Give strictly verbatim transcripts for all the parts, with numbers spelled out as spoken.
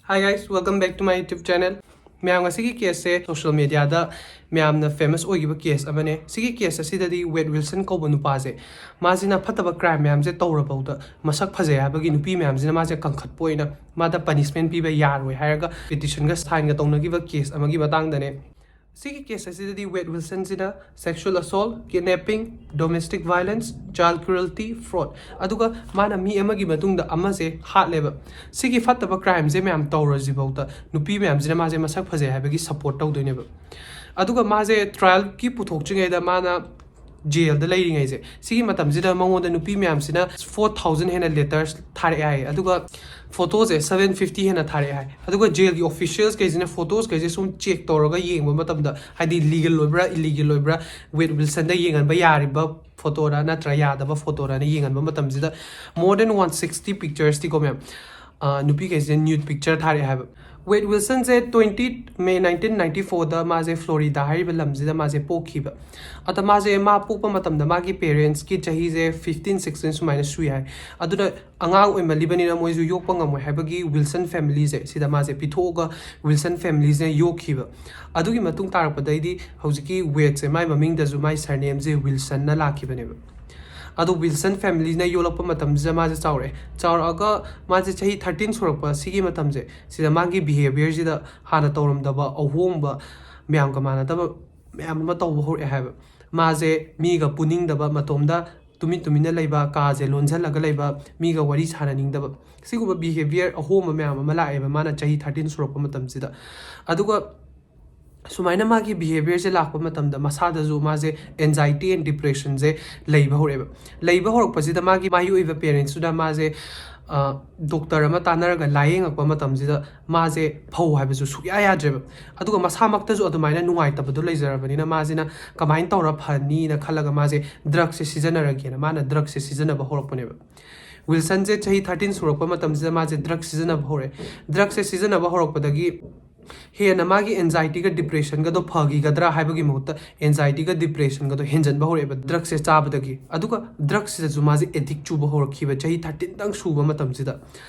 Hi guys, welcome back to my YouTube channel. ꯃꯌꯥꯝ, ꯉꯁꯤꯒꯤ ꯀꯦꯁꯁꯦ social ꯃꯦꯗꯤꯌꯥꯗ ꯃꯌꯥꯝꯅ ꯐꯦꯃꯁ ꯑꯣꯏꯈꯤꯕ ꯀꯦꯁ ꯑꯃꯅꯦ꯫ ꯁꯤꯒꯤ ꯀꯦꯁ ꯑꯁꯤꯗꯗꯤ ꯋꯦꯗ ꯋꯤꯜꯁꯟ ꯀꯧꯕ ꯅꯨꯄꯥꯁꯦ, ꯃꯥꯁꯤꯅ ꯐꯠꯇꯕ ꯀ꯭ꯔꯥꯏꯝ ꯃꯌꯥꯝꯁꯦ ꯇꯧꯔꯐꯥꯎꯗ ꯃꯁꯛ ꯐꯖꯩ ꯍꯥꯏꯕꯒꯤ ꯅꯨꯄꯤ ꯃꯌꯥꯝꯁꯤꯅ ꯃꯥꯁꯦ ꯀꯟꯈꯠꯄ ꯑꯣꯏꯅ ꯃꯥꯗ ꯄꯅꯤꯁꯃꯦꯟ ꯄꯤꯕ ꯌꯥꯔꯣꯏ ꯍꯥꯏꯔꯒ ꯄꯤꯇꯤꯁꯟꯒ ꯁꯥꯏꯟꯒ ꯇꯧꯅꯈꯤꯕ ꯀꯦꯁ ꯑꯃꯒꯤ ꯃꯇꯥꯡꯗꯅꯦ꯫ ꯁꯤꯒꯤ ꯀꯦꯁ ꯑꯁꯤꯗꯗꯤ ꯋꯦꯗ ꯋꯤꯜꯁꯟꯁꯤꯅ sexual assault, kidnapping, domestic violence, child cruelty, fraud, ꯑꯗꯨꯒ ꯃꯥꯅ ꯃꯤ ꯑꯃꯒꯤ ꯃꯇꯨꯡꯗ ꯑꯃꯁꯦ ꯍꯥꯠꯂꯦꯕ꯫ ꯁꯤꯒꯤ ꯐꯠꯇꯕ ꯀ꯭ꯔꯥꯏꯝꯁꯦ ꯃꯌꯥꯝ ꯇꯧꯔꯁꯤꯐꯥꯎꯗ ꯅꯨꯄꯤ ꯃꯌꯥꯝꯁꯤꯅ ꯃꯥꯁꯦ ꯃꯁꯛ ꯐꯖꯩ ꯍꯥꯏꯕꯒꯤ ꯁꯞꯄꯣꯔꯠ ꯇꯧꯗꯣꯏꯅꯦꯕ꯫ ꯑꯗꯨꯒ ꯃꯥꯁꯦ ꯇ꯭ꯔꯥꯏꯜꯒꯤ ꯄꯨꯊꯣꯛꯇ꯭ꯔꯤꯉꯩꯗ ꯃꯥꯅ ꯖꯦꯜꯗ ꯂꯩꯔꯤꯉꯩꯁꯦ, ꯁꯤꯒꯤ ꯃꯇꯝꯁꯤꯗ ꯃꯉꯣꯟꯗ ꯅꯨꯄꯤ ꯃꯌꯥꯝꯁꯤꯅ four thousand ꯍꯦꯟꯅ ꯂꯦꯇꯔꯁ ꯊꯥꯔꯛꯑꯦ ꯍꯥꯏ꯫ ꯑꯗꯨꯒ ꯐꯣꯇꯣꯁꯦ seven fifty ꯍꯦꯟꯅ ꯊꯥꯔꯛꯑꯦ ꯍꯥꯏ꯫ ꯑꯗꯨꯒ ꯖꯦꯜꯒꯤ ꯑꯣꯐꯤꯁꯤꯌꯦꯜꯁ ꯀꯩꯁꯤꯅ ꯐꯣꯇꯣꯁ ꯀꯩꯁꯦ ꯁꯨꯝ ꯆꯦꯛ ꯇꯧꯔꯒ ꯌꯦꯡꯕ ꯃꯇꯝꯗ, ꯍꯥꯏꯗꯤ ꯂꯤꯒꯦꯜ ꯑꯣꯏꯕ꯭ꯔꯥ ꯏꯂꯤꯒꯦꯜ ꯑꯣꯏꯕ꯭ꯔꯥ, ꯋꯦꯗ ꯋꯤꯜꯁꯟꯗ ꯌꯦꯡꯍꯟꯕ ꯌꯥꯔꯤꯕ ꯐꯣꯇꯣꯔꯥ ꯅꯠꯇ꯭ꯔ ꯌꯥꯗꯕ ꯐꯣꯇꯣꯔꯥꯅ ꯌꯦꯡꯍꯟꯕ ꯃꯇꯝꯁꯤꯗ more than one sixty ꯄꯤꯛꯆꯔꯁꯇꯤꯀꯣ ꯃꯌꯥꯝ, ꯑ, ꯅꯨꯄꯤ ꯀꯩꯁꯤꯅ ꯅ꯭ꯌꯨꯠ ꯄꯤꯛꯆꯔ ꯊꯥꯔꯛꯑꯦ ꯍꯥꯏꯕ꯫ ꯋꯦꯗ ꯋꯤꯜꯁꯟꯁꯦ twenty May nineteen ninety fourꯗ ꯃꯥꯁꯦ ꯐ꯭ꯂꯣꯔꯤꯗꯥ ꯍꯥꯏꯔꯤꯕ ꯂꯝꯁꯤꯗ ꯃꯥꯁꯦ ꯄꯣꯛꯈꯤꯕ꯫ ꯑꯗ ꯃꯥꯁꯦ, ꯃꯥ ꯄꯣꯛꯄ ꯃꯇꯝꯗ ꯃꯥꯒꯤ ꯄꯦꯔꯦꯟꯁꯀꯤ ꯆꯍꯤꯁꯦ fifteen sixteen ꯁꯨꯃꯥꯏꯅ ꯁꯨꯏ ꯍꯥꯏ꯫ ꯑꯗꯨꯅ ꯑꯉꯥꯡ ꯑꯣꯏꯃꯜꯂꯤꯕꯅꯤꯅ ꯃꯣꯏꯁꯨ ꯌꯣꯛꯄ ꯉꯝꯃꯣꯏ ꯍꯥꯏꯕꯒꯤ ꯋꯤꯜꯁꯟ ꯐꯦꯃꯤꯂꯤꯁꯦ, ꯁꯤꯗ ꯃꯥꯁꯦ ꯄꯤꯊꯣꯛꯑꯒ ꯋꯤꯜꯁꯟ ꯐꯦꯃꯤꯂꯤꯁꯤꯅ ꯌꯣꯛꯈꯤꯕ꯫ ꯑꯗꯨꯒꯤ ꯃꯇꯨꯡ ꯇꯥꯔꯛꯄꯗꯩꯗꯤ ꯍꯧꯖꯤꯛꯀꯤ ꯋꯦꯗꯁꯦ, ꯃꯥꯏ ꯃꯃꯤꯡꯗꯁꯨ ꯃꯥꯏ ꯁꯔꯅꯦꯝꯁꯦ ꯋꯤꯜꯁꯟꯅ ꯂꯥꯛꯈꯤꯕꯅꯦꯕ꯫ ꯑꯗꯣ ꯋꯤꯜꯁꯟ ꯐꯦꯃꯤꯂꯤꯅ ꯌꯣꯛꯂꯛꯄ ꯃꯇꯝꯁꯤꯗ ꯃꯥꯁꯦ ꯆꯥꯎꯔꯛꯑꯦ꯫ ꯆꯥꯎꯔꯛꯑꯒ ꯃꯥꯁꯦ ꯆꯍꯤ thirteen ꯁꯨꯔꯛꯄ ꯁꯤꯒꯤ ꯃꯇꯝꯁꯦ, ꯁꯤꯗ ꯃꯥꯒꯤ ꯕꯤꯍꯦꯕꯤꯌꯔꯁꯤꯗ ꯍꯥꯟꯅ ꯇꯧꯔꯝꯗꯕ ꯑꯍꯣꯡꯕ, ꯃꯌꯥꯝꯒ ꯃꯥꯟꯅꯗꯕ ꯃꯌꯥꯝ ꯑꯃ ꯇꯧꯕ ꯍꯧꯔꯛꯑꯦ ꯍꯥꯏꯕ꯫ ꯃꯥꯁꯦ ꯃꯤꯒ ꯄꯨꯅꯤꯡꯗꯕ, ꯃꯇꯣꯝꯗ ꯇꯨꯃꯤꯟ ꯇꯨꯃꯤꯟꯅ ꯂꯩꯕ, ꯀꯥꯁꯦ ꯂꯣꯟꯁꯤꯜꯂꯒ ꯂꯩꯕ, ꯃꯤꯒ ꯋꯥꯔꯤ ꯁꯥꯟꯅꯅꯤꯡꯗꯕ, ꯁꯤꯒꯨꯝꯕ ꯕꯤꯍꯦꯕꯤꯌꯔ ꯑꯍꯣꯡꯕ ꯃꯌꯥꯝ ꯑꯃ ꯂꯥꯛꯑꯦꯕ ꯃꯥꯅ ꯆꯍꯤ thirteen ꯁꯨꯔꯛꯄ ꯃꯇꯝꯁꯤꯗ꯫ ꯑꯗꯨꯒ ꯁꯨꯃꯥꯏꯅ ꯃꯥꯒꯤ ꯕꯤꯍꯦꯕꯤꯌꯔꯁꯦ ꯂꯥꯛꯄ ꯃꯇꯝꯗ ꯃꯁꯥꯗꯁꯨ ꯃꯥꯁꯦ anxiety and depressionꯁꯦ ꯂꯩꯕ ꯍꯧꯔꯛꯑꯦꯕ꯫ ꯂꯩꯕ ꯍꯧꯔꯛꯄꯁꯤꯗ ꯃꯥꯒꯤ ꯃꯥꯏ ꯑꯣꯏꯕ ꯄꯦꯔꯦꯟꯁꯇꯨꯅ ꯃꯥꯁꯦ, ꯑ, ꯗꯣꯛꯇꯔ ꯑꯃ ꯇꯥꯟꯅꯔꯒ ꯂꯥꯏꯌꯦꯡꯉꯛꯄ ꯃꯇꯝꯁꯤꯗ ꯃꯥꯁꯦ ꯐꯧ ꯍꯥꯏꯕꯁꯨ ꯁꯨꯛꯌꯥ ꯌꯥꯗ꯭ꯔꯦꯕ꯫ ꯑꯗꯨꯒ ꯃꯁꯥꯃꯛꯇꯁꯨ ꯑꯗꯨꯃꯥꯏꯅ ꯅꯨꯡꯉꯥꯏꯇꯕꯗꯣ ꯂꯩꯖꯔꯕꯅꯤꯅ ꯃꯥꯁꯤꯅ ꯀꯃꯥꯏꯅ ꯇꯧꯔ ꯐꯅꯤꯅ ꯈꯜꯂꯒ ꯃꯥꯁꯦ ꯗ꯭ꯔꯛꯁꯦ ꯁꯤꯖꯤꯟꯅꯔꯒꯦꯅ ꯃꯥꯅ ꯗ꯭ꯔꯛꯁꯦ ꯁꯤꯖꯤꯟꯅꯕ ꯍꯧꯔꯛꯄꯅꯦꯕ꯫ ꯋꯤꯜꯁꯟꯁꯦ ꯆꯍꯤ thirteen ꯁꯨꯔꯛꯄ ꯃꯇꯝꯁꯤꯗ ꯃꯥꯁꯦ ꯗ꯭ꯔꯛ ꯁꯤꯖꯤꯟꯅꯕ ꯍꯧꯔꯛꯑꯦ꯫ ꯗ꯭ꯔꯛꯁꯦ ꯁꯤꯖꯤꯟꯅꯕ ꯍꯧꯔꯛꯄꯗꯒꯤ ꯍꯦꯟꯅ ꯃꯥꯒꯤ anxietyꯒ depressionꯒꯗꯣ ꯐꯈꯤꯒꯗ꯭ꯔꯥ ꯍꯥꯏꯕꯒꯤ ꯃꯍꯨꯠꯇ anxietyꯒ depressionꯒꯗꯣ ꯍꯦꯟꯖꯟꯕ ꯍꯧꯔꯛꯑꯦꯕ ꯗ꯭ꯔꯛꯁꯦ ꯆꯥꯕꯗꯒꯤ꯫ ꯑꯗꯨꯒ ꯗ꯭ꯔꯛꯁꯤꯗꯁꯨ ꯃꯥꯁꯦ addict ꯆꯨꯕ ꯍꯧꯔꯛꯈꯤꯕ ꯆꯍꯤ thirteenꯇꯪ ꯁꯨꯕ ꯃꯇꯝꯁꯤꯗ꯫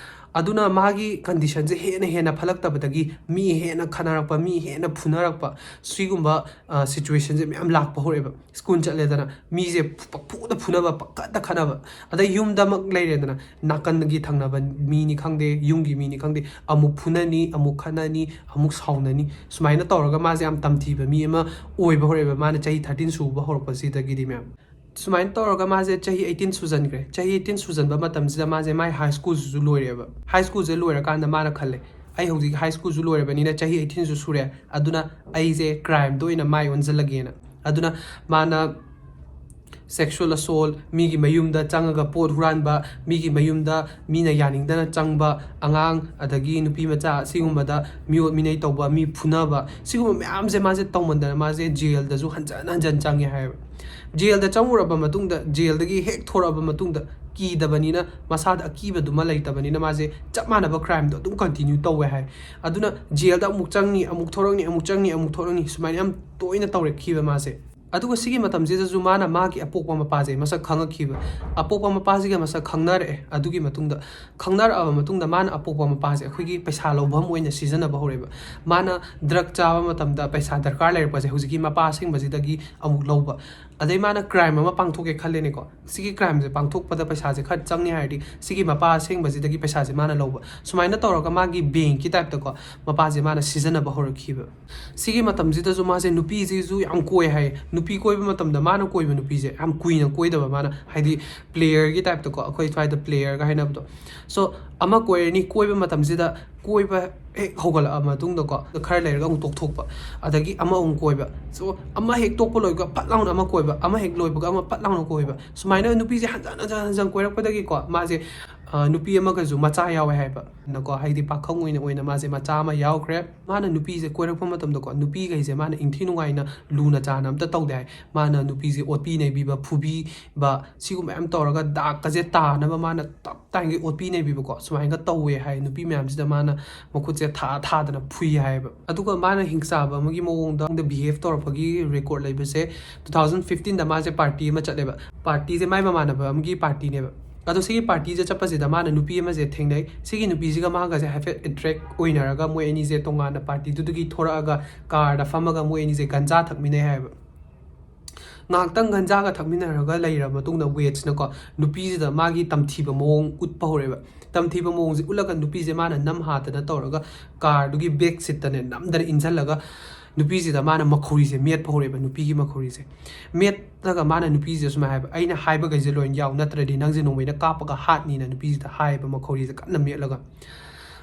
ꯑꯗꯨꯅ ꯃꯥꯒꯤ conditionꯁꯦ ꯍꯦꯟꯅ ꯍꯦꯟꯅ ꯐꯠꯂꯛꯇꯕꯗꯒꯤ ꯃꯤ ꯍꯦꯟꯅ ꯈꯠꯅꯔꯛꯄ, ꯃꯤ ꯍꯦꯟꯅ ꯐꯨꯅꯔꯛꯄ, ꯁꯤꯒꯨꯝꯕ, ꯑ, situationꯁꯦ ꯃꯌꯥꯝ ꯂꯥꯛꯄ ꯍꯧꯔꯛꯑꯦꯕ꯫ School ꯆꯠꯂꯦꯗꯅ ꯃꯤꯁꯦ ꯐꯨ-, ꯄꯪꯐꯨꯗ ꯐꯨꯅꯕ, ꯄꯪꯈꯠꯇ ꯈꯠꯅꯕ, ꯑꯗꯩ ꯌꯨꯝꯗꯃꯛ ꯂꯩꯔꯦꯗꯅ ꯅꯥꯀꯟꯒꯤ ꯊꯪꯅꯕ ꯃꯤꯅꯤ ꯈꯪꯗꯦ, ꯌꯨꯝꯒꯤ ꯃꯤꯅꯤ ꯈꯪꯗꯦ, ꯑꯃꯨꯛ ꯐꯨꯅꯅꯤ, ꯑꯃꯨꯛ ꯈꯠꯅꯅꯤ, ꯑꯃꯨꯛ ꯁꯥꯎꯅꯅꯤ꯫ ꯁꯨꯃꯥꯏꯅ ꯇꯧꯔꯒ ꯃꯥꯁꯦ ꯌꯥꯝ ꯇꯝꯊꯤꯕ ꯃꯤ ꯑꯃ ꯑꯣꯏꯕ ꯍꯧꯔꯛꯑꯦꯕ, ꯃꯥꯅ ꯆꯍꯤ thirteen ꯁꯨꯕ ꯍꯧꯔꯛꯄꯁꯤꯗꯒꯤꯗꯤ, ꯃꯌꯥꯝ꯫ ꯁꯨꯃꯥꯏꯅ ꯇꯧꯔꯒ ꯃꯥꯁꯦ ꯆꯍꯤ eighteen ꯁꯨꯖꯟꯈ꯭ꯔꯦ꯫ ꯆꯍꯤ eighteen ꯁꯨꯖꯟꯕ ꯃꯇꯝꯁꯤꯗ ꯃꯥꯁꯦ ꯃꯥꯏ high schoolꯁꯤꯁꯨ ꯂꯣꯏꯔꯦꯕ꯫ High schoolꯁꯦ ꯂꯣꯏꯔꯀꯥꯟꯗ ꯃꯥꯅ ꯈꯜꯂꯦ, "ꯑꯩ ꯍꯧꯖꯤꯛ high schoolꯁꯨ ꯂꯣꯏꯔꯕꯅꯤꯅ, ꯆꯍꯤ eighteenꯁꯨ ꯁꯨꯔꯦ, ꯑꯗꯨꯅ ꯑꯩꯁꯦ crimeꯗ ꯑꯣꯏꯅ ꯃꯥꯏ ꯑꯣꯟꯁꯤꯜꯂꯒꯦꯅ"꯫ ꯑꯗꯨꯅ ꯃꯥꯅ sexual assault, ꯃꯤꯒꯤ ꯃꯌꯨꯝꯗ ꯆꯪꯉꯒ ꯄꯣꯠ ꯍꯨꯔꯥꯟꯕ, ꯃꯤꯒꯤ ꯃꯌꯨꯝꯗ ꯃꯤꯅ ꯌꯥꯅꯤꯡꯗꯅ ꯆꯪꯕ, ꯑꯉꯥꯡ ꯑꯗꯒꯤ ꯅꯨꯄꯤ ꯃꯆꯥ ꯁꯤꯒꯨꯝꯕꯗ ꯃꯤꯑꯣꯠ ꯃꯤꯅꯩ ꯇꯧꯕ, ꯃꯤ ꯐꯨꯅꯕ, ꯁꯤꯒꯨꯝꯕ ꯃꯌꯥꯝꯁꯦ ꯃꯥꯁꯦ ꯇꯧꯃꯟꯗꯅ ꯃꯥꯁꯦ jailꯗꯁꯨ ꯍꯟꯖꯟ ꯍꯟꯖꯟ ꯆꯪꯉꯦ ꯍꯥꯏꯌꯦꯕ꯫ Jailꯗ ꯆꯪꯉꯨꯔꯕ ꯃꯇꯨꯡꯗ, jailꯗꯒꯤ ꯍꯦꯛ ꯊꯣꯔꯛꯑꯕ ꯃꯇꯨꯡꯗ, ꯀꯤꯗꯕꯅꯤꯅ, ꯃꯁꯥꯗ ꯑꯀꯤꯕꯗꯨꯃ ꯂꯩꯇꯕꯅꯤꯅ, ꯃꯥꯁꯦ ꯆꯞ ꯃꯥꯟꯅꯕ crimeꯗꯣ ꯑꯗꯨꯝ continue ꯇꯧꯋꯦ ꯍꯥꯏ꯫ ꯑꯗꯨꯅ jailꯗ ꯑꯃꯨꯛ ꯆꯪꯅꯤ, ꯑꯃꯨꯛ ꯊꯣꯔꯛꯅꯤ, ꯑꯃꯨꯛ ꯆꯪꯅꯤ, ꯑꯃꯨꯛ ꯊꯣꯔꯛꯅꯤ, ꯁꯨꯃꯥꯏꯅ ꯌꯥꯝ ꯇꯣꯏꯅ ꯇꯧꯔꯛꯈꯤꯕ ꯃꯥꯁꯦ꯫ ꯑꯗꯨꯒ ꯁꯤꯒꯤ ꯃꯇꯝꯁꯤꯗꯁꯨ ꯃꯥꯅ ꯃꯥꯒꯤ ꯑꯄꯣꯛꯄ ꯃꯄꯥꯁꯦ ꯃꯁꯛ ꯈꯪꯉꯛꯈꯤꯕ꯫ ꯑꯄꯣꯛꯄ ꯃꯄꯥꯁꯤꯒ ꯃꯁꯛ ꯈꯪꯅꯔꯛꯑꯦ꯫ ꯑꯗꯨꯒꯤ ꯃꯇꯨꯡꯗ, ꯈꯪꯅꯔꯛꯑꯕ ꯃꯇꯨꯡꯗ, ꯃꯥꯅ ꯑꯄꯣꯛꯄ ꯃꯄꯥꯁꯦ ꯑꯩꯈꯣꯏꯒꯤ ꯄꯩꯁꯥ ꯂꯧꯐꯝ ꯑꯣꯏꯅ ꯁꯤꯖꯤꯟꯅꯕ ꯍꯧꯔꯛꯑꯦꯕ꯫ ꯃꯥꯅ drug ꯆꯥꯕ ꯃꯇꯝꯗ ꯄꯩꯁꯥ ꯗꯔꯀꯥꯔ ꯂꯩꯔꯛꯄꯁꯦ ꯍꯧꯖꯤꯛꯀꯤ ꯃꯄꯥ ꯑꯁꯦꯡꯕꯁꯤꯗꯒꯤ ꯑꯃꯨꯛ ꯂꯧꯕ꯫ ꯑꯗꯩ ꯃꯥꯅ crime ꯑꯃ ꯄꯥꯡꯊꯣꯛꯀꯦ ꯈꯜꯂꯦꯅꯦꯀꯣ꯫ ꯁꯤꯒꯤ crimeꯁꯦ ꯄꯥꯡꯊꯣꯛꯄꯗ ꯄꯩꯁꯥꯁꯦ ꯈꯔ ꯆꯪꯅꯤ ꯍꯥꯏꯔꯗꯤ, ꯁꯤꯒꯤ ꯃꯄꯥ ꯑꯁꯦꯡꯕꯁꯤꯗꯒꯤ ꯄꯩꯁꯥꯁꯦ ꯃꯥꯅ ꯂꯧꯕ꯫ ꯁꯨꯃꯥꯏꯅ ꯇꯧꯔꯒ ꯃꯥꯒꯤ bankꯀꯤ typeꯇꯀꯣ, ꯃꯄꯥꯁꯦ ꯃꯥꯅ ꯁꯤꯖꯤꯟꯅꯕ ꯍꯧꯔꯛꯈꯤꯕ꯫ ꯁꯤꯒꯤ ꯃꯇꯝꯁꯤꯗꯁꯨ ꯃꯥꯁꯦ ꯅꯨꯄꯤꯁꯤꯁꯨ ꯌꯥꯝ ꯀꯣꯏ ꯍꯥꯏ꯫ ꯅꯨꯄꯤ ꯀꯣꯏꯕ ꯃꯇꯝꯗ ꯃꯥꯅ ꯀꯣꯏꯕ ꯅꯨꯄꯤꯁꯦ ꯌꯥꯝ ꯀꯨꯏꯅ ꯀꯣꯏꯗꯕ ꯃꯥꯅ, ꯍꯥꯏꯗꯤ playerꯒꯤ typeꯇꯀꯣ, ꯑꯩꯈꯣꯏ ꯁ꯭ꯋꯥꯏꯗ playerꯒ ꯍꯥꯏꯅꯕꯗꯣ꯫ So, ꯑꯃ ꯀꯣꯏꯔꯅꯤ, ꯀꯣꯏꯕ ꯃꯇꯝꯁꯤꯗ, ꯀꯣꯏꯕ ꯍꯦꯛ ꯍꯧꯒꯠꯂꯛꯑ ꯃꯇꯨꯡꯗꯀꯣ, ꯈꯔ ꯂꯩꯔꯒ ꯑꯃꯨꯛ ꯇꯣꯛꯊꯣꯛꯄ, ꯑꯗꯒꯤ ꯑꯃ ꯑꯃꯨꯛ ꯀꯣꯏꯕ꯫ So, ꯑꯃ ꯍꯦꯛ ꯇꯣꯛꯄ ꯂꯣꯏꯕꯒ ꯐꯠ ꯂꯥꯎꯅ ꯑꯃ ꯀꯣꯏꯕ, ꯑꯃ ꯍꯦꯛ ꯂꯣꯏꯕꯒ ꯑꯃ ꯐꯠ ꯂꯥꯎꯅ ꯀꯣꯏꯕ꯫ ꯁꯨꯃꯥꯏꯅ ꯅꯨꯄꯤꯁꯦ ꯍꯟꯖꯟ ꯍꯟꯖꯟ ꯍꯟꯖꯟ ꯀꯣꯏꯔꯛꯄꯗꯒꯤꯀꯣ, ꯃꯥꯁꯦ, ꯑ, ꯅꯨꯄꯤ ꯑꯃꯒꯁꯨ ꯃꯆꯥ ꯌꯥꯎꯋꯦ ꯍꯥꯏꯕ꯫ ꯅꯀꯣ, ꯍꯥꯏꯗꯤ ꯄꯥꯈꯪ ꯑꯣꯏꯅ ꯑꯣꯏꯅ ꯃꯥꯁꯦ ꯃꯆꯥ ꯑꯃ ꯌꯥꯎꯈ꯭ꯔꯦ꯫ ꯃꯥꯅ ꯅꯨꯄꯤꯁꯦ ꯀꯣꯏꯔꯛꯄ ꯃꯇꯝꯗꯀꯣ, ꯅꯨꯄꯤꯈꯩꯁꯦ ꯃꯥꯅ ꯏꯪꯊꯤ ꯅꯨꯡꯉꯥꯏꯅ ꯂꯨꯅ ꯆꯥꯅ ꯑꯝꯇ ꯇꯧꯗꯦ ꯍꯥꯏ꯫ ꯃꯥꯅ ꯅꯨꯄꯤꯁꯦ ꯑꯣꯠꯄꯤ ꯅꯩꯕꯤꯕ, ꯐꯨꯕꯤꯕ, ꯁꯤꯒꯨꯝꯕ ꯌꯥꯝ ꯇꯧꯔꯒ ꯗꯥꯛꯀꯁꯦ ꯇꯥꯅꯕ ꯃꯥꯅ ꯇꯞ ꯇꯥꯏꯝꯒꯤ ꯑꯣꯠꯄꯤ ꯅꯩꯕꯤꯕꯀꯣ, ꯁꯨꯃꯥꯏꯅꯒ ꯇꯧꯋꯦ ꯍꯥꯏ꯫ ꯅꯨꯄꯤ ꯃꯌꯥꯝꯁꯤꯗ ꯃꯥꯅ ꯃꯈꯨꯠꯁꯦ ꯊꯥ ꯊꯥꯗꯅ ꯐꯨꯏ ꯍꯥꯏꯌꯦꯕ꯫ ꯑꯗꯨꯒ ꯃꯥꯅ ꯍꯤꯡꯆꯥꯕ ꯑꯃꯒꯤ ꯃꯑꯣꯡꯗ behave ꯇꯧꯔꯛꯄꯒꯤ record ꯂꯩꯕꯁꯦ, two thousand fifteenꯗ ꯃꯥꯁꯦ party ꯑꯃ ꯆꯠꯂꯦꯕ꯫ Partyꯁꯦ ꯃꯥꯏ ꯃꯃꯥꯟꯅꯕ ꯑꯃꯒꯤ partyꯅꯦꯕ꯫ ꯑꯗꯣ ꯁꯤꯒꯤ ꯄꯥꯔꯇꯤꯁꯦ ꯆꯠꯄꯁꯤꯗ ꯃꯥꯅ ꯅꯨꯄꯤ ꯑꯃꯁꯦ ꯊꯦꯡꯅꯩ꯫ ꯁꯤꯒꯤ ꯅꯨꯄꯤꯁꯤꯒ ꯃꯥꯒꯁꯦ ꯍꯥꯏꯐꯦꯠ ꯑꯦꯇ꯭ꯔꯦꯛ ꯑꯣꯏꯅꯔꯒ ꯃꯣꯏ ꯑꯅꯤꯁꯦ ꯇꯣꯉꯥꯟꯅ ꯄꯥꯔꯇꯤꯗꯨꯗꯒꯤ ꯊꯣꯔꯛꯑꯒ ꯀꯥꯔꯗ ꯐꯝꯃꯒ ꯃꯣꯏ ꯑꯅꯤꯁꯦ ꯒꯟꯖꯥ ꯊꯛꯃꯤꯟꯅꯩ ꯍꯥꯏꯌꯦꯕ꯫ ꯉꯥꯏꯍꯥꯛꯇꯪ ꯒꯟꯖꯥꯒ ꯊꯛꯃꯤꯟꯅꯔꯒ ꯂꯩꯔꯕ ꯃꯇꯨꯡꯗ ꯋꯦꯠꯁꯤꯅꯀꯣ ꯅꯨꯄꯤꯁꯤꯗ ꯃꯥꯒꯤ ꯇꯝꯊꯤꯕ ꯃꯑꯣꯡ ꯎꯠꯄ ꯍꯧꯔꯛꯑꯦꯕ꯫ ꯇꯝꯊꯤꯕ ꯃꯑꯣꯡꯁꯦ ꯎꯠꯂꯒ ꯅꯨꯄꯤꯁꯦ ꯃꯥꯅ ꯅꯝ ꯍꯥꯗꯅ ꯇꯧꯔꯒ ꯀꯥꯔꯗꯨꯒꯤ ꯕꯦꯛ ꯁꯤꯠꯇꯅꯦ ꯅꯝꯗꯅ ꯏꯟꯁꯤꯜꯂꯒ ꯅꯨꯄꯤꯁꯤꯗ ꯃꯥꯅ ꯃꯈꯧꯔꯤꯁꯦ ꯃꯦꯠꯄ ꯍꯧꯔꯛꯑꯦꯕ, ꯅꯨꯄꯤꯒꯤ ꯃꯈꯧꯔꯤꯁꯦ꯫ ꯃꯦꯠꯂꯒ ꯃꯥꯅ ꯅꯨꯄꯤꯁꯤꯗ ꯁꯨꯃꯥꯏꯅ ꯍꯥꯏꯕ, "ꯑꯩꯅ ꯍꯥꯏꯕꯈꯩꯁꯦ ꯂꯣꯏ ꯌꯥꯎ, ꯅꯠꯇ꯭ꯔꯗꯤ ꯅꯪꯁꯦ ꯅꯣꯡꯃꯩꯅ ꯀꯥꯞꯄꯒ ꯍꯥꯠꯅꯤꯅ" ꯅꯨꯄꯤꯁꯤꯗ ꯍꯥꯏꯌꯦꯕ ꯃꯈꯧꯔꯤꯁꯦ ꯀꯟꯅ ꯃꯦꯠꯂꯒ꯫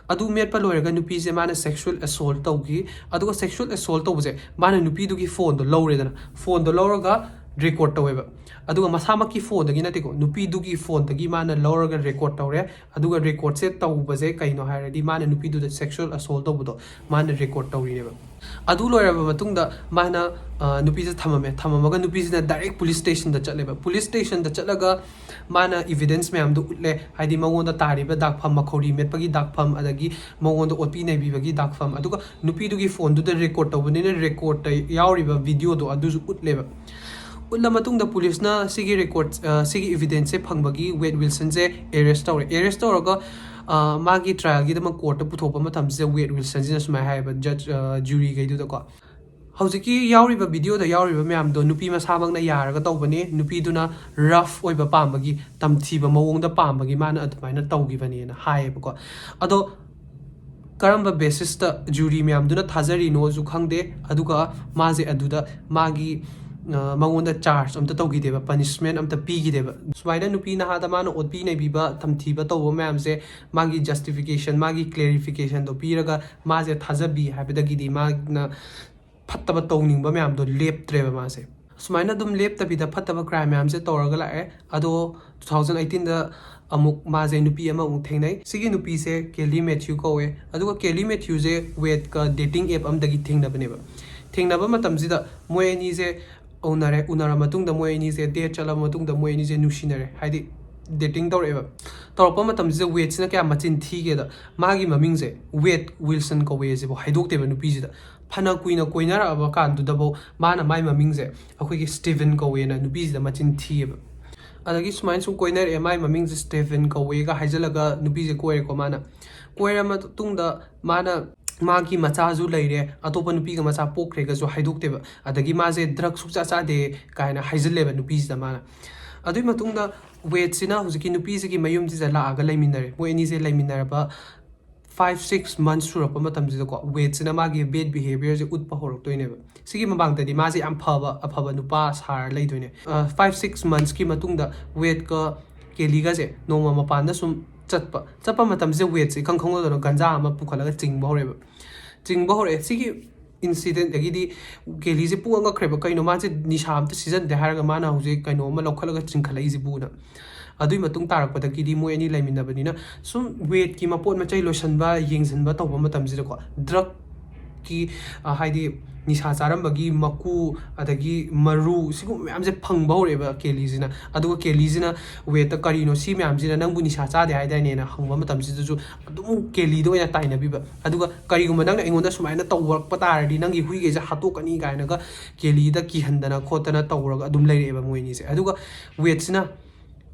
ꯑꯗꯨ ꯃꯦꯠꯄ ꯂꯣꯏꯔꯒ ꯅꯨꯄꯤꯁꯦ ꯃꯥꯅ sexual assault ꯇꯧꯈꯤ꯫ ꯑꯗꯨꯒ sexual assault ꯇꯧꯕꯁꯦ ꯃꯥꯅ ꯅꯨꯄꯤꯗꯨꯒꯤ ꯐꯣꯟꯗꯣ ꯂꯧꯔꯦꯗꯅ, ꯐꯣꯟꯗꯣ ꯂꯧꯔꯒ ꯔꯦꯀꯣꯔꯠ ꯇꯧꯋꯦꯕ꯫ ꯑꯗꯨꯒ ꯃꯁꯥꯃꯛꯀꯤ ꯐꯣꯟꯗꯒꯤ ꯅꯠꯇꯦꯀꯣ, ꯅꯨꯄꯤꯗꯨꯒꯤ ꯐꯣꯟꯗꯒꯤ ꯃꯥꯅ ꯂꯧꯔꯒ ꯔꯦꯀꯣꯔꯠ ꯇꯧꯔꯦ꯫ ꯑꯗꯨꯒ ꯔꯦꯀꯣꯔꯠꯁꯦ ꯇꯧꯕꯁꯦ ꯀꯩꯅꯣ ꯍꯥꯏꯔꯗꯤ ꯃꯥꯅ ꯅꯨꯄꯤꯗꯨꯗ sexual assault ꯇꯧꯕꯗꯣ ꯃꯥꯅ ꯔꯦꯀꯣꯔꯠ ꯇꯧꯔꯤꯅꯦꯕ꯫ ꯑꯗꯨ ꯂꯣꯏꯔꯕ ꯃꯇꯨꯡꯗ ꯃꯥꯅ, ꯑ, ꯅꯨꯄꯤꯁꯦ ꯊꯝꯃꯝꯃꯦ꯫ ꯊꯝꯃꯝꯃꯒ ꯅꯨꯄꯤꯁꯤꯅ direct police station ꯗ ꯆꯠꯂꯦꯕ꯫ Police station ꯗ ꯆꯠꯂꯒ ꯃꯥꯅ evidence ꯃꯌꯥꯝꯗꯣ ꯎꯠꯂꯦ, ꯍꯥꯏꯗꯤ ꯃꯉꯣꯟꯗ ꯇꯥꯔꯤꯕ ꯗꯥꯛꯐꯝ, ꯃꯈꯧꯔꯤ ꯃꯦꯠꯄꯒꯤ ꯗꯥꯛꯐꯝ, ꯑꯗꯒꯤ ꯃꯉꯣꯟꯗ ꯑꯣꯠꯄꯤ ꯅꯩꯕꯤꯕꯒꯤ ꯗꯥꯛꯐꯝ, ꯑꯗꯨꯒ ꯅꯨꯄꯤꯗꯨꯒꯤ ꯐꯣꯟꯗꯨꯗ ꯔꯦꯀꯣꯔꯠ ꯇꯧꯕꯅꯤꯅ ꯔꯦꯀꯣꯔꯠꯇ ꯌꯥꯎꯔꯤꯕ ꯚꯤꯗꯤꯑꯣꯗꯣ ꯑꯗꯨꯁꯨ ꯎꯠꯂꯦꯕ꯫ ꯎꯠꯂ ꯃꯇꯨꯡꯗ ꯄꯨꯂꯤꯁꯅ ꯁꯤꯒꯤ ꯔꯦꯀꯣꯔꯠ, ꯑ, ꯁꯤꯒꯤ evidence ꯁꯦ ꯐꯪꯕꯒꯤ ꯋꯦꯗ ꯋꯤꯜꯁꯟꯁꯦ arrest ꯇꯧꯔꯦ꯫ Arrest ꯇꯧꯔꯒ, ꯑ, ꯃꯥꯒꯤ trial ꯒꯤꯗꯃꯛ court ꯇ ꯄꯨꯊꯣꯛꯄ ꯃꯇꯝꯁꯤꯗ ꯋꯦꯗ ꯋꯤꯜꯁꯟꯁꯤꯅ ꯁꯨꯃꯥꯏꯅ ꯍꯥꯏꯌꯦꯕ, ꯖꯗ꯭ꯖ, ꯑ, ꯖꯨꯔꯤꯈꯩꯗꯨꯗꯀꯣ, "ꯍꯧꯖꯤꯛꯀꯤ ꯌꯥꯎꯔꯤꯕ ꯚꯤꯗꯤꯑꯣꯗ ꯌꯥꯎꯔꯤꯕ ꯃꯌꯥꯝꯗꯣ ꯅꯨꯄꯤ ꯃꯁꯥꯃꯛꯅ ꯌꯥꯔꯒ ꯇꯧꯕꯅꯦ, ꯅꯨꯄꯤꯗꯨꯅ rough ꯑꯣꯏꯕ ꯄꯥꯝꯕꯒꯤ, ꯇꯝꯊꯤꯕ ꯃꯑꯣꯡꯗ ꯄꯥꯝꯕꯒꯤ ꯃꯥꯅ ꯑꯗꯨꯃꯥꯏꯅ ꯇꯧꯈꯤꯕꯅꯦꯅ" ꯍꯥꯏꯌꯦꯕꯀꯣ꯫ ꯑꯗꯣ ꯀꯔꯝꯕ basis ꯇ ꯖꯨꯔꯤ ꯃꯌꯥꯝꯗꯨꯅ ꯊꯥꯖꯔꯤꯅꯣꯁꯨ ꯈꯪꯗꯦ, ꯑꯗꯨꯒ ꯃꯥꯁꯦ ꯑꯗꯨꯗ ꯃꯥꯒꯤ, ꯑ, ꯃꯉꯣꯟꯗ charge ꯑꯝꯇ ꯇꯧꯈꯤꯗꯦꯕ, punishment ꯑꯝꯇ ꯄꯤꯈꯤꯗꯦꯕ꯫ ꯁꯨꯃꯥꯏꯅ ꯅꯨꯄꯤ ꯅꯍꯥꯗ ꯃꯥꯅ ꯑꯣꯠꯄꯤ ꯅꯩꯕꯤꯕ, ꯇꯝꯊꯤꯕ ꯇꯧꯕ ꯃꯌꯥꯝꯁꯦ ꯃꯥꯒꯤ justification, ꯃꯥꯒꯤ clarification ꯗꯣ ꯄꯤꯔꯒ ꯃꯥꯁꯦ ꯊꯥꯖꯕꯤ ꯍꯥꯏꯕꯗꯒꯤꯗꯤ ꯃꯥꯅ ꯐꯠꯇꯕ ꯇꯧꯅꯤꯡꯕ ꯃꯌꯥꯝꯗꯣ ꯂꯦꯞꯇ꯭ꯔꯦꯕ ꯃꯥꯁꯦ꯫ ꯁꯨꯃꯥꯏꯅ ꯑꯗꯨꯝ ꯂꯦꯞꯇꯕꯤꯗ ꯐꯠꯇꯕ crime ꯃꯌꯥꯝꯁꯦ ꯇꯧꯔꯒ ꯂꯥꯛꯑꯦ꯫ ꯑꯗꯣ two thousand eighteen ꯗ ꯑꯃꯨꯛ ꯃꯥꯁꯦ ꯅꯨꯄꯤ ꯑꯃꯃꯨꯛ ꯊꯦꯡꯅꯩ꯫ ꯁꯤꯒꯤ ꯅꯨꯄꯤꯁꯦ ꯀꯦꯂꯤ ꯃꯦꯊ꯭ꯌꯨ ꯀꯧꯋꯦ꯫ ꯑꯗꯨꯒ ꯀꯦꯂꯤ ꯃꯦꯊ꯭ꯌꯨꯁꯦ ꯋꯦꯗꯀ dating app ꯑꯃꯗꯒꯤ ꯊꯦꯡꯅꯕꯅꯦꯕ꯫ ꯊꯦꯡꯅꯕ ꯃꯇꯝꯁꯤꯗ ꯃꯣꯏ ꯑꯅꯤꯁꯦ ꯎꯅꯔꯦ꯫ ꯎꯅꯔ ꯃꯇꯨꯡꯗ ꯃꯣꯏ ꯑꯅꯤꯁꯦ date ꯆꯠꯂꯕ ꯃꯇꯨꯡꯗ ꯃꯣꯏ ꯑꯅꯤꯁꯦ ꯅꯨꯡꯁꯤꯅꯔꯦ, ꯍꯥꯏꯗꯤ dating ꯇꯧꯔꯛꯑꯦꯕ꯫ ꯇꯧꯔꯛꯄ ꯃꯇꯝꯁꯤꯗ ꯋꯦꯗꯁꯤꯅ ꯀꯌꯥ ꯃꯆꯤꯟ ꯊꯤꯒꯦꯗ, ꯃꯥꯒꯤ ꯃꯃꯤꯡꯁꯦ ꯋꯦꯗ ꯋꯤꯜꯁꯟ ꯀꯧꯋꯦ ꯁꯤꯐꯥꯎ ꯍꯥꯏꯗꯣꯛꯇꯦꯕ ꯅꯨꯄꯤꯁꯤꯗ꯫ ꯐꯅ ꯀꯨꯏꯅ ꯀꯣꯏꯅꯔꯛꯑꯕ ꯀꯥꯟꯗꯨꯗꯐꯥꯎ ꯃꯥꯅ ꯃꯥꯏ ꯃꯃꯤꯡꯁꯦ ꯑꯩꯈꯣꯏꯒꯤ ꯁ꯭ꯇꯤꯚꯟ ꯀꯧꯋꯦꯅ ꯅꯨꯄꯤꯁꯤꯗ ꯃꯆꯤꯟ ꯊꯤꯌꯦꯕ꯫ ꯑꯗꯒꯤ ꯁꯨꯃꯥꯏꯅ ꯁꯨꯝ ꯀꯣꯏꯅꯔꯛꯑꯦ, ꯃꯥꯏ ꯃꯃꯤꯡꯁꯦ ꯁ꯭ꯇꯦꯐꯦꯟ ꯀꯧꯋꯦꯒ ꯍꯥꯏꯖꯜꯂꯒ ꯅꯨꯄꯤꯁꯦ ꯀꯣꯏꯔꯦꯀꯣ ꯃꯥꯅ꯫ ꯀꯣꯏꯔ ꯃꯇꯨꯡꯗ ꯃꯥꯅ ꯃꯥꯒꯤ ꯃꯆꯥꯁꯨ ꯂꯩꯔꯦ, ꯑꯇꯣꯞꯄ ꯅꯨꯄꯤꯒ ꯃꯆꯥ ꯄꯣꯛꯈ꯭ꯔꯦꯒꯁꯨ ꯍꯥꯏꯗꯣꯛꯇꯦꯕ꯫ ꯑꯗꯒꯤ ꯃꯥꯁꯦ ꯗ꯭ꯔꯒ ꯁꯨꯛꯆꯥ ꯆꯥꯗꯦ ꯀꯥꯏꯅ ꯍꯥꯏꯖꯤꯜꯂꯦꯕ ꯅꯨꯄꯤꯁꯤꯗ ꯃꯥꯅ꯫ ꯑꯗꯨꯒꯤ ꯃꯇꯨꯡꯗ ꯋꯦꯗꯁꯤꯅ ꯍꯧꯖꯤꯛꯀꯤ ꯅꯨꯄꯤꯁꯤꯒꯤ ꯃꯌꯨꯝꯁꯤꯗ ꯂꯥꯛꯑꯒ ꯂꯩꯃꯤꯟꯅꯔꯦ꯫ ꯃꯣꯏ ꯑꯅꯤꯁꯦ ꯂꯩꯃꯤꯟꯅꯔꯕ ꯐꯥꯏꯚ ꯁꯤꯛꯁ ꯃꯟꯊꯁ ꯁꯨꯔꯛꯄ ꯃꯇꯝꯁꯤꯗꯀꯣ, ꯋꯦꯗꯁꯤꯅ ꯃꯥꯒꯤ ꯕꯦꯗ ꯕꯤꯍꯦꯕꯤꯌꯔꯁꯦ ꯎꯠꯄ ꯍꯧꯔꯛꯇꯣꯏꯅꯦꯕ꯫ ꯁꯤꯒꯤ ꯃꯃꯥꯡꯗꯗꯤ ꯃꯥꯁꯦ ꯌꯥꯝ ꯐꯕ, ꯑꯐꯕ ꯅꯨꯄꯥ ꯁꯥꯔ ꯂꯩꯗꯣꯏꯅꯦ꯫ ꯐꯥꯏꯚ ꯁꯤꯛꯁ ꯃꯟꯊꯁꯀꯤ ꯃꯇꯨꯡꯗ ꯋꯦꯗꯀ ꯀꯦꯂꯤꯒꯁꯦ ꯅꯣꯡꯃ ꯃꯄꯥꯟꯗ ꯁꯨꯝ ꯆꯠꯄ ꯆꯠꯄ ꯃꯇꯝꯁꯤꯗ ꯋꯦꯗꯁꯦ ꯏꯈꯪ ꯈꯪꯍꯧꯗꯅ ꯒꯟꯖꯥ ꯑꯃ ꯄꯨꯈꯠꯂꯒ ꯆꯤꯡꯕ ꯍꯧꯔꯦꯕ꯫ ꯆꯤꯡꯕ ꯍꯧꯔꯛꯑꯦ꯫ ꯁꯤꯒꯤ ꯏꯟꯁꯤꯗꯦꯟꯠ ꯑꯗꯒꯤꯗꯤ ꯀꯦꯂꯤꯁꯦ ꯄꯨꯡꯉꯛ ꯉꯛꯈ꯭ꯔꯦꯕ, ꯀꯩꯅꯣ ꯃꯥꯁꯦ ꯅꯤꯁꯥ ꯑꯝꯇ ꯁꯤꯖꯤꯟꯅꯗꯦ ꯍꯥꯏꯔꯒ ꯃꯥꯅ ꯍꯧꯖꯤꯛ ꯀꯩꯅꯣ ꯑꯃ ꯂꯧꯈꯠꯂꯒ ꯆꯤꯡꯈꯠꯂꯛꯏꯁꯤꯕꯨꯅ꯫ ꯑꯗꯨꯒꯤ ꯃꯇꯨꯡ ꯇꯥꯔꯛꯄꯗꯒꯤꯗꯤ ꯃꯣꯏ ꯑꯅꯤ ꯂꯩꯃꯤꯟꯅꯕꯅꯤꯅ ꯁꯨꯝ ꯋꯦꯗꯀꯤ ꯃꯄꯣꯠ ꯃꯆꯩ ꯂꯣꯏꯁꯟꯕ, ꯌꯦꯡꯁꯤꯟꯕ ꯇꯧꯕ ꯃꯇꯝꯁꯤꯗꯀꯣ, ꯗ꯭ꯔꯒꯀꯤ, ꯑ, ꯍꯥꯏꯗꯤ ꯅꯤꯁꯥ ꯆꯥꯔꯝꯕꯒꯤ ꯃꯀꯨ ꯑꯗꯒꯤ ꯃꯔꯨ, ꯁꯤꯒꯨꯝꯕ ꯃꯌꯥꯝꯁꯦ ꯐꯪꯕ ꯍꯧꯔꯛꯑꯦꯕ ꯀꯦꯂꯤꯁꯤꯅ꯫ ꯑꯗꯨꯒ ꯀꯦꯂꯤꯁꯤꯅ ꯋꯦꯗꯇ, "ꯀꯔꯤꯅꯣ ꯁꯤ ꯃꯌꯥꯝꯁꯤꯅ, ꯅꯪꯕꯨ ꯅꯤꯁꯥ ꯆꯥꯗꯦ ꯍꯥꯏꯗꯥꯏꯅꯦꯅ?" ꯍꯪꯕ ꯃꯇꯝꯁꯤꯗꯁꯨ ꯑꯗꯨꯝ ꯀꯦꯂꯤꯗ ꯑꯣꯏꯅ ꯇꯥꯏꯅꯕꯤꯕ꯫ ꯑꯗꯨꯒ, "ꯀꯔꯤꯒꯨꯝꯕ ꯅꯪꯅ ꯑꯩꯉꯣꯟꯗ ꯁꯨꯃꯥꯏꯅ ꯇꯧꯔꯛꯄ ꯇꯥꯔꯗꯤ ꯅꯪꯒꯤ ꯍꯨꯏꯈꯩꯁꯦ ꯍꯥꯠꯇꯣꯛꯀꯅꯤ" ꯀꯥꯏꯅꯒ ꯀꯦꯂꯤꯗ ꯀꯤꯍꯟꯗꯅ ꯈꯣꯠꯇꯅ ꯇꯧꯔꯒ ꯑꯗꯨꯝ ꯂꯩꯔꯛꯑꯦꯕ ꯃꯣꯏ ꯑꯅꯤꯁꯦ꯫ ꯑꯗꯨꯒ ꯋꯦꯗꯁꯤꯅ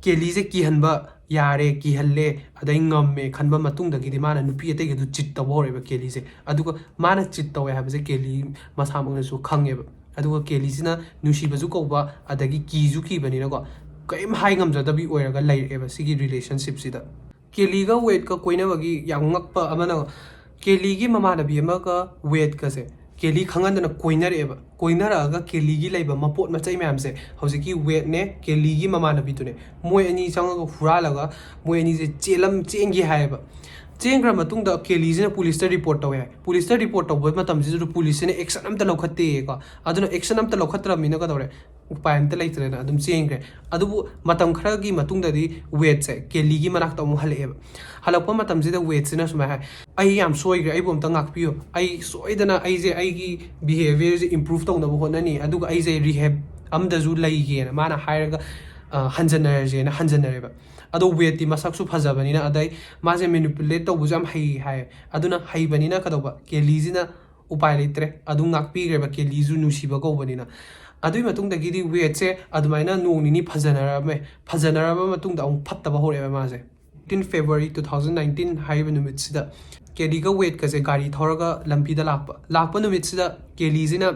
ꯀꯦꯂꯤꯁꯦ ꯀꯤꯍꯟꯕ ꯌꯥꯔꯦ, ꯀꯤꯍꯜꯂꯦ, ꯑꯗꯩ ꯉꯝꯃꯦ ꯈꯟꯕ ꯃꯇꯨꯡꯗꯒꯤꯗꯤ ꯃꯥꯅ ꯅꯨꯄꯤ ꯑꯇꯩꯒꯗꯨ ꯆꯤꯠ ꯇꯧꯕ ꯍꯧꯔꯛꯑꯦꯕ ꯀꯦꯂꯤꯁꯦ꯫ ꯑꯗꯨꯒ ꯃꯥꯅ ꯆꯤꯠ ꯇꯧꯋꯦ ꯍꯥꯏꯕꯁꯦ ꯀꯦꯂꯤ ꯃꯁꯥꯃꯛꯅꯁꯨ ꯈꯪꯉꯦꯕ꯫ ꯑꯗꯨꯒ ꯀꯦꯂꯤꯁꯤꯅ ꯅꯨꯡꯁꯤꯕꯁꯨ ꯀꯧꯕ, ꯑꯗꯒꯤ ꯀꯤꯁꯨ ꯀꯤꯕꯅꯤꯅꯀꯣ, ꯀꯔꯤꯝ ꯍꯥꯏ ꯉꯝꯖꯗꯕꯤ ꯑꯣꯏꯔꯒ ꯂꯩꯔꯛꯑꯦꯕ ꯁꯤꯒꯤ ꯔꯤꯂꯦꯁꯟꯁꯤꯞꯁꯤꯗ꯫ ꯀꯦꯂꯤꯒ ꯋꯦꯗꯀ ꯀꯣꯏꯅꯕꯒꯤ ꯌꯥꯝ ꯉꯛꯄ ꯑꯃꯅ, ꯀꯦꯂꯤꯒꯤ ꯃꯃꯥꯟꯅꯕꯤ ꯑꯃꯒ ꯋꯦꯗꯀꯁꯦ ꯀꯦꯂꯤ ꯈꯪꯍꯟꯗꯅ ꯀꯣꯏꯅꯔꯛꯑꯦꯕ꯫ ꯀꯣꯏꯅꯔꯛꯑꯒ ꯀꯦꯂꯤꯒꯤ ꯂꯩꯕ ꯃꯄꯣꯠ ꯃꯆꯩ ꯃꯌꯥꯝꯁꯦ ꯍꯧꯖꯤꯛꯀꯤ ꯋꯦꯗꯅꯦ ꯀꯦꯂꯤꯒꯤ ꯃꯃꯥꯟꯅꯕꯤꯗꯨꯅꯦ, ꯃꯣꯏ ꯑꯅꯤ ꯆꯪꯉꯒ ꯍꯨꯔꯥꯜꯂꯒ ꯃꯣꯏ ꯑꯅꯤꯁꯦ ꯆꯦꯜꯂꯝ-, ꯆꯦꯟꯒꯤ ꯍꯥꯏꯌꯦꯕ꯫ ꯆꯦꯟꯈ꯭ꯔ ꯃꯇꯨꯡꯗ ꯀꯦꯂꯤꯁꯤꯅ ꯄꯨꯂꯤꯁꯇ ꯔꯤꯄꯣꯔꯠ ꯇꯧꯋꯦ ꯍꯥꯏ꯫ ꯄꯨꯂꯤꯁꯇ ꯔꯤꯄꯣꯔꯠ ꯇꯧꯕ ꯃꯇꯝꯁꯤꯗꯁꯨ ꯄꯨꯂꯤꯁꯁꯤꯅ ꯑꯦꯛꯁꯟ ꯑꯝꯇ ꯂꯧꯈꯠꯇꯦꯀꯣ꯫ ꯑꯗꯨꯅ ꯑꯦꯛꯁꯟ ꯑꯝꯇ ꯂꯧꯈꯠꯇ꯭ꯔꯕꯅꯤꯅ ꯀꯩꯗꯧꯔꯦ? ꯎꯄꯥꯏ ꯑꯝꯇ ꯂꯩꯇ꯭ꯔꯦꯅ ꯑꯗꯨꯝ ꯆꯦꯟꯈ꯭ꯔꯦ꯫ ꯑꯗꯨꯕꯨ ꯃꯇꯝ ꯈꯔꯒꯤ ꯃꯇꯨꯡꯗꯗꯤ ꯋꯦꯗꯁꯦ ꯀꯦꯂꯤꯒꯤ ꯃꯅꯥꯛꯇ ꯑꯃꯨꯛ ꯍꯜꯂꯛꯑꯦꯕ꯫ ꯍꯜꯂꯛꯄ ꯃꯇꯝꯁꯤꯗ ꯋꯦꯗꯁꯤꯅ ꯁꯨꯃꯥꯏꯅ ꯍꯥꯏ, "ꯑꯩ ꯌꯥꯝ ꯁꯣꯏꯈ꯭ꯔꯦ, ꯑꯩꯕꯨ ꯑꯝꯇ ꯉꯥꯛꯄꯤꯌꯨ꯫ ꯑꯩ ꯁꯣꯏꯗꯅ ꯑꯩꯁꯦ ꯑꯩꯒꯤ ꯕꯤꯍꯦꯕꯤꯌꯔꯁꯦ ꯏꯝꯄ꯭ꯔꯨꯚ ꯇꯧꯅꯕ ꯍꯣꯠꯅꯅꯤ, ꯑꯗꯨꯒ ꯑꯩꯁꯦ ꯔꯤꯍꯦꯕ ꯑꯝꯗꯁꯨ ꯂꯩꯒꯦꯅ" ꯃꯥꯅ ꯍꯥꯏꯔꯒ, ꯑ, ꯍꯟꯖꯟꯅꯔꯁꯦꯅ ꯍꯟꯖꯟꯅꯔꯦꯕ꯫ ꯑꯗꯣ ꯋꯦꯗꯇꯤ ꯃꯁꯛꯁꯨ ꯐꯖꯕꯅꯤꯅ, ꯑꯗꯩ ꯃꯥꯁꯦ ꯃꯦꯅꯤꯄꯨꯂꯦꯠ ꯇꯧꯕꯁꯨ ꯌꯥꯝ ꯍꯩ ꯍꯥꯏ꯫ ꯑꯗꯨꯅ ꯍꯩꯕꯅꯤꯅ ꯀꯩꯗꯧꯕ, ꯀꯦꯂꯤꯁꯤꯅ ꯎꯄꯥꯏ ꯂꯩꯇ꯭ꯔꯦ, ꯑꯗꯨꯝ ꯉꯥꯛꯄꯤꯈ꯭ꯔꯦꯕ, ꯀꯦꯂꯤꯁꯨ ꯅꯨꯡꯁꯤꯕ ꯀꯧꯕꯅꯤꯅ꯫ ꯑꯗꯨꯒꯤ ꯃꯇꯨꯡꯗꯒꯤꯗꯤ ꯋꯦꯠꯁꯦ ꯑꯗꯨꯃꯥꯏꯅ ꯅꯣꯡ ꯅꯤꯅꯤ ꯐꯖꯅꯔꯝꯃꯦ꯫ ꯐꯖꯅꯔꯕ ꯃꯇꯨꯡꯗ ꯑꯃꯨꯛ ꯐꯠꯇꯕ ꯍꯧꯔꯛꯑꯦꯕ ꯃꯥꯁꯦ꯫ February two thousand nineteen ꯍꯥꯏꯔꯤꯕ ꯅꯨꯃꯤꯠꯁꯤꯗ ꯀꯦꯂꯤꯒ ꯋꯦꯠꯀꯁꯦ ꯒꯥꯔꯤ ꯊꯧꯔꯒ ꯂꯝꯕꯤꯗ ꯂꯥꯛꯄ ꯂꯥꯛꯄ ꯅꯨꯃꯤꯠꯁꯤꯗ ꯀꯦꯂꯤꯁꯤꯅ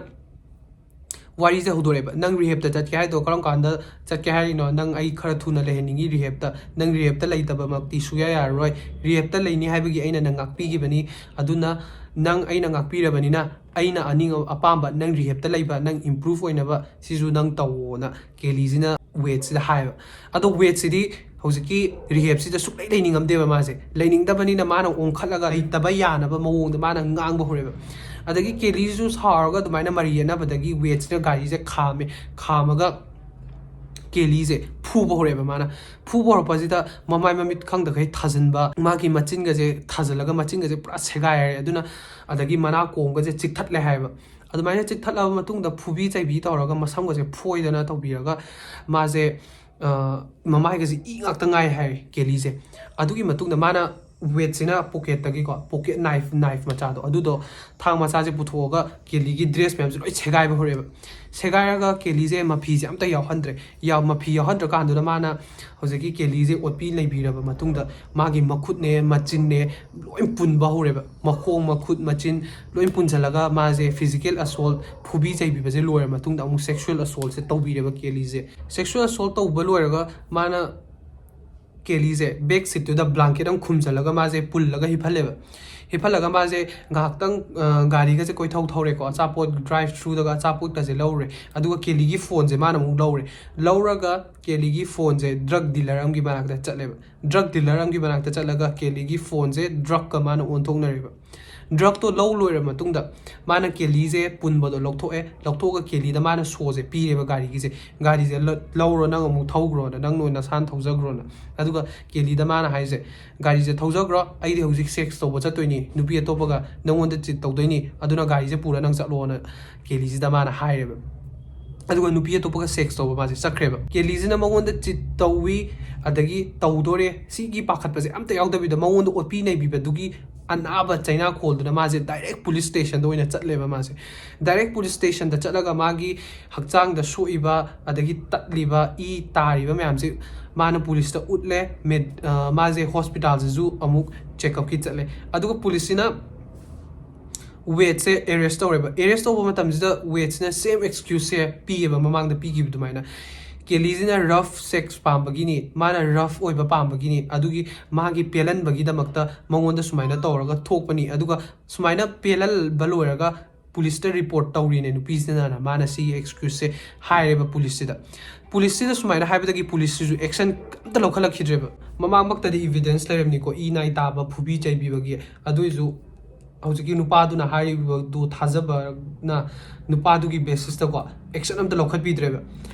ꯋꯥꯔꯤꯁꯦ ꯍꯧꯗꯣꯔꯛꯑꯦꯕ꯫ "ꯅꯪ ꯔꯤꯍꯦꯞꯇ ꯆꯠꯀꯦ ꯍꯥꯏꯗꯣ ꯀꯔꯝ ꯀꯥꯟꯗ ꯆꯠꯀꯦ ꯍꯥꯏꯔꯤꯅꯣ? ꯅꯪ ꯑꯩ ꯈꯔ ꯊꯨꯅ ꯂꯩꯍꯟꯅꯤꯡꯉꯤ ꯔꯤꯍꯦꯞꯇ꯫ ꯅꯪ ꯔꯤꯍꯦꯞꯇ ꯂꯩꯇꯕꯃꯛꯇꯤ ꯁꯨꯌꯥ ꯌꯥꯔꯔꯣꯏ꯫ ꯔꯤꯍꯦꯞꯇ ꯂꯩꯅꯤ ꯍꯥꯏꯕꯒꯤ ꯑꯩꯅ ꯅꯪ ꯉꯥꯛꯄꯤꯈꯤꯕꯅꯤ꯫ ꯑꯗꯨꯅ ꯅꯪ ꯑꯩꯅ ꯉꯥꯛꯄꯤꯔꯕꯅꯤꯅ ꯑꯩꯅ ꯑꯅꯤꯡ ꯑꯄꯥꯝꯕ ꯅꯪ ꯔꯤꯍꯦꯞꯇ ꯂꯩꯕ, ꯅꯪ ꯏꯝꯄ꯭ꯔꯨꯚ ꯑꯣꯏꯅꯕ ꯁꯤꯁꯨ ꯅꯪ ꯇꯧꯋꯣꯅ" ꯀꯦꯂꯤꯁꯤꯅ ꯋꯦꯠꯁꯤꯗ ꯍꯥꯏꯌꯦꯕ꯫ ꯑꯗꯣ ꯋꯦꯠꯁꯤꯗꯤ ꯍꯧꯖꯤꯛꯀꯤ ꯔꯤꯍꯦꯞꯁꯤꯗ ꯁꯨꯛꯂꯩ ꯂꯩꯅꯤꯡꯉꯝꯗꯦꯕ ꯃꯥꯁꯦ꯫ ꯂꯩꯅꯤꯡꯗꯕꯅꯤꯅ ꯃꯥꯅ ꯑꯣꯟꯈꯠꯂꯒ ꯂꯩꯇꯕ ꯌꯥꯅꯕ ꯃꯑꯣꯡꯗ ꯃꯥꯅ ꯉꯥꯡꯕ ꯍꯧꯔꯦꯕ꯫ ꯑꯗꯒꯤ ꯀꯦꯂꯤꯁꯤꯁꯨ ꯁꯥꯎꯔꯒ ꯑꯗꯨꯃꯥꯏꯅ ꯃꯔꯩ ꯌꯦꯠꯅꯕꯗꯒꯤ ꯋꯦꯠꯁꯤꯅ ꯒꯥꯔꯤꯁꯦ ꯈꯥꯝꯃꯦ꯫ ꯈꯥꯝꯃꯒ ꯀꯦꯂꯤꯁꯦ ꯐꯨꯕ ꯍꯧꯔꯛꯑꯦꯕ ꯃꯥꯅ꯫ ꯐꯨꯕ ꯍꯧꯔꯛꯄꯁꯤꯗ ꯃꯃꯥꯏ ꯃꯃꯤꯠ ꯈꯪꯗꯈꯩ ꯊꯥꯖꯤꯟꯕ, ꯃꯥꯒꯤ ꯃꯆꯤꯟꯒꯁꯦ ꯊꯥꯖꯤꯜꯂꯒ ꯃꯆꯤꯟꯒꯁꯦ ꯄꯨꯔꯥ ꯁꯦꯒꯥꯏꯔꯦ꯫ ꯑꯗꯨꯅ ꯑꯗꯒꯤ ꯃꯅꯥ ꯀꯣꯡꯒꯁꯦ ꯆꯤꯛꯊꯠꯂꯦ ꯍꯥꯏꯌꯦꯕ꯫ ꯑꯗꯨꯃꯥꯏꯅ ꯆꯤꯛꯊꯠꯂꯕ ꯃꯇꯨꯡꯗ ꯐꯨꯕꯤ ꯆꯩꯕꯤ ꯇꯧꯔꯒ ꯃꯁꯝꯒꯁꯦ ꯐꯣꯏꯗꯅ ꯇꯧꯕꯤꯔꯒ ꯃꯥꯁꯦ, ꯑ, ꯃꯃꯥꯏꯒꯁꯦ ꯏ ꯉꯥꯛꯇ ꯉꯥꯏ ꯍꯥꯏ ꯀꯦꯂꯤꯁꯦ꯫ ꯑꯗꯨꯒꯤ ꯃꯇꯨꯡꯗ ꯃꯥꯅ ꯋꯦꯠꯁꯤꯅ ꯄꯣꯀꯦꯠꯇꯒꯤꯀꯣ, ꯄꯣꯀꯦꯠ ꯅꯥꯏꯐ, ꯅꯥꯏꯐ ꯃꯆꯥꯗꯣ, ꯑꯗꯨꯗꯣ, ꯊꯥꯡ ꯃꯆꯥꯁꯦ ꯄꯨꯊꯣꯛꯑꯒ ꯀꯦꯂꯤꯒꯤ ꯗ꯭ꯔꯦꯁ ꯃꯌꯥꯝꯁꯦ ꯂꯣꯏ ꯁꯦꯒꯥꯏꯕ ꯍꯧꯔꯛꯑꯦꯕ꯫ ꯁꯦꯒꯥꯏꯔꯒ ꯀꯦꯂꯤꯁꯦ ꯃꯐꯤꯁꯦ ꯑꯝꯇ ꯌꯥꯎꯍꯟꯗ꯭ꯔꯦ꯫ ꯌꯥꯎ-, ꯃꯐꯤ ꯌꯥꯎꯍꯟꯗ꯭ꯔꯀꯥꯟꯗꯨꯗ ꯃꯥꯅ ꯍꯧꯖꯤꯛꯀꯤ ꯀꯦꯂꯤꯁꯦ ꯑꯣꯠꯄꯤ ꯅꯩꯕꯤꯔꯕ ꯃꯇꯨꯡꯗ ꯃꯥꯒꯤ ꯃꯈꯨꯠꯅꯦ, ꯃꯆꯤꯟꯅꯦ, ꯂꯣꯏ ꯄꯨꯟꯕ ꯍꯧꯔꯦꯕ꯫ ꯃꯈꯣꯡ, ꯃꯈꯨꯠ, ꯃꯆꯤꯟ ꯂꯣꯏ ꯄꯨꯟꯁꯤꯜꯂꯒ ꯃꯥꯁꯦ physical assault, ꯐꯨꯕꯤ ꯆꯩꯕꯤꯕꯁꯦ ꯂꯣꯏꯔ ꯃꯇꯨꯡꯗ ꯑꯃꯨꯛ sexual assaultꯁꯦ ꯇꯧꯕꯤꯔꯦꯕ ꯀꯦꯂꯤꯁꯦ꯫ Sexual assault ꯇꯧꯕ ꯂꯣꯏꯔꯒ ꯃꯥꯅ ꯀꯦꯂꯤꯁꯦ back seatꯇꯨꯗ blanket ꯑꯃ ꯈꯨꯝꯖꯤꯜꯂꯒ ꯃꯥꯁꯦ ꯄꯨꯜꯂꯒ ꯍꯤꯞꯍꯜꯂꯦꯕ꯫ ꯍꯤꯞꯍꯜꯂꯒ ꯃꯥꯁꯦ ꯉꯥꯏꯍꯥꯛꯇꯪ, ꯑ, ꯒꯥꯔꯤꯒꯁꯦ ꯀꯣꯏꯊꯧ ꯊꯧꯔꯦꯀꯣ, ꯑꯆꯥꯄꯣꯠ drive throughꯗꯒ ꯑꯆꯥꯄꯣꯠꯀꯁꯦ ꯂꯧꯔꯦ꯫ ꯑꯗꯨꯒ ꯀꯦꯂꯤꯒꯤ phoneꯁꯦ ꯃꯥꯅ ꯑꯃꯨꯛ ꯂꯧꯔꯦ꯫ ꯂꯧꯔꯒ ꯀꯦꯂꯤꯒꯤ phoneꯁꯦ drug dealer ꯑꯃꯒꯤ ꯃꯅꯥꯛꯇ ꯆꯠꯂꯦꯕ꯫ Drug dealer ꯑꯃꯒꯤ ꯃꯅꯥꯛꯇ ꯆꯠꯂꯒ ꯀꯦꯂꯤꯒꯤ phoneꯁꯦ drugꯀ ꯃꯥꯅ ꯑꯣꯟꯊꯣꯛꯅꯔꯦꯕ꯫ Drugꯇꯣ ꯂꯧ ꯂꯣꯏꯔ ꯃꯇꯨꯡꯗ ꯃꯥꯅ ꯀꯦꯂꯤꯁꯦ ꯄꯨꯟꯕꯗꯣ ꯂꯧꯊꯣꯛꯑꯦ꯫ ꯂꯧꯊꯣꯛꯑꯒ ꯀꯦꯂꯤꯗ ꯃꯥꯅ ꯁꯣꯁꯦ ꯄꯤꯔꯦꯕ ꯒꯥꯔꯤꯒꯤꯁꯦ꯫ "ꯒꯥꯔꯤꯁꯦ ꯂ-, ꯂꯧꯔꯣ, ꯅꯪ ꯑꯃꯨꯛ ꯊꯧꯈ꯭ꯔꯣꯅ, ꯅꯪ ꯅꯣꯏ ꯅꯁꯥꯅ ꯊꯧꯖꯈ꯭ꯔꯣꯅ"꯫ ꯑꯗꯨꯒ ꯀꯦꯂꯤꯗ ꯃꯥꯅ ꯍꯥꯏꯁꯦ, "ꯒꯥꯔꯤꯁꯦ ꯊꯧꯖꯈ꯭ꯔꯣ, ꯑꯩꯗꯤ ꯍꯧꯖꯤꯛ sex ꯇꯧꯕ ꯆꯠꯇꯣꯏꯅꯤ ꯅꯨꯄꯤ ꯑꯇꯣꯞꯄꯒ, ꯅꯪꯉꯣꯟꯗ cheat ꯇꯧꯗꯣꯏꯅꯤ, ꯑꯗꯨꯅ ꯒꯥꯔꯤꯁꯦ ꯄꯨꯔ ꯅꯪ ꯆꯠꯂꯣꯅ" ꯀꯦꯂꯤꯁꯤꯗ ꯃꯥꯅ ꯍꯥꯏꯔꯦꯕ꯫ ꯑꯗꯨꯒ ꯅꯨꯄꯤ ꯑꯇꯣꯞꯄꯒ sex ꯇꯧꯕ ꯃꯥꯁꯦ ꯆꯠꯈ꯭ꯔꯦꯕ꯫ ꯀꯦꯂꯤꯁꯤꯅ ꯃꯉꯣꯟꯗ cheat ꯇꯧꯏ, ꯑꯗꯒꯤ ꯇꯧꯗꯣꯔꯦ, ꯁꯤꯒꯤ ꯄꯥꯈꯠꯄꯁꯦ ꯑꯝꯇ ꯌꯥꯎꯗꯕꯤꯗ ꯃꯉꯣꯟꯗ ꯑꯣꯠꯄꯤ ꯅꯩꯕꯤꯕꯗꯨꯒꯤ ꯑꯅꯥꯕ ꯆꯩꯅꯥ ꯈꯣꯜꯗꯨꯅ ꯃꯥꯁꯦ ꯗꯥꯏꯔꯦꯛ ꯄꯨꯂꯤꯁ ꯁ꯭ꯇꯦꯁꯟꯗ ꯑꯣꯏꯅ ꯆꯠꯂꯦꯕ꯫ ꯃꯥꯁꯦ ꯗꯥꯏꯔꯦꯛ ꯄꯨꯂꯤꯁ ꯁ꯭ꯇꯦꯁꯟꯗ ꯆꯠꯂꯒ ꯃꯥꯒꯤ ꯍꯛꯆꯥꯡꯗ ꯁꯣꯛꯏꯕ, ꯑꯗꯒꯤ ꯇꯠꯂꯤꯕ, ꯏ ꯇꯥꯔꯤꯕ ꯃꯌꯥꯝꯁꯦ ꯃꯥꯅ ꯄꯨꯂꯤꯁꯇ ꯎꯠꯂꯦ꯫ ꯃꯦꯗ-, ꯑ, ꯃꯥꯁꯦ ꯍꯣꯁꯄꯤꯇꯥꯜꯁꯤꯁꯨ ꯑꯃꯨꯛ ꯆꯦꯛꯑꯞꯀꯤ ꯆꯠꯂꯦ꯫ ꯑꯗꯨꯒ ꯄꯨꯂꯤꯁꯁꯤꯅ ꯋꯦꯗꯁꯦ ꯑꯦꯔꯦꯁ ꯇꯧꯔꯦꯕ꯫ ꯑꯦꯔꯦꯁ ꯇꯧꯕ ꯃꯇꯝꯁꯤꯗ ꯋꯦꯗꯁꯤꯅ ꯁꯦꯝ ꯑꯦꯛꯁꯀ꯭ꯌꯨꯁꯁꯦ ꯄꯤꯌꯦꯕ, ꯃꯃꯥꯡꯗ ꯄꯤꯈꯤꯕ ꯑꯗꯨꯃꯥꯏꯅ꯫ ꯀꯦꯂꯤꯁꯤꯅ ꯔꯐ ꯁꯦꯛꯁ ꯄꯥꯝꯕꯒꯤꯅꯤ, ꯃꯥꯅ ꯔꯐ ꯑꯣꯏꯕ ꯄꯥꯝꯕꯒꯤꯅꯤ, ꯑꯗꯨꯒꯤ ꯃꯥꯒꯤ ꯄꯦꯜꯍꯟꯕꯒꯤꯗꯃꯛꯇ ꯃꯉꯣꯟꯗ ꯁꯨꯃꯥꯏꯅ ꯇꯧꯔꯒ ꯊꯣꯛꯄꯅꯤ, ꯑꯗꯨꯒ ꯁꯨꯃꯥꯏꯅ ꯄꯦꯜꯍꯟꯕ ꯂꯣꯏꯔꯒ ꯄꯨꯂꯤꯁꯇ ꯔꯤꯄꯣꯔꯠ ꯇꯧꯔꯤꯅꯦ ꯅꯨꯄꯤꯁꯤꯅꯅ ꯃꯥꯅ ꯁꯤꯒꯤ ꯑꯦꯛꯁꯀ꯭ꯌꯨꯁꯁꯦ ꯍꯥꯏꯔꯦꯕ ꯄꯨꯂꯤꯁꯁꯤꯗ꯫ ꯄꯨꯂꯤꯁꯁꯤꯗ ꯁꯨꯃꯥꯏꯅ ꯍꯥꯏꯕꯗꯒꯤ ꯄꯨꯂꯤꯁꯁꯤꯁꯨ ꯑꯦꯛꯁꯟ ꯑꯝꯇ ꯂꯧꯈꯠꯂꯛꯈꯤꯗ꯭ꯔꯦꯕ꯫ ꯃꯃꯥꯡꯃꯛꯇꯗꯤ ꯏꯚꯤꯗꯦꯟꯁ ꯂꯩꯔꯝꯅꯤꯀꯣ, ꯏ ꯅꯥꯏ ꯇꯥꯕ, ꯐꯨꯕꯤ ꯆꯩꯕꯤꯕꯒꯤ, ꯑꯗꯨꯏꯁꯨ ꯍꯧꯖꯤꯛꯀꯤ ꯅꯨꯄꯥꯗꯨꯅ ꯍꯥꯏꯔꯤꯕꯗꯨ ꯊꯥꯖꯕꯅ ꯅꯨꯄꯥꯗꯨꯒꯤ ꯕꯦꯁꯤꯁꯇꯀꯣ ꯑꯦꯛꯁꯟ ꯑꯝꯇ ꯂꯧꯈꯠꯄꯤꯗ꯭ꯔꯦꯕ꯫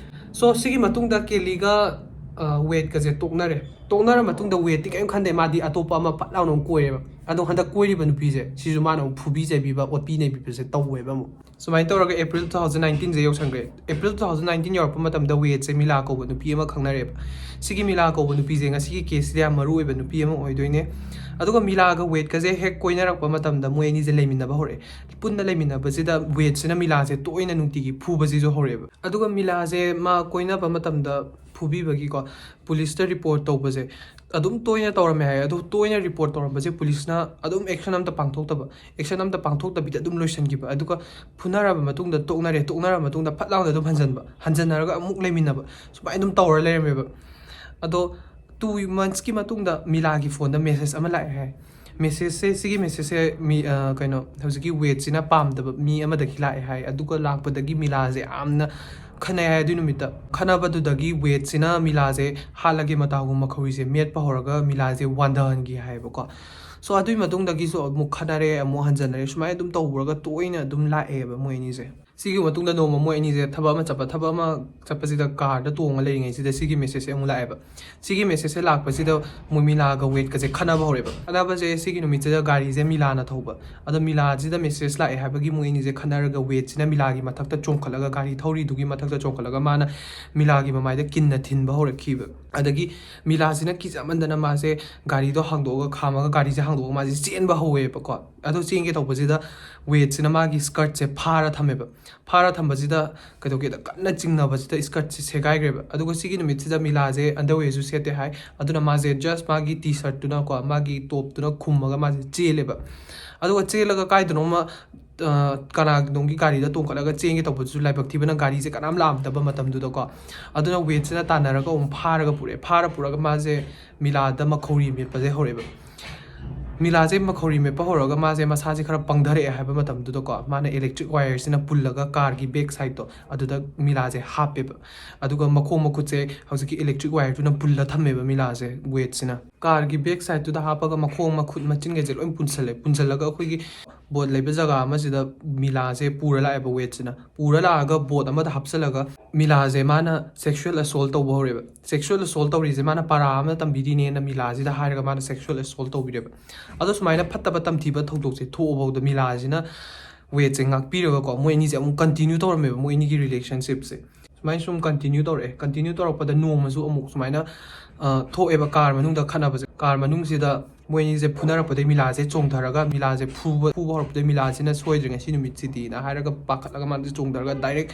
ꯁꯣ ꯁꯤꯒꯤ ꯃꯇꯨꯡꯗ ꯀꯦꯂꯤꯒ, ꯑ, ꯋꯦꯗꯀꯁꯦ ꯇꯣꯛꯅꯔꯦ꯫ ꯇꯣꯛꯅꯔ ꯃꯇꯨꯡꯗ ꯋꯦꯗꯇꯤ ꯀꯔꯤꯝ ꯈꯟꯗꯦ, ꯃꯥꯗꯤ ꯑꯇꯣꯞꯄ ꯑꯃ ꯐꯠ ꯂꯥꯎꯅ ꯑꯃꯨꯛ ꯀꯣꯏꯔꯦꯕ꯫ ꯑꯗꯣ ꯍꯟꯗꯛ ꯀꯣꯏꯔꯤꯕ ꯅꯨꯄꯤꯁꯦ ꯁꯤꯁꯨ ꯃꯥꯅ ꯑꯃꯨꯛ ꯐꯨꯕꯤ ꯆꯩꯕꯤꯕ, ꯑꯣꯠꯄꯤ ꯅꯩꯕꯤꯕꯁꯦ ꯇꯧꯋꯦꯕ ꯑꯃꯨꯛ꯫ ꯁꯨꯃꯥꯏꯅ ꯇꯧꯔꯒ ꯑꯦꯄ꯭ꯔꯤꯜ ꯇꯨ ꯊꯥꯎꯖꯟ ꯅꯥꯏꯟꯇꯤꯟꯁꯦ ꯌꯧꯁꯟꯈ꯭ꯔꯦ꯫ ꯑꯦꯄ꯭ꯔꯤꯜ ꯇꯨ ꯊꯥꯎꯖꯟ ꯅꯥꯏꯟꯇꯤꯟ ꯌꯧꯔꯛꯄ ꯃꯇꯝꯗ ꯋꯦꯗꯁꯦ ꯃꯤꯂꯥ ꯀꯧꯕ ꯅꯨꯄꯤ ꯑꯃ ꯈꯪꯅꯔꯦꯕ꯫ ꯁꯤꯒꯤ ꯃꯤꯂꯥ ꯀꯧꯕ ꯅꯨꯄꯤꯁꯦ ꯉꯁꯤꯒꯤ ꯀꯦꯁꯁꯤꯗ ꯌꯥꯝ ꯃꯔꯨ ꯑꯣꯏꯕ ꯅꯨꯄꯤ ꯑꯃ ꯑꯣꯏꯗꯣꯏꯅꯦ꯫ ꯑꯗꯨꯒ ꯃꯤꯂꯥꯒ ꯋꯦꯗꯀꯁꯦ ꯍꯦꯛ ꯀꯣꯏꯅꯔꯛꯄ ꯃꯇꯝꯗ ꯃꯣꯏ ꯑꯅꯤꯁꯦ ꯂꯩꯃꯤꯟꯅꯕ ꯍꯧꯔꯛꯑꯦ꯫ ꯄꯨꯟꯅ ꯂꯩꯃꯤꯟꯅꯕꯁꯤꯗ ꯋꯦꯗꯁꯤꯅ ꯃꯤꯂꯥꯁꯦ ꯇꯣꯏꯅ ꯅꯨꯡꯇꯤꯒꯤ ꯐꯨꯕꯁꯤꯁꯨ ꯍꯧꯔꯛꯑꯦꯕ꯫ ꯑꯗꯨꯒ ꯃꯤꯂꯥꯁꯦ ꯃꯥ ꯀꯣꯏꯅꯕ ꯃꯇꯝꯗ ꯐꯨꯕꯤꯕꯒꯤꯀꯣ ꯄꯨꯂꯤꯁꯇ ꯔꯤꯄꯣꯔꯠ ꯇꯧꯕꯁꯦ ꯑꯗꯨꯝ ꯇꯣꯏꯅ ꯇꯧꯔꯝꯃꯦ ꯍꯥꯏ꯫ ꯑꯗꯨ ꯇꯣꯏꯅ ꯔꯤꯄꯣꯔꯠ ꯇꯧꯔꯝꯕꯁꯦ ꯄꯨꯂꯤꯁꯅ ꯑꯗꯨꯝ ꯑꯦꯛꯁꯟ ꯑꯝꯇ ꯄꯥꯡꯊꯣꯛꯇꯕ, ꯑꯦꯛꯁꯟ ꯑꯝꯇ ꯄꯥꯡꯊꯣꯛꯇꯕꯤꯗ ꯑꯗꯨꯝ ꯂꯣꯏꯁꯤꯟꯈꯤꯕ꯫ ꯑꯗꯨꯒ ꯐꯨꯅꯔꯕ ꯃꯇꯨꯡꯗ ꯇꯣꯛꯅꯔꯦ, ꯇꯣꯛꯅꯔꯕ ꯃꯇꯨꯡꯗ ꯐꯠ ꯂꯥꯎꯅ ꯑꯗꯨꯝ ꯍꯟꯖꯟꯕ, ꯍꯟꯖꯟꯅꯔꯒ ꯑꯃꯨꯛ ꯂꯩꯃꯤꯟꯅꯕ, ꯁꯨꯃꯥꯏꯅ ꯑꯗꯨꯝ ꯇꯧꯔ ꯂꯩꯔꯝꯃꯦꯕ꯫ ꯑꯗꯣ ꯇꯨ ꯃꯟꯁꯀꯤ ꯃꯇꯨꯡꯗ ꯃꯤꯂꯥꯒꯤ ꯐꯣꯟꯗ ꯃꯦꯁꯦꯖ ꯑꯃ ꯂꯥꯛꯑꯦ ꯍꯥꯏ꯫ ꯃꯦꯁꯦꯖꯁꯦ, ꯁꯤꯒꯤ ꯃꯦꯁꯦꯖꯁꯦ ꯃꯤ, ꯑ, ꯀꯩꯅꯣ, ꯍꯧꯖꯤꯛꯀꯤ ꯋꯦꯗꯁꯤꯅ ꯄꯥꯝꯗꯕ ꯃꯤ ꯑꯃꯗꯒꯤ ꯂꯥꯛꯑꯦ ꯍꯥꯏ꯫ ꯑꯗꯨꯒ ꯂꯥꯛꯄꯗꯒꯤ ꯃꯤꯂꯥꯁꯦ ꯌꯥꯝꯅ ꯈꯟꯅꯩ ꯍꯥꯏ꯫ ꯑꯗꯨꯏ ꯅꯨꯃꯤꯠꯇ ꯈꯟꯅꯕꯗꯨꯗꯒꯤ ꯋꯦꯗꯁꯤꯅ ꯃꯤꯂꯥꯁꯦ ꯍꯥꯠꯂꯒꯦ ꯃꯇꯥꯒꯨꯝꯕ ꯈꯧꯔꯤꯁꯦ ꯃꯦꯠꯄ ꯍꯧꯔꯒ ꯃꯤꯂꯥꯁꯦ ꯋꯥꯟꯊꯍꯟꯈꯤ ꯍꯥꯏꯌꯦꯕꯀꯣ꯫ ꯁꯣ ꯑꯗꯨꯏ ꯃꯇꯨꯡꯗꯒꯤꯁꯨ ꯑꯃꯨꯛ ꯈꯠꯅꯔꯦ, ꯑꯃꯨꯛ ꯍꯟꯖꯟꯅꯔꯦ, ꯁꯨꯃꯥꯏꯅ ꯑꯗꯨꯝ ꯇꯧꯔꯒ ꯇꯣꯏꯅ ꯑꯗꯨꯝ ꯂꯥꯛꯑꯦꯕ ꯃꯣꯏ ꯑꯅꯤꯁꯦ꯫ ꯁꯤꯒꯤ ꯃꯇꯨꯡꯗ ꯅꯣꯡꯃ ꯃꯣꯏ ꯑꯅꯤꯁꯦ ꯊꯕꯛ ꯑꯃ ꯆꯠꯄ, ꯊꯕꯛ ꯑꯃ ꯆꯠꯄꯁꯤꯗ ꯀꯥꯔꯗ ꯇꯣꯡꯉ ꯂꯩꯔꯤꯉꯩꯁꯤꯗ ꯁꯤꯒꯤ ꯃꯦꯁꯦꯖꯁꯦ ꯑꯃꯨꯛ ꯂꯥꯛꯑꯦꯕ꯫ ꯁꯤꯒꯤ ꯃꯦꯁꯦꯖꯁꯦ ꯂꯥꯛꯄꯁꯤꯗ ꯃꯣꯏ ꯃꯤꯂꯥꯒ ꯋꯦꯗꯀꯁꯦ ꯈꯠꯅꯕ ꯍꯧꯔꯦꯕ꯫ ꯈꯠꯅꯕꯁꯦ ꯁꯤꯒꯤ ꯅꯨꯃꯤꯠꯁꯤꯗ ꯒꯥꯔꯤꯁꯦ ꯃꯤꯂꯥꯅ ꯊꯧꯕ꯫ ꯑꯗꯣ ꯃꯤꯂꯥꯁꯤꯗ ꯃꯦꯁꯦꯖ ꯂꯥꯛꯑꯦ ꯍꯥꯏꯕꯒꯤ ꯃꯣꯏ ꯑꯅꯤꯁꯦ ꯈꯠꯅꯔꯒ ꯋꯦꯗꯁꯤꯅ ꯃꯤꯂꯥꯒꯤ ꯃꯊꯛꯇ ꯆꯣꯡꯈꯠꯂꯒ, ꯒꯥꯔꯤ ꯊꯧꯔꯤꯗꯨꯒꯤ ꯃꯊꯛꯇ ꯆꯣꯡꯈꯠꯂꯒ ꯃꯥꯅ ꯃꯤꯂꯥꯒꯤ ꯃꯃꯥꯏꯗ ꯀꯤꯟꯅ ꯊꯤꯟꯕ ꯍꯧꯔꯛꯈꯤꯕ꯫ ꯑꯗꯒꯤ ꯃꯤꯂꯥꯁꯤꯅ ꯀꯤꯖꯃꯟꯗꯅ ꯃꯥꯁꯦ ꯒꯥꯔꯤꯗꯣ ꯍꯥꯡꯗꯣꯛꯑꯒ, ꯈꯥꯝꯃꯒ ꯒꯥꯔꯤꯁꯦ ꯍꯥꯡꯗꯣꯛꯑꯒ ꯃꯥꯁꯦ ꯆꯦꯟꯕ ꯍꯧꯋꯦꯕꯀꯣ꯫ ꯑꯗꯣ ꯆꯦꯟꯒꯦ ꯇꯧꯕꯁꯤꯗ ꯋꯦꯗꯁꯤꯅ ꯃꯥꯒꯤ skirtꯁꯦ ꯐꯥꯔ ꯊꯝꯃꯦꯕ꯫ ꯐꯥꯔ ꯊꯝꯕꯁꯤꯗ ꯀꯩꯗꯧꯒꯦꯗ, ꯀꯟꯅ ꯆꯤꯡꯅꯕꯁꯤꯗ skirtꯁꯦ ꯁꯦꯒꯥꯏꯈ꯭ꯔꯦꯕ꯫ ꯑꯗꯨꯒ ꯁꯤꯒꯤ ꯅꯨꯃꯤꯠꯁꯤꯗ ꯃꯤꯂꯥꯁꯦ underwearꯁꯨ ꯁꯦꯠꯇꯦ ꯍꯥꯏ꯫ ꯑꯗꯨꯅ ꯃꯥꯁꯦ just ꯃꯥꯒꯤ T-shirtꯇꯨꯅꯀꯣ, ꯃꯥꯒꯤ topꯇꯨꯅ ꯈꯨꯝꯃꯒ ꯃꯥꯁꯦ ꯆꯦꯜꯂꯦꯕ꯫ ꯑꯗꯨꯒ ꯆꯦꯜꯂꯒ ꯀꯥꯏꯗꯅꯣꯃ, ꯑ, ꯀꯅꯥꯒꯤꯅꯣꯝꯒꯤ ꯒꯥꯔꯤꯗ ꯇꯣꯡꯈꯠꯂꯒ ꯆꯦꯟꯒꯦ ꯇꯧꯕꯗꯨꯁꯨ ꯂꯥꯏꯕꯛ ꯊꯤꯕꯅ ꯒꯥꯔꯤꯁꯦ ꯀꯅꯥꯝ ꯂꯥꯛꯑꯝꯗꯕ ꯃꯇꯝꯗꯨꯗꯀꯣ꯫ ꯑꯗꯨꯅ ꯋꯦꯗꯁꯤꯅ ꯇꯥꯟꯅꯔꯒ ꯑꯃꯨꯛ ꯐꯥꯔꯒ ꯄꯨꯔꯛꯑꯦ꯫ ꯐꯥꯔ ꯄꯨꯔꯒ ꯃꯥꯁꯦ ꯃꯤꯂꯥꯗ ꯃꯈꯧꯔꯤ ꯃꯦꯠꯄꯁꯦ ꯍꯧꯔꯛꯑꯦꯕ꯫ ꯃꯤꯂꯥꯁꯦ ꯃꯈꯧꯔꯤ ꯃꯦꯠꯄ ꯍꯧꯔꯒ ꯃꯥꯁꯦ ꯃꯁꯥꯁꯦ ꯈꯔ ꯄꯪꯊꯔꯛꯑꯦ ꯍꯥꯏꯕ ꯃꯇꯝꯗꯨꯗꯀꯣ, ꯃꯥꯅ electric wireꯁꯤꯅ ꯄꯨꯜꯂꯒ carꯒꯤ back sideꯇꯣ ꯑꯗꯨꯗ ꯃꯤꯂꯥꯁꯦ ꯍꯥꯞꯄꯦꯕ꯫ ꯑꯗꯨꯒ ꯃꯈꯣꯡ ꯃꯈꯨꯠꯁꯦ ꯍꯧꯖꯤꯛꯀꯤ electric wireꯗꯨꯅ ꯄꯨꯜꯂ ꯊꯝꯃꯦꯕ ꯃꯤꯂꯥꯁꯦ, ꯋꯦꯗꯁꯤꯅ꯫ Carꯒꯤ back sideꯇꯨꯗ ꯍꯥꯞꯄꯒ ꯃꯈꯣꯡ ꯃꯈꯨꯠ ꯃꯆꯤꯟꯈꯩꯁꯦ ꯂꯣꯏ ꯄꯨꯟꯁꯜꯂꯦ꯫ ꯄꯨꯟꯁꯜꯂꯒ ꯑꯩꯈꯣꯏꯒꯤ boat ꯂꯩꯕ ꯖꯒꯥ ꯑꯃꯁꯤꯗ ꯃꯤꯂꯥꯁꯦ ꯄꯨꯔ ꯂꯥꯛꯑꯦꯕ ꯋꯦꯗꯁꯤꯅ꯫ ꯄꯨꯔ ꯂꯥꯛꯑꯒ boat ꯑꯃꯗ ꯍꯥꯞꯆꯜꯂꯒ ꯃꯤꯂꯥꯁꯦ ꯃꯥꯅ sexual assault ꯇꯧꯕ ꯍꯧꯔꯦꯕ꯫ Sexual assault ꯇꯧꯔꯤꯁꯦ ꯃꯥꯅ ꯄꯔꯥ ꯑꯃ ꯇꯝꯕꯤꯔꯤꯅꯦꯅ ꯃꯤꯂꯥꯁꯤꯗ ꯍꯥꯏꯔꯒ ꯃꯥꯅ sexual assault ꯇꯧꯕꯤꯔꯦꯕ꯫ ꯑꯗꯣ ꯁꯨꯃꯥꯏꯅ ꯐꯠꯇꯕ ꯇꯝꯊꯤꯕ ꯊꯧꯗꯣꯛꯁꯦ ꯊꯣꯛꯑꯐꯥꯎꯗ ꯃꯤꯂꯥꯁꯤꯅ ꯋꯦꯗꯁꯦ ꯉꯥꯛꯄꯤꯔꯒꯀꯣ, ꯃꯣꯏ ꯑꯅꯤꯁꯦ ꯑꯃꯨꯛ continue ꯇꯧꯔꯝꯃꯦꯕ, ꯃꯣꯏ ꯑꯅꯤꯒꯤ relationshipꯁꯦ꯫ ꯁꯨꯃꯥꯏꯅ ꯁꯨꯝ continue ꯇꯧꯔꯛꯑꯦ꯫ Continue ꯇꯧꯔꯛꯄꯗ ꯅꯣꯡꯃꯁꯨ ꯑꯃꯨꯛ ꯁꯨꯃꯥꯏꯅ, ꯑ, ꯊꯣꯛꯑꯦꯕ car ꯃꯅꯨꯡꯗ ꯈꯠꯅꯕꯁꯦ꯫ Car ꯃꯅꯨꯡꯁꯤꯗ ꯃꯣꯏ ꯑꯅꯤꯁꯦ ꯐꯨꯅꯔꯛꯄꯗꯩ ꯃꯤꯂꯥꯁꯦ ꯆꯣꯡꯊꯔꯒ, ꯃꯤꯂꯥꯁꯦ ꯐꯨꯕ, ꯐꯨꯕ ꯍꯧꯔꯛꯄꯗꯩ ꯃꯤꯂꯥꯁꯤꯅ "ꯁꯣꯏꯗ꯭ꯔꯦ ꯉꯁꯤ ꯅꯨꯃꯤꯠꯁꯤꯗꯤꯅ" ꯍꯥꯏꯔꯒ ꯄꯥꯈꯠꯂꯒ ꯃꯥꯁꯦ ꯆꯣꯡꯊꯔꯒ direct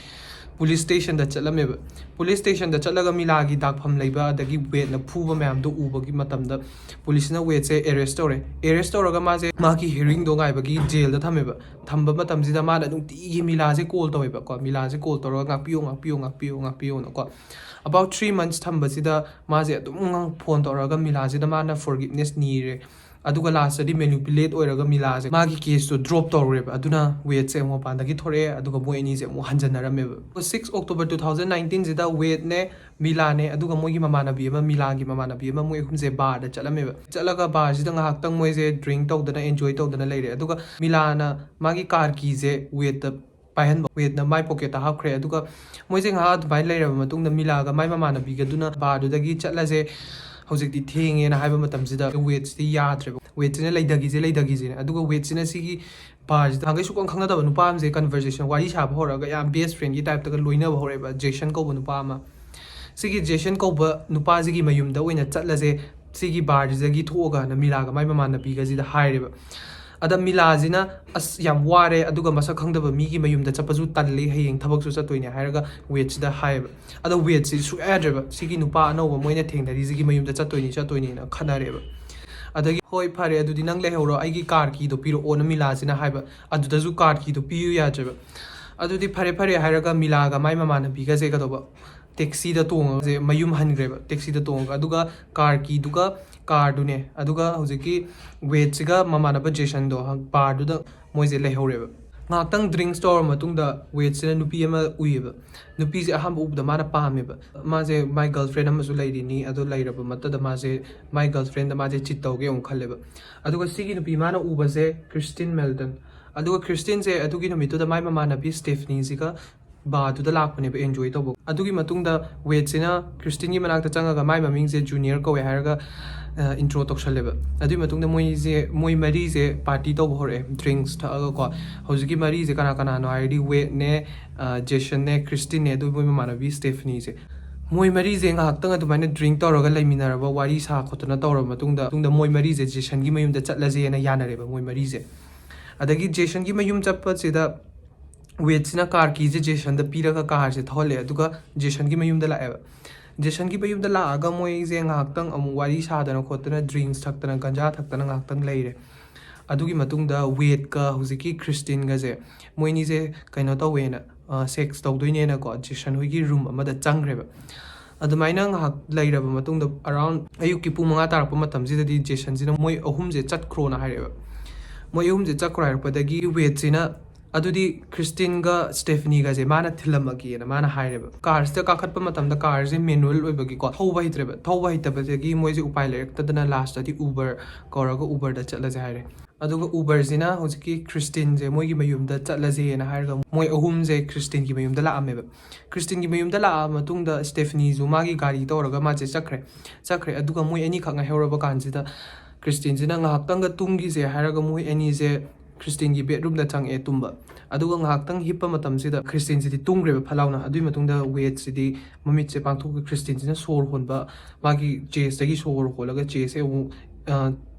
police stationꯗ ꯆꯠꯂꯝꯃꯦꯕ꯫ Police stationꯗ ꯆꯠꯂꯒ ꯃꯤꯂꯥꯒꯤ ꯗꯥꯛꯐꯝ ꯂꯩꯕ ꯑꯗꯒꯤ ꯋꯦꯗꯅ ꯐꯨꯕ ꯃꯌꯥꯝꯗꯣ ꯎꯕꯒꯤ ꯃꯇꯝꯗ policeꯅ ꯋꯦꯗꯁꯦ arrest ꯇꯧꯔꯦ꯫ Arrest ꯇꯧꯔꯒ ꯃꯥꯁꯦ ꯃꯥꯒꯤ hearingꯗꯣ ꯉꯥꯏꯕꯒꯤ jailꯗ ꯊꯝꯃꯦꯕ꯫ ꯊꯝꯕ ꯃꯇꯝꯁꯤꯗ ꯃꯥꯅ ꯅꯨꯡꯇꯤꯒꯤ ꯃꯤꯂꯥꯁꯦ call ꯇꯧꯋꯦꯕꯀꯣ꯫ ꯃꯤꯂꯥꯁꯦ call ꯇꯧꯔꯒ "ꯉꯥꯛꯄꯤꯌꯣ, ꯉꯥꯛꯄꯤꯌꯣ, ꯉꯥꯛꯄꯤꯌꯣ, ꯉꯥꯛꯄꯤꯌꯣꯅꯀꯣ." About three months ꯊꯝꯕꯁꯤꯗ ꯃꯥꯁꯦ ꯑꯗꯨꯝ ꯉꯥꯡ-, phone ꯇꯧꯔꯒ ꯃꯤꯂꯥꯁꯤꯗ ꯃꯥꯅ forgiveness ꯅꯤꯔꯦ꯫ ꯑꯗꯨꯒ lastꯇꯗꯤ manipulate ꯑꯣꯏꯔꯒ ꯃꯤꯂꯥꯁꯦ ꯃꯥꯒꯤ caseꯇꯣ drop ꯇꯧꯔꯨꯔꯦꯕ꯫ ꯑꯗꯨꯅ ꯋꯦꯗꯁꯦ ꯑꯃꯨꯛ ꯃꯄꯥꯟꯗꯒꯤ ꯊꯣꯔꯛꯑꯦ, ꯑꯗꯨꯒ ꯃꯣꯏ ꯑꯅꯤꯁꯦ ꯑꯃꯨꯛ ꯍꯟꯖꯟꯅꯔꯝꯃꯦꯕ꯫ Six October two thousand nineteenꯁꯤꯗ ꯋꯦꯗꯅꯦ, ꯃꯤꯂꯥꯅꯦ, ꯑꯗꯨꯒ ꯃꯣꯏꯒꯤ ꯃꯃꯥꯟꯅꯕꯤ ꯑꯃ, ꯃꯤꯂꯥꯒꯤ ꯃꯃꯥꯟꯅꯕꯤ ꯑꯃ, ꯃꯣꯏ ꯑꯍꯨꯝꯁꯦ barꯗ ꯆꯠꯂꯝꯃꯦꯕ꯫ ꯆꯠꯂꯒ barꯁꯤꯗ ꯉꯥꯏꯍꯥꯛꯇꯪ ꯃꯣꯏꯁꯦ drink ꯇꯧꯗꯅ, enjoy ꯇꯧꯗꯅ ꯂꯩꯔꯦ꯫ ꯑꯗꯨꯒ ꯃꯤꯂꯥꯅ ꯃꯥꯒꯤ car keyꯁꯦ ꯋꯦꯗꯇ ꯄꯥꯏꯍꯟꯕ, ꯋꯦꯗꯅ ꯃꯥꯏ pocketꯇ ꯍꯥꯞꯈ꯭ꯔꯦ꯫ ꯑꯗꯨꯒ ꯃꯣꯏꯁꯦ ꯉꯥꯏꯍꯥꯛ ꯑꯗꯨꯃꯥꯏꯅ ꯂꯩꯔꯕ ꯃꯇꯨꯡꯗ ꯃꯤꯂꯥꯒ ꯃꯥꯏ ꯃꯃꯥꯟꯅꯕꯤꯒꯗꯨꯅ barꯗꯨꯗꯒꯤ ꯆꯠꯂꯁꯦ, ꯍꯧꯖꯤꯛꯇꯤ ꯊꯦꯡꯉꯦꯅ ꯍꯥꯏꯕ ꯃꯇꯝꯁꯤꯗ ꯋꯦꯗꯁꯤꯗꯤ ꯌꯥꯗ꯭ꯔꯦꯕ꯫ ꯋꯦꯗꯁꯤꯅ "ꯂꯩꯊꯈꯤꯁꯦ, ꯂꯩꯊꯈꯤꯁꯦꯅ"꯫ ꯑꯗꯨꯒ ꯋꯦꯗꯁꯤꯅ ꯁꯤꯒꯤ barꯁꯤꯗ ꯅꯍꯥꯟꯈꯩ ꯁꯨꯛꯈꯪ ꯈꯪꯅꯗꯕ ꯅꯨꯄꯥ ꯑꯃꯁꯦ conversation, ꯋꯥꯔꯤ ꯁꯥꯕ ꯍꯧꯔꯒ ꯌꯥꯝ best friendꯒꯤ typeꯇꯒ ꯂꯣꯏꯅꯕ ꯍꯧꯔꯛꯑꯦꯕ, ꯖꯦꯁꯟ ꯀꯧꯕ ꯅꯨꯄꯥ ꯑꯃ꯫ ꯁꯤꯒꯤ ꯖꯦꯁꯟ ꯀꯧꯕ ꯅꯨꯄꯥꯁꯤꯒꯤ ꯃꯌꯨꯝꯗ ꯑꯣꯏꯅ ꯆꯠꯂꯁꯦ, ꯁꯤꯒꯤ ꯕꯥꯔꯁꯤꯗꯒꯤ ꯊꯣꯛꯑꯒꯅ ꯃꯤꯂꯥꯒ ꯃꯥꯏ ꯃꯃꯥꯟꯅꯕꯤꯒꯁꯤꯗ ꯍꯥꯏꯔꯦꯕ꯫ ꯑꯗ ꯃꯤꯂꯥꯁꯤꯅ, "ꯑꯁ, ꯌꯥꯝ ꯋꯥꯔꯦ, ꯑꯗꯨꯒ ꯃꯁꯛ ꯈꯪꯗꯕ ꯃꯤꯒꯤ ꯃꯌꯨꯝꯗ ꯆꯠꯄꯁꯨ ꯇꯜꯂꯤ, ꯍꯌꯦꯡ ꯊꯕꯛꯁꯨ ꯆꯠꯇꯣꯏꯅꯦ" ꯍꯥꯏꯔꯒ ꯋꯦꯗꯁꯤꯗ ꯍꯥꯏꯌꯦꯕ꯫ ꯑꯗꯣ ꯋꯦꯗꯁꯤ ꯁꯨꯛꯌꯥ ꯌꯥꯗ꯭ꯔꯦꯕ, ꯁꯤꯒꯤ ꯅꯨꯄꯥ ꯑꯅꯧꯕ ꯃꯣꯏꯅ ꯊꯦꯡꯅꯔꯤꯁꯤꯒꯤ ꯃꯌꯨꯝꯗ ꯆꯠꯇꯣꯏꯅꯤ, ꯆꯠꯇꯣꯏꯅꯤꯅ ꯈꯟꯅꯔꯦꯕ꯫ ꯑꯗꯒꯤ, "ꯍꯣꯏ, ꯐꯔꯦ, ꯑꯗꯨꯗꯤ ꯅꯪ ꯂꯩꯍꯧꯔꯣ, ꯑꯩꯒꯤ ꯀꯥꯔ ꯀꯤꯗꯣ ꯄꯤꯔꯛꯑꯣꯅ" ꯃꯤꯂꯥꯁꯤꯅ ꯍꯥꯏꯕ꯫ ꯑꯗꯨꯗꯁꯨ ꯀꯥꯔ ꯀꯤꯗꯣ ꯄꯤꯌꯨ ꯌꯥꯗ꯭ꯔꯦꯕ꯫ ꯑꯗꯨꯗꯤ ꯐꯔꯦ, ꯐꯔꯦ ꯍꯥꯏꯔꯒ ꯃꯤꯂꯥꯒ ꯃꯥꯏ ꯃꯃꯥꯟꯅꯕꯤꯒꯁꯦ ꯀꯩꯗꯧꯕ, ꯇꯦꯛꯁꯤꯗ ꯇꯣꯡꯉꯒ ꯃꯌꯨꯝ ꯍꯟꯈ꯭ꯔꯦꯕ, ꯇꯦꯛꯁꯤꯗ ꯇꯣꯡꯉꯒ꯫ ꯑꯗꯨꯒ ꯀꯥꯔ ꯀꯤꯗꯨꯒ, ꯀꯥꯔꯗꯨꯅꯦ, ꯑꯗꯨꯒ ꯍꯧꯖꯤꯛꯀꯤ ꯋꯦꯗꯁꯤꯒ ꯃꯃꯥꯟꯅꯕ ꯖꯦꯁꯟꯗꯣ ꯕꯥꯔꯗꯨꯗ ꯃꯣꯏꯁꯦ ꯂꯩꯍꯧꯔꯦꯕ꯫ ꯉꯥꯏꯍꯥꯛꯇꯪ ꯗ꯭ꯔꯤꯡꯛꯁ ꯇꯧꯔ ꯃꯇꯨꯡꯗ ꯋꯦꯗꯁꯤꯅ ꯅꯨꯄꯤ ꯑꯃ ꯎꯏꯌꯦꯕ꯫ ꯅꯨꯄꯤꯁꯦ ꯑꯍꯥꯟꯕ ꯎꯕꯗ ꯃꯥꯅ ꯄꯥꯝꯃꯦꯕ꯫ ꯃꯥꯁꯦ ꯃꯥꯏ ꯒꯔꯜꯐ꯭ꯔꯦꯟ ꯑꯃꯁꯨ ꯂꯩꯔꯤꯅꯤ, ꯑꯗꯣ ꯂꯩꯔꯕ ꯃꯇꯨꯡꯗ ꯃꯥꯁꯦ ꯃꯥꯏ ꯒꯔꯜꯐ꯭ꯔꯦꯟꯗ ꯃꯥꯁꯦ ꯆꯤꯠ ꯇꯧꯒꯦ ꯑꯃꯨꯛ ꯈꯜꯂꯦꯕ꯫ ꯑꯗꯨꯒ ꯁꯤꯒꯤ ꯅꯨꯄꯤ ꯃꯥꯅ ꯎꯕꯁꯦ ꯀ꯭ꯔꯤꯁꯇꯤꯟ ꯃꯦꯜꯇꯟ꯫ ꯑꯗꯨꯒ ꯀ꯭ꯔꯤꯁꯇꯤꯟꯁꯦ ꯑꯗꯨꯒꯤ ꯅꯨꯃꯤꯠꯇꯨꯗ ꯃꯥꯏ ꯃꯃꯥꯟꯅꯕꯤ ꯁ꯭ꯇꯦꯐꯅꯤꯁꯤꯒ ꯕꯥꯔꯗꯨꯗ ꯂꯥꯛꯄꯅꯦꯕ, ꯑꯦꯟꯖꯣꯏ ꯇꯧꯕ꯫ ꯑꯗꯨꯒꯤ ꯃꯇꯨꯡꯗ ꯋꯦꯗꯁꯤꯅ ꯀ꯭ꯔꯤꯁꯇꯤꯟꯒꯤ ꯃꯅꯥꯛꯇ ꯆꯪꯉꯒ ꯃꯥꯏ ꯃꯃꯤꯡꯁꯦ ꯖꯨꯅꯤꯌꯔ ꯀꯧꯋꯦ ꯍꯥꯏꯔꯒ, ꯑ, ꯏꯟꯇ꯭ꯔꯣ ꯇꯧꯁꯜꯂꯦꯕ꯫ ꯑꯗꯨꯒꯤ ꯃꯇꯨꯡꯗ ꯃꯣꯏꯁꯦ, ꯃꯣꯏ ꯃꯔꯤꯁꯦ ꯄꯥꯔꯇꯤ ꯇꯧꯕ ꯍꯧꯔꯛꯑꯦ, ꯗ꯭ꯔꯤꯡꯛꯁ ꯊꯛꯑꯒꯀꯣ꯫ ꯍꯧꯖꯤꯛꯀꯤ ꯃꯔꯤꯁꯦ ꯀꯅꯥ ꯀꯅꯥꯅꯣ ꯍꯥꯏꯔꯗꯤ, ꯋꯦꯗꯅꯦ, ꯑ, ꯖꯦꯁꯟꯅꯦ, ꯀ꯭ꯔꯤꯁꯇꯤꯟꯅꯦ, ꯑꯗꯨ ꯃꯣꯏ ꯃꯃꯥꯟꯅꯕꯤ ꯁ꯭ꯇꯦꯐꯅꯤꯁꯦ꯫ ꯃꯣꯏ ꯃꯔꯤꯁꯦ ꯉꯥꯏꯍꯥꯛꯇꯪ ꯑꯗꯨꯃꯥꯏꯅ ꯗ꯭ꯔꯤꯡꯛ ꯇꯧꯔꯒ ꯂꯩꯃꯤꯟꯅꯔꯕ, ꯋꯥꯔꯤ ꯁꯥ ꯈꯣꯠꯇꯅ ꯇꯧꯔꯕ ꯃꯇꯨꯡꯗ, ꯃꯇꯨꯡꯗ ꯃꯣꯏ ꯃꯔꯤꯁꯦ ꯖꯦꯁꯟꯒꯤ ꯃꯌꯨꯝꯗ ꯆꯠꯂꯁꯦꯅ ꯌꯥꯅꯔꯦꯕ, ꯃꯣꯏ ꯃꯔꯤꯁꯦ꯫ ꯑꯗꯒꯤ ꯖꯦꯁꯟꯒꯤ ꯃꯌꯨꯝ ꯆꯠꯄꯁꯤꯗ ꯋꯦꯗꯁꯤꯅ ꯀꯥꯔ ꯀꯤꯁꯦ ꯖꯦꯁꯟꯗ ꯄꯤꯔꯒ ꯀꯥꯔꯁꯦ ꯊꯧꯍꯜꯂꯦ, ꯑꯗꯨꯒ ꯖꯦꯁꯟꯒꯤ ꯃꯌꯨꯝꯗ ꯂꯥꯛꯑꯦꯕ꯫ ꯖꯦꯁꯟꯒꯤ ꯃꯌꯨꯝꯗ ꯂꯥꯛꯑꯒ ꯃꯣꯏꯁꯦ ꯉꯥꯏꯍꯥꯛꯇꯪ ꯑꯃꯨꯛ ꯋꯥꯔꯤ ꯁꯥꯗꯅ ꯈꯣꯠꯇꯅ, ꯗ꯭ꯔꯤꯡꯛꯁ ꯊꯛꯇꯅ, ꯒꯟꯖꯥ ꯊꯛꯇꯅ ꯉꯥꯏꯍꯥꯛꯇꯪ ꯂꯩꯔꯦ꯫ ꯑꯗꯨꯒꯤ ꯃꯇꯨꯡꯗ ꯋꯦꯗꯀ ꯍꯧꯖꯤꯛꯀꯤ ꯀ꯭ꯔꯤꯁꯇꯤꯟꯒꯁꯦ, ꯃꯣꯏꯅꯤꯁꯦ ꯀꯩꯅꯣ ꯇꯧꯋꯦꯅ, ꯑ, ꯁꯦꯛꯁ ꯇꯧꯗꯣꯏꯅꯦꯅꯀꯣ, ꯖꯦꯁꯟ ꯍꯣꯏꯒꯤ ꯔꯨꯝ ꯑꯃꯗ ꯆꯪꯈ꯭ꯔꯦꯕ꯫ ꯑꯗꯨꯃꯥꯏꯅ ꯉꯥꯏꯍꯥꯛ ꯂꯩꯔꯕ ꯃꯇꯨꯡꯗ, ꯑꯔꯥꯎꯟ ꯑꯌꯨꯛꯀꯤ ꯄꯨꯡ ꯃꯉꯥ ꯇꯥꯔꯛꯄ ꯃꯇꯝꯁꯤꯗꯗꯤ, ꯖꯦꯁꯟꯁꯤꯅ ꯃꯣꯏ ꯑꯍꯨꯝꯁꯦ ꯆꯠꯈ꯭ꯔꯣꯅ ꯍꯥꯏꯔꯛꯑꯦꯕ꯫ ꯃꯣꯏ ꯑꯍꯨꯝꯁꯦ ꯆꯠꯈ꯭ꯔꯣ ꯍꯥꯏꯔꯛꯄꯗꯒꯤ ꯋꯦꯗꯁꯤꯅ, "ꯑꯗꯨꯗꯤ ꯀ꯭ꯔꯤꯁꯇꯤꯟꯒ ꯁ꯭ꯇꯦꯐꯅꯤꯒꯁꯦ ꯃꯥꯅ ꯊꯤꯜꯂꯝꯃꯒꯦꯅ" ꯃꯥꯅ ꯍꯥꯏꯔꯦꯕ꯫ ꯀꯥꯔꯁꯤꯗ ꯀꯥꯈꯠꯄ ꯃꯇꯝꯗ ꯀꯥꯔꯁꯦ ꯃꯦꯅꯨꯋꯦꯜ ꯑꯣꯏꯕꯒꯤꯀꯣ, ꯊꯧꯕ ꯍꯩꯇ꯭ꯔꯦꯕ꯫ ꯊꯧꯕ ꯍꯩꯇꯕꯗꯒꯤ ꯃꯣꯏꯁꯦ ꯎꯄꯥꯏ ꯂꯩꯔꯛꯇꯗꯅ ꯂꯥꯁꯇꯗꯤ ꯎꯕꯔ ꯀꯧꯔꯒ ꯎꯕꯔꯗ ꯆꯠꯂꯁꯦ ꯍꯥꯏꯔꯦ꯫ ꯑꯗꯨꯒ ꯎꯕꯔꯁꯤꯅ ꯍꯧꯖꯤꯛꯀꯤ ꯀ꯭ꯔꯤꯁꯇꯤꯟꯁꯦ ꯃꯣꯏꯒꯤ ꯃꯌꯨꯝꯗ ꯆꯠꯂꯁꯦꯅ ꯍꯥꯏꯔꯒ ꯃꯣꯏ ꯑꯍꯨꯝꯁꯦ ꯀ꯭ꯔꯤꯁꯇꯤꯟꯒꯤ ꯃꯌꯨꯝꯗ ꯂꯥꯛꯑꯝꯃꯦꯕ꯫ ꯀ꯭ꯔꯤꯁꯇꯤꯟꯒꯤ ꯃꯌꯨꯝꯗ ꯂꯥꯛꯑ ꯃꯇꯨꯡꯗ ꯁ꯭ꯇꯦꯐꯅꯤꯁꯨ ꯃꯥꯒꯤ ꯒꯥꯔꯤ ꯇꯧꯔꯒ ꯃꯥꯁꯦ ꯆꯠꯈ꯭ꯔꯦ꯫ ꯆꯠꯈ꯭ꯔꯦ꯫ ꯑꯗꯨꯒ ꯃꯣꯏ ꯑꯅꯤꯈꯛ ꯉꯥꯏꯍꯧꯔꯕ ꯀꯥꯟꯁꯤꯗ ꯀ꯭ꯔꯤꯁꯇꯤꯟꯁꯤꯅ ꯉꯥꯏꯍꯥꯛꯇꯪꯒ ꯇꯨꯝꯈꯤꯁꯦ ꯍꯥꯏꯔꯒ ꯃꯣꯏ ꯑꯅꯤꯁꯦ ꯈ꯭ꯔꯤꯁꯇꯤꯟꯒꯤ ꯕꯦꯗꯔꯨꯝꯗ ꯆꯪꯉꯛꯑꯦ ꯇꯨꯝꯕ꯫ ꯑꯗꯨꯒ ꯉꯥꯏꯍꯥꯛꯇꯪ ꯍꯤꯞꯄ ꯃꯇꯝꯁꯤꯗ ꯈ꯭ꯔꯤꯁꯇꯤꯟꯁꯤꯗꯤ ꯇꯨꯝꯈ꯭ꯔꯦꯕ ꯐꯠ ꯂꯥꯎꯅ꯫ ꯑꯗꯨꯒꯤ ꯃꯇꯨꯡꯗ ꯋꯦꯠꯁꯤꯗꯤ ꯃꯃꯤꯠꯁꯦ ꯄꯥꯡꯊꯣꯛꯈꯤ꯫ ꯈ꯭ꯔꯤꯁꯇꯤꯟꯁꯤꯅ ꯁꯣꯔ ꯍꯣꯟꯕ, ꯃꯥꯒꯤ ꯆꯦꯁꯇꯒꯤ ꯁꯣꯔ ꯍꯣꯜꯂꯒ ꯆꯦꯁꯁꯦ ꯑꯃꯨꯛ ꯑ,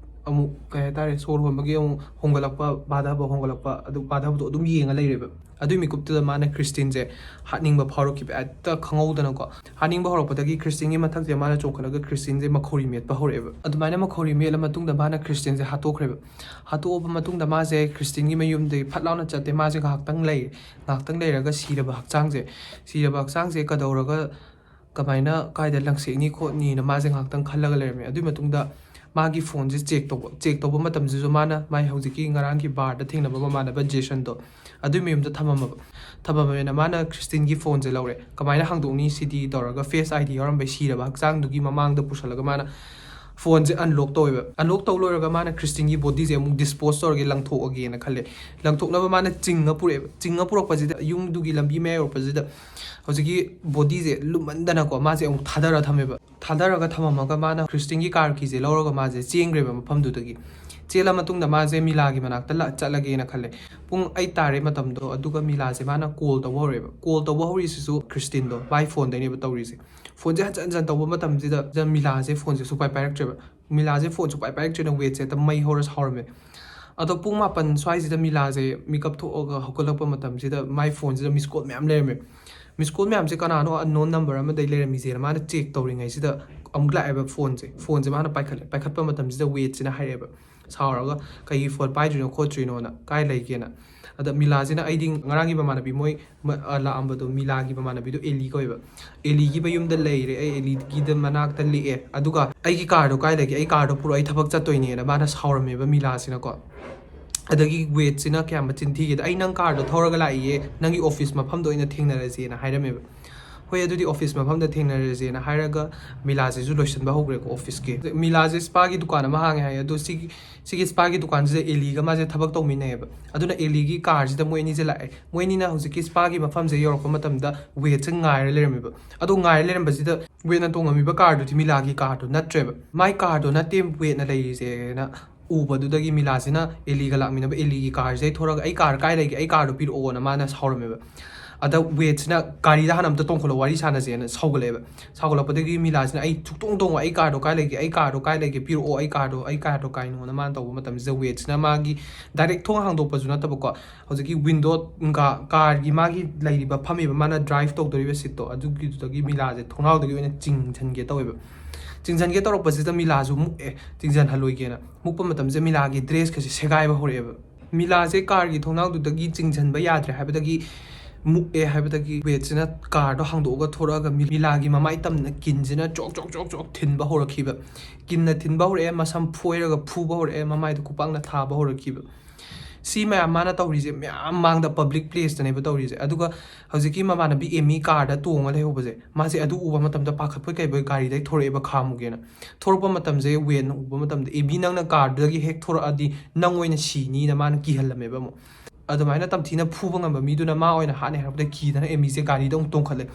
ꯑꯃꯨꯛ ꯀꯩ ꯍꯥꯏꯇꯥꯔꯦ, ꯁꯣꯔ ꯍꯣꯟꯕꯒꯤ ꯑꯃꯨꯛ ꯍꯣꯡꯒꯠꯂꯛꯄ, ꯕꯥꯙꯕ ꯍꯣꯡꯒꯠꯂꯛꯄ, ꯑꯗꯨ ꯕꯥꯙꯕꯗꯣ ꯑꯗꯨꯝ ꯌꯦꯡꯉ ꯂꯩꯔꯦꯕ꯫ ꯑꯗꯨꯏ ꯃꯤꯀꯨꯞꯇꯨꯗ ꯃꯥꯅ ꯈ꯭ꯔꯤꯁꯇꯤꯟꯁꯦ ꯍꯥꯠꯅꯤꯡꯕ ꯐꯥꯎꯔꯛꯈꯤꯕ, ꯍꯦꯛꯇ ꯈꯪꯍꯧꯗꯅꯀꯣ꯫ ꯍꯥꯠꯅꯤꯡꯕ ꯍꯧꯔꯛꯄꯗꯒꯤ ꯈ꯭ꯔꯤꯁꯇꯤꯟꯒꯤ ꯃꯊꯛꯁꯦ ꯃꯥꯅ ꯆꯣꯡꯈꯠꯂꯒ ꯈ꯭ꯔꯤꯁꯇꯤꯟꯁꯦ ꯃꯈꯧꯔꯤ ꯃꯦꯠꯄ ꯍꯧꯔꯛꯑꯦꯕ꯫ ꯑꯗꯨꯃꯥꯏꯅ ꯃꯈꯧꯔꯤ ꯃꯦꯠꯂ ꯃꯇꯨꯡꯗ ꯃꯥꯅ ꯈ꯭ꯔꯤꯁꯇꯤꯟꯁꯦ ꯍꯥꯠꯇꯣꯛꯈ꯭ꯔꯦꯕ꯫ ꯍꯥꯠꯇꯣꯛꯑꯕ ꯃꯇꯨꯡꯗ ꯃꯥꯁꯦ ꯈ꯭ꯔꯤꯁꯇꯤꯟꯒꯤ ꯃꯌꯨꯝꯗꯒꯤ ꯐꯠ ꯂꯥꯎꯅ ꯆꯠꯇꯦ꯫ ꯃꯥꯁꯦ ꯉꯥꯏꯍꯥꯛꯇꯪ ꯂꯩ꯫ ꯉꯥꯏꯍꯥꯛꯇꯪ ꯂꯩꯔꯒ ꯁꯤꯔꯕ ꯍꯛꯆꯥꯡꯁꯦ, ꯁꯤꯔꯕ ꯍꯛꯆꯥꯡꯁꯦ ꯀꯩꯗꯧꯔꯒ ꯀꯃꯥꯏꯅ ꯀꯥꯏꯗ ꯂꯪꯁꯦꯛꯅꯤ ꯈꯣꯠꯅꯤꯅ ꯃꯥꯁꯦ ꯉꯥꯏꯍꯥꯛꯇꯪ ꯈꯜꯂꯒ ꯂꯩꯔꯝꯃꯦ꯫ ꯑꯗꯨꯒꯤ ꯃꯇꯨꯡꯗ ꯃꯥꯒꯤ ꯐꯣꯟꯁꯦ ꯆꯦꯛ ꯇꯧꯕ, ꯆꯦꯛ ꯇꯧꯕ ꯃꯇꯝꯁꯤꯁꯨ ꯃꯥꯅ ꯃꯥꯏ ꯍꯧꯖꯤꯛꯀꯤ ꯉꯔꯥꯡꯒꯤ ꯕꯥꯔꯗ ꯊꯦꯡꯅꯕ ꯃꯃꯥꯟꯅꯕ ꯖꯦꯁꯟꯗꯣ, ꯑꯗꯨꯏ ꯃꯌꯨꯝꯗ ꯊꯝꯃꯝꯃꯕ꯫ ꯊꯝꯃꯝꯃꯦꯅ ꯃꯥꯅ ꯈ꯭ꯔꯤꯁꯇꯤꯟꯒꯤ ꯐꯣꯟꯁꯦ ꯂꯧꯔꯦ꯫ ꯀꯃꯥꯏꯅ ꯍꯥꯡꯗꯣꯛꯅꯤ ꯁꯤꯗꯤ ꯇꯧꯔꯒ ꯐꯦꯁ ꯑꯥꯏ ꯗꯤ ꯌꯥꯎꯔꯝꯕꯩ ꯁꯤꯔꯕ ꯍꯛꯆꯥꯡꯗꯨꯒꯤ ꯃꯃꯥꯡꯗ ꯄꯨꯁꯜꯂꯒ ꯃꯥꯅ ꯐꯣꯟꯁꯦ ꯑꯟꯂꯣꯛ ꯇꯧꯋꯦꯕ꯫ ꯑꯟꯂꯣꯛ ꯇꯧ ꯂꯣꯏꯔꯒ ꯃꯥꯅ ꯈ꯭ꯔꯤꯁꯇꯤꯟꯒꯤ ꯕꯣꯗꯤꯁꯦ ꯑꯃꯨꯛ ꯗꯤꯁꯄꯣꯖ ꯇꯧꯔꯒꯦ, ꯂꯪꯊꯣꯛꯑꯒꯦꯅ ꯈꯜꯂꯦ꯫ ꯂꯪꯊꯣꯛꯅꯕ ꯃꯥꯅ ꯆꯤꯡꯉ ꯄꯨꯔꯛꯑꯦꯕ꯫ ꯆꯤꯡꯉ ꯄꯨꯔꯛꯄꯁꯤꯗ ꯌꯨꯝꯗꯨꯒꯤ ꯂꯝꯕꯤ ꯃꯌꯥ ꯌꯧꯔꯛꯄꯁꯤꯗ ꯍꯧꯖꯤꯛꯀꯤ ꯕꯣꯗꯤꯁꯦ ꯂꯨꯝꯃꯟꯗꯅꯀꯣ ꯃꯥꯁꯦ ꯑꯃꯨꯛ ꯊꯥꯗꯔ ꯊꯝꯃꯦꯕ꯫ ꯊꯥꯗꯔꯒ ꯊꯝꯃꯝꯃꯒ ꯃꯥꯅ ꯈ꯭ꯔꯤꯁꯇꯤꯟꯒꯤ ꯀꯥꯔ ꯀꯤꯁꯦ ꯂꯧꯔꯒ ꯃꯥꯁꯦ ꯆꯦꯟꯈ꯭ꯔꯦꯕ ꯃꯐꯝꯗꯨꯗꯒꯤ꯫ ꯆꯦꯜꯂ ꯃꯇꯨꯡꯗ ꯃꯥꯁꯦ ꯃꯤꯂꯥꯒꯤ ꯃꯅꯥꯛꯇ ꯂ-, ꯆꯠꯂꯒꯦꯅ ꯈꯜꯂꯦ꯫ ꯄꯨꯡ ꯑꯩꯠ ꯇꯥꯔꯦ ꯃꯇꯝꯗꯣ, ꯑꯗꯨꯒ ꯃꯤꯂꯥꯁꯦ ꯃꯥꯅ ꯀꯣꯜ ꯇꯧꯕ ꯍꯧꯔꯛꯑꯦꯕ꯫ ꯀꯣꯜ ꯇꯧꯕ ꯍꯧꯔꯤꯁꯤꯁꯨ ꯈ꯭ꯔꯤꯁꯇꯤꯟꯗꯣ ꯃꯥꯏ ꯐꯣꯟꯗꯩꯅꯦꯕ ꯇꯧꯔꯤꯁꯦ꯫ ꯐꯣꯟꯁꯦ ꯍꯟꯖꯟ ꯍꯟꯖꯟ ꯇꯧꯕ ꯃꯇꯝꯁꯤꯗ ꯃꯤꯂꯥꯁꯦ ꯐꯣꯟꯁꯦ ꯁꯨꯡꯄꯥꯏ ꯄꯥꯏꯔꯛꯇ꯭ꯔꯦꯕ꯫ ꯃꯤꯂꯥꯁꯦ ꯐꯣꯟ ꯁꯨꯡꯄꯥꯏ ꯄꯥꯏꯔꯛꯇ꯭ꯔꯦꯅ ꯋꯦꯠꯁꯦ ꯍꯦꯛꯇ ꯃꯩ ꯍꯧꯔ ꯁꯥꯎꯔꯝꯃꯦ꯫ ꯑꯗꯣ ꯄꯨꯡ ꯃꯥꯄꯟ ꯁ꯭ꯋꯥꯏꯁꯤꯗ ꯃꯤꯂꯥꯁꯦ ꯃꯤꯀꯞ ꯊꯣꯛꯑꯒ ꯍꯧꯒꯠꯂꯛꯄ ꯃꯇꯝꯁꯤꯗ ꯃꯥꯏ ꯐꯣꯟꯁꯤꯗ ꯃꯤꯁ ꯀꯣꯜ ꯃꯌꯥꯝ ꯂꯩꯔꯝꯃꯦ꯫ ꯃꯤꯁ ꯀꯣꯜ ꯃꯌꯥꯝꯁꯦ ꯀꯅꯥꯅꯣ ꯑꯟꯅꯣꯟ ꯅꯝꯕꯔ ꯑꯃꯗꯩ ꯂꯩꯔꯝꯃꯤꯁꯦꯅ ꯃꯥꯅ ꯆꯦꯛ ꯇꯧꯔꯤꯉꯩꯁꯤꯗ ꯑꯃꯨꯛ ꯂꯥꯛꯑꯦꯕ ꯐꯣꯟꯁꯦ꯫ ꯐꯣꯟꯁꯦ ꯃꯥꯅ ꯄꯥꯏꯈꯠꯂꯦ꯫ ꯄꯥꯏꯈꯠꯄ ꯃꯇꯝꯁꯤꯗ ꯋꯦꯠꯁꯤꯅ ꯍꯥꯏꯔꯛꯑꯦꯕ, ꯁꯥꯎꯔꯒ, "ꯀꯩꯒꯤ ꯐꯣꯟ ꯄꯥꯏꯗ꯭ꯔꯤꯅꯣ ꯈꯣꯠꯇ꯭ꯔꯤꯅꯣꯅ, ꯀꯥꯏ ꯂꯩꯒꯦꯅ?" ꯑꯗ ꯃꯤꯂꯥꯁꯤꯅ, "ꯑꯩꯗꯤ ꯉꯔꯥꯡꯒꯤ ꯃꯃꯥꯟꯅꯕꯤ ꯃꯣꯏ ꯃ-, ꯑ, ꯂꯥꯛꯑꯝꯕꯗꯣ, ꯃꯤꯂꯥꯒꯤ ꯃꯃꯥꯟꯅꯕꯤꯗꯣ ꯑꯦꯂꯤ ꯀꯧꯋꯦꯕ꯫ ꯑꯦꯂꯤꯒꯤ ꯃꯌꯨꯝꯗ ꯂꯩꯔꯦ, ꯑꯩ ꯑꯦꯂꯤꯒꯤꯗ ꯃꯅꯥꯛꯇ ꯂꯦꯛꯑꯦ, ꯑꯗꯨꯒ ꯑꯩꯒꯤ ꯀꯥꯔꯗꯣ ꯀꯥꯏ ꯂꯩꯒꯦ? ꯑꯩ ꯀꯥꯔꯗꯣ ꯄꯨꯔꯛꯑꯣ, ꯑꯩ ꯊꯕꯛ ꯆꯠꯇꯣꯏꯅꯦꯅ" ꯃꯥꯅ ꯁꯥꯎꯔꯝꯃꯦꯕ ꯃꯤꯂꯥꯁꯤꯅꯀꯣ꯫ ꯑꯗꯒꯤ ꯋꯦꯠꯁꯤꯅ ꯀꯌꯥꯝ ꯃꯆꯤꯟ ꯊꯤꯒꯦꯗ, "ꯑꯩ ꯅꯪ ꯀꯥꯔꯗꯣ ꯊꯧꯔꯒ ꯂꯥꯛꯏꯌꯦ, ꯅꯪꯒꯤ ꯑꯣꯐꯤꯁ ꯃꯐꯝꯗ ꯑꯣꯏꯅ ꯊꯦꯡꯅꯔꯁꯦꯅ" ꯍꯥꯏꯔꯝꯃꯦꯕ꯫ "ꯍꯣꯏ, ꯑꯗꯨꯗꯤ ꯑꯣꯐꯤꯁ ꯃꯐꯝꯗ ꯊꯦꯡꯅꯔꯁꯦꯅ" ꯍꯥꯏꯔꯒ ꯃꯤꯂꯥꯁꯤꯁꯨ ꯂꯣꯏꯁꯤꯟꯕ ꯍꯧꯈ꯭ꯔꯦꯀꯣ ꯑꯣꯐꯤꯁꯀꯤ꯫ ꯃꯤꯂꯥꯁꯦ ꯁ꯭ꯄꯥꯒꯤ ꯗꯨꯀꯥꯟ ꯑꯃ ꯍꯥꯡꯉꯦ ꯍꯥꯏꯌꯦ, ꯑꯗꯣ ꯁꯤꯒꯤ, ꯁꯤꯒꯤ ꯁ꯭ꯄꯥꯒꯤ ꯗꯨꯀꯥꯟꯁꯤꯗ ꯑꯦꯂꯤꯒ ꯃꯥꯁꯦ ꯊꯕꯛ ꯇꯧꯃꯤꯟꯅꯩꯌꯦꯕ꯫ ꯑꯗꯨꯅ ꯑꯦꯂꯤꯒꯤ ꯀꯥꯔꯁꯤꯗ ꯃꯣꯏ ꯑꯅꯤꯁꯦ ꯂꯥꯛꯑꯦ꯫ ꯃꯣꯏ ꯑꯅꯤꯅ ꯍꯧꯖꯤꯛꯀꯤ ꯁ꯭ꯄꯥꯒꯤ ꯃꯐꯝꯁꯦ ꯌꯧꯔꯛꯄ ꯃꯇꯝꯗ ꯋꯦꯠꯁꯦ ꯉꯥꯏꯔ ꯂꯩꯔꯝꯃꯦꯕ꯫ ꯑꯗꯣ ꯉꯥꯏꯔ ꯂꯩꯔꯝꯕꯁꯤꯗ ꯋꯦꯠꯅ ꯇꯣꯡꯉꯝꯃꯤꯕ ꯀꯥꯔꯗꯨꯗꯤ ꯃꯤꯂꯥꯒꯤ ꯀꯥꯔꯗꯣ ꯅꯠꯇ꯭ꯔꯦꯕ꯫ "ꯃꯥꯏ ꯀꯥꯔꯗꯣ ꯅꯠꯇꯦ ꯋꯦꯠꯅ ꯂꯩꯔꯤꯁꯦꯅ" ꯎꯕꯗꯨꯗꯒꯤ ꯃꯤꯂꯥꯁꯤꯅ ꯑꯦꯂꯤꯒ ꯂꯥꯛꯃꯤꯟꯅꯕ ꯑꯦꯂꯤꯒꯤ ꯀꯥꯔꯁꯤꯗ ꯊꯣꯔꯛꯑꯒ "ꯑꯩ ꯀꯥꯔ ꯀꯥꯏ ꯂꯩꯒꯦ? ꯑꯩ ꯀꯥꯔꯗꯣ ꯄꯤꯔꯛꯑꯣꯅ" ꯃꯥꯅ ꯁꯥꯎꯔꯝꯃꯦꯕ꯫ ꯑꯗ ꯋꯦꯗꯁꯤꯅ "ꯒꯥꯔꯤꯗ ꯍꯥꯟꯅ ꯑꯝꯇ ꯇꯣꯡꯈꯠꯂꯣ, ꯋꯥꯔꯤ ꯁꯥꯟꯅꯁꯦꯅ" ꯁꯧꯒꯠꯂꯛꯑꯦꯕ꯫ ꯁꯥꯎꯒꯠꯂꯛꯄꯗꯒꯤ ꯃꯤꯂꯥꯁꯤꯅ "ꯑꯩ ꯁꯨꯛꯇꯣꯡ ꯇꯣꯡꯉꯣ, ꯑꯩ ꯀꯥꯔꯗꯣ ꯀꯥꯏ ꯂꯩꯒꯦ? ꯑꯩ ꯀꯥꯔꯗꯣ ꯀꯥꯏ ꯂꯩꯒꯦ? ꯄꯤꯔꯛꯑꯣ ꯑꯩ ꯀꯥꯔꯗꯣ, ꯑꯩ ꯀꯥꯔꯗꯣ ꯀꯥꯏꯅꯣꯅ" ꯃꯥꯅ ꯇꯧꯕ ꯃꯇꯝꯁꯤꯗ ꯋꯦꯗꯁꯤꯅ ꯃꯥꯒꯤ ꯗꯥꯏꯔꯦꯛ ꯊꯣꯡ ꯍꯥꯡꯗꯣꯛꯄꯁꯨ ꯅꯠꯇꯕꯀꯣ, ꯍꯧꯖꯤꯛꯀꯤ ꯋꯤꯟꯗꯣ ꯀꯥꯔꯒꯤ ꯃꯥꯒꯤ ꯂꯩꯔꯤꯕ ꯐꯝꯃꯤꯕ ꯃꯥꯅ ꯗ꯭ꯔꯥꯏꯚ ꯇꯧꯗꯣꯔꯤꯕ ꯁꯤꯠꯇꯣ ꯑꯗꯨꯒꯤꯗꯨꯗꯒꯤ ꯃꯤꯂꯥꯁꯦ ꯊꯣꯡꯅꯥꯎꯗꯒꯤ ꯑꯣꯏꯅ ꯆꯤꯡꯁꯤꯟꯒꯦ ꯇꯧꯋꯦꯕ꯫ ꯆꯤꯡꯁꯤꯟꯒꯦ ꯇꯧꯔꯛꯄꯁꯤꯗ ꯃꯤꯂꯥꯁꯨ ꯃꯨꯛꯑꯦ, ꯆꯤꯡꯁꯤꯟꯍꯜꯂꯣꯏꯒꯦꯅ꯫ ꯃꯨꯛꯄ ꯃꯇꯝꯁꯤꯗ ꯃꯤꯂꯥꯒꯤ ꯗ꯭ꯔꯦꯁꯀꯁꯦ ꯁꯦꯒꯥꯏꯕ ꯍꯧꯔꯛꯑꯦꯕ꯫ ꯃꯤꯂꯥꯁꯦ ꯀꯥꯔꯒꯤ ꯊꯣꯡꯅꯥꯎꯗꯨꯗꯒꯤ ꯆꯤꯡꯁꯤꯟꯕ ꯌꯥꯗ꯭ꯔꯦ ꯍꯥꯏꯕꯗꯒꯤ ꯃꯨꯛꯑꯦ ꯍꯥꯏꯕꯗꯒꯤ ꯋꯦꯗꯁꯤꯅ ꯀꯥꯔꯗꯣ ꯍꯥꯡꯗꯣꯛꯑꯒ ꯊꯣꯔꯛꯑꯒ ꯃꯤ-, ꯃꯤꯂꯥꯒꯤ ꯃꯃꯥꯏ ꯇꯝꯅ ꯀꯤꯟꯁꯤꯅ ꯆꯣꯛ ꯆꯣꯛ ꯆꯣꯛ ꯆꯣꯛ ꯊꯤꯟꯕ ꯍꯧꯔꯛꯈꯤꯕ꯫ ꯀꯤꯟꯅ ꯊꯤꯟꯕ ꯍꯧꯔꯛꯑꯦ, ꯃꯁꯝ ꯐꯣꯏꯔꯒ ꯐꯨꯕ ꯍꯧꯔꯛꯑꯦ, ꯃꯃꯥꯏꯗ ꯈꯨꯄꯥꯛꯅ ꯊꯥꯕ ꯍꯧꯔꯛꯈꯤꯕ꯫ ꯁꯤ ꯃꯌꯥꯝ ꯃꯥꯅ ꯇꯧꯔꯤꯁꯦ ꯃꯌꯥꯝ ꯃꯥꯡꯗ, ꯄꯕ꯭ꯂꯤꯛ ꯄ꯭ꯂꯦꯁꯇꯅꯦꯕ ꯇꯧꯔꯤꯁꯦ꯫ ꯑꯗꯨꯒ ꯍꯧꯖꯤꯛꯀꯤ ꯃꯃꯥꯟꯅꯕꯤ ꯑꯦꯃꯤ ꯀꯥꯔꯗ ꯇꯣꯡꯉ ꯂꯩꯍꯧꯕꯁꯦ, ꯃꯥꯁꯦ ꯑꯗꯨ ꯎꯕ ꯃꯇꯝꯗ ꯄꯥꯈꯠꯄꯣꯏ ꯀꯩꯕꯣꯏ ꯒꯥꯔꯤꯗꯒꯤ ꯊꯣꯔꯛꯑꯦꯕ ꯈꯥꯝꯃꯨꯒꯦꯅ꯫ ꯊꯣꯔꯛꯄ ꯃꯇꯝꯁꯦ ꯋꯦꯗꯅ ꯎꯕ ꯃꯇꯝꯗ, "ꯑꯦꯃꯤ, ꯅꯪꯅ ꯀꯥꯔꯗꯨꯗꯒꯤ ꯍꯦꯛ ꯊꯣꯔꯛꯑꯗꯤ ꯅꯪ ꯑꯣꯏꯅ ꯁꯤꯅꯤꯅ" ꯃꯥꯅ ꯀꯤꯍꯜꯂꯝꯃꯦꯕ ꯑꯃꯨꯛ꯫ ꯑꯗꯨꯃꯥꯏꯅ ꯇꯝꯊꯤꯅ ꯐꯨꯕ ꯉꯝꯕ ꯃꯤꯗꯨꯅ ꯃꯥ ꯑꯣꯏꯅ ꯍꯥꯠꯅꯤ ꯍꯥꯏꯔꯛꯄꯗ ꯀꯤꯗꯅ ꯑꯦꯃꯤꯁꯦ ꯒꯥꯔꯤꯗ ꯑꯃꯨꯛ ꯇꯣꯡꯈꯠꯂꯦ꯫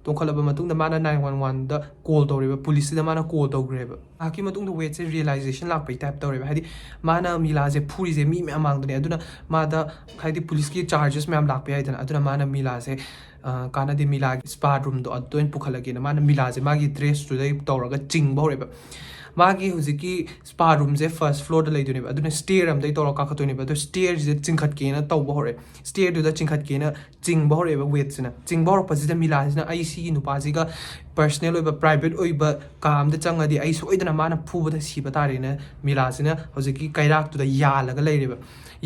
ꯇꯣꯡꯈꯠꯂꯕ ꯃꯇꯨꯡꯗ ꯃꯥꯅ ꯅꯥꯏꯟ ꯋꯥꯟ ꯋꯥꯟꯗ ꯀꯣꯜ ꯇꯧꯔꯦꯕ, ꯄꯨꯂꯤꯁꯁꯤꯗ ꯃꯥꯅ ꯀꯣꯜ ꯇꯧꯈ꯭ꯔꯦꯕ꯫ ꯉꯥꯏꯍꯥꯛꯀꯤ ꯃꯇꯨꯡꯗ ꯋꯦꯗꯁꯦ ꯔꯤꯌꯦꯂꯥꯏꯖꯦꯁꯟ ꯂꯥꯛꯄꯩ ꯇꯥꯏꯞ ꯇꯧꯔꯦꯕ, ꯍꯥꯏꯗꯤ ꯃꯥꯅ ꯃꯤꯂꯥꯁꯦ ꯐꯨꯔꯤꯁꯦ ꯃꯤ ꯃꯌꯥꯝ ꯃꯥꯡꯗꯅꯦ, ꯑꯗꯨꯅ ꯃꯥꯗ ꯍꯥꯏꯗꯤ ꯄꯨꯂꯤꯁꯀꯤ ꯆꯥꯔꯖꯦꯁ ꯃꯌꯥꯝ ꯂꯥꯛꯄ ꯌꯥꯏꯗꯅ, ꯑꯗꯨꯅ ꯃꯥꯅ ꯃꯤꯂꯥꯁꯦ, ꯑ, ꯀꯥꯟꯅꯗꯦ, ꯃꯤꯂꯥꯒꯤ ꯁ꯭ꯄꯥ ꯔꯨꯝꯗꯣ ꯑꯗꯨꯗ ꯑꯣꯏꯅ ꯄꯨꯈꯠꯂꯒꯦꯅ ꯃꯥꯅ ꯃꯤꯂꯥꯁꯦ ꯃꯥꯒꯤ ꯗ꯭ꯔꯦꯁꯇꯨꯗꯩ ꯇꯧꯔꯒ ꯆꯤꯡꯕ ꯍꯧꯔꯦꯕ꯫ ꯃꯥꯒꯤ ꯍꯧꯖꯤꯛꯀꯤ ꯁ꯭ꯄꯥ ꯔꯨꯝꯁꯦ ꯐꯥꯔꯁ ꯐ꯭ꯂꯣꯔꯗ ꯂꯩꯗꯣꯏꯅꯦꯕ, ꯑꯗꯨꯅ ꯁ꯭ꯇꯦꯌꯔ ꯑꯝꯗꯩ ꯇꯧꯔꯒ ꯀꯥꯈꯠꯇꯣꯏꯅꯦꯕ, ꯑꯗꯣ ꯁ꯭ꯇꯦꯌꯔꯁꯤꯗ ꯆꯤꯡꯈꯠꯀꯦꯅ ꯇꯧꯕ ꯍꯧꯔꯛꯑꯦ꯫ ꯁ꯭ꯇꯦꯌꯔꯗꯨꯗ ꯆꯤꯡꯈꯠꯀꯦꯅ ꯆꯤꯡꯕ ꯍꯧꯔꯛꯑꯦꯕ ꯋꯦꯗꯁꯤꯅ꯫ ꯆꯤꯡꯕ ꯍꯧꯔꯛꯄꯁꯤꯗ ꯃꯤꯂꯥꯁꯤꯅ "ꯑꯩ ꯁꯤꯒꯤ ꯅꯨꯄꯥꯁꯤꯒ ꯄꯔꯁꯅꯦꯜ ꯑꯣꯏꯕ, ꯄ꯭ꯔꯥꯏꯚꯦꯠ ꯑꯣꯏꯕ ꯀꯥ ꯑꯃꯗ ꯆꯪꯉꯗꯤ ꯑꯩ ꯁꯣꯏꯗꯅ ꯃꯥꯅ ꯐꯨꯕꯗ ꯁꯤꯕ ꯇꯥꯔꯦꯅ" ꯃꯤꯂꯥꯁꯤꯅ ꯍꯧꯖꯤꯛꯀꯤ ꯀꯩꯔꯥꯛꯇꯨꯗ ꯌꯥꯜꯂꯒ ꯂꯩꯔꯦꯕ꯫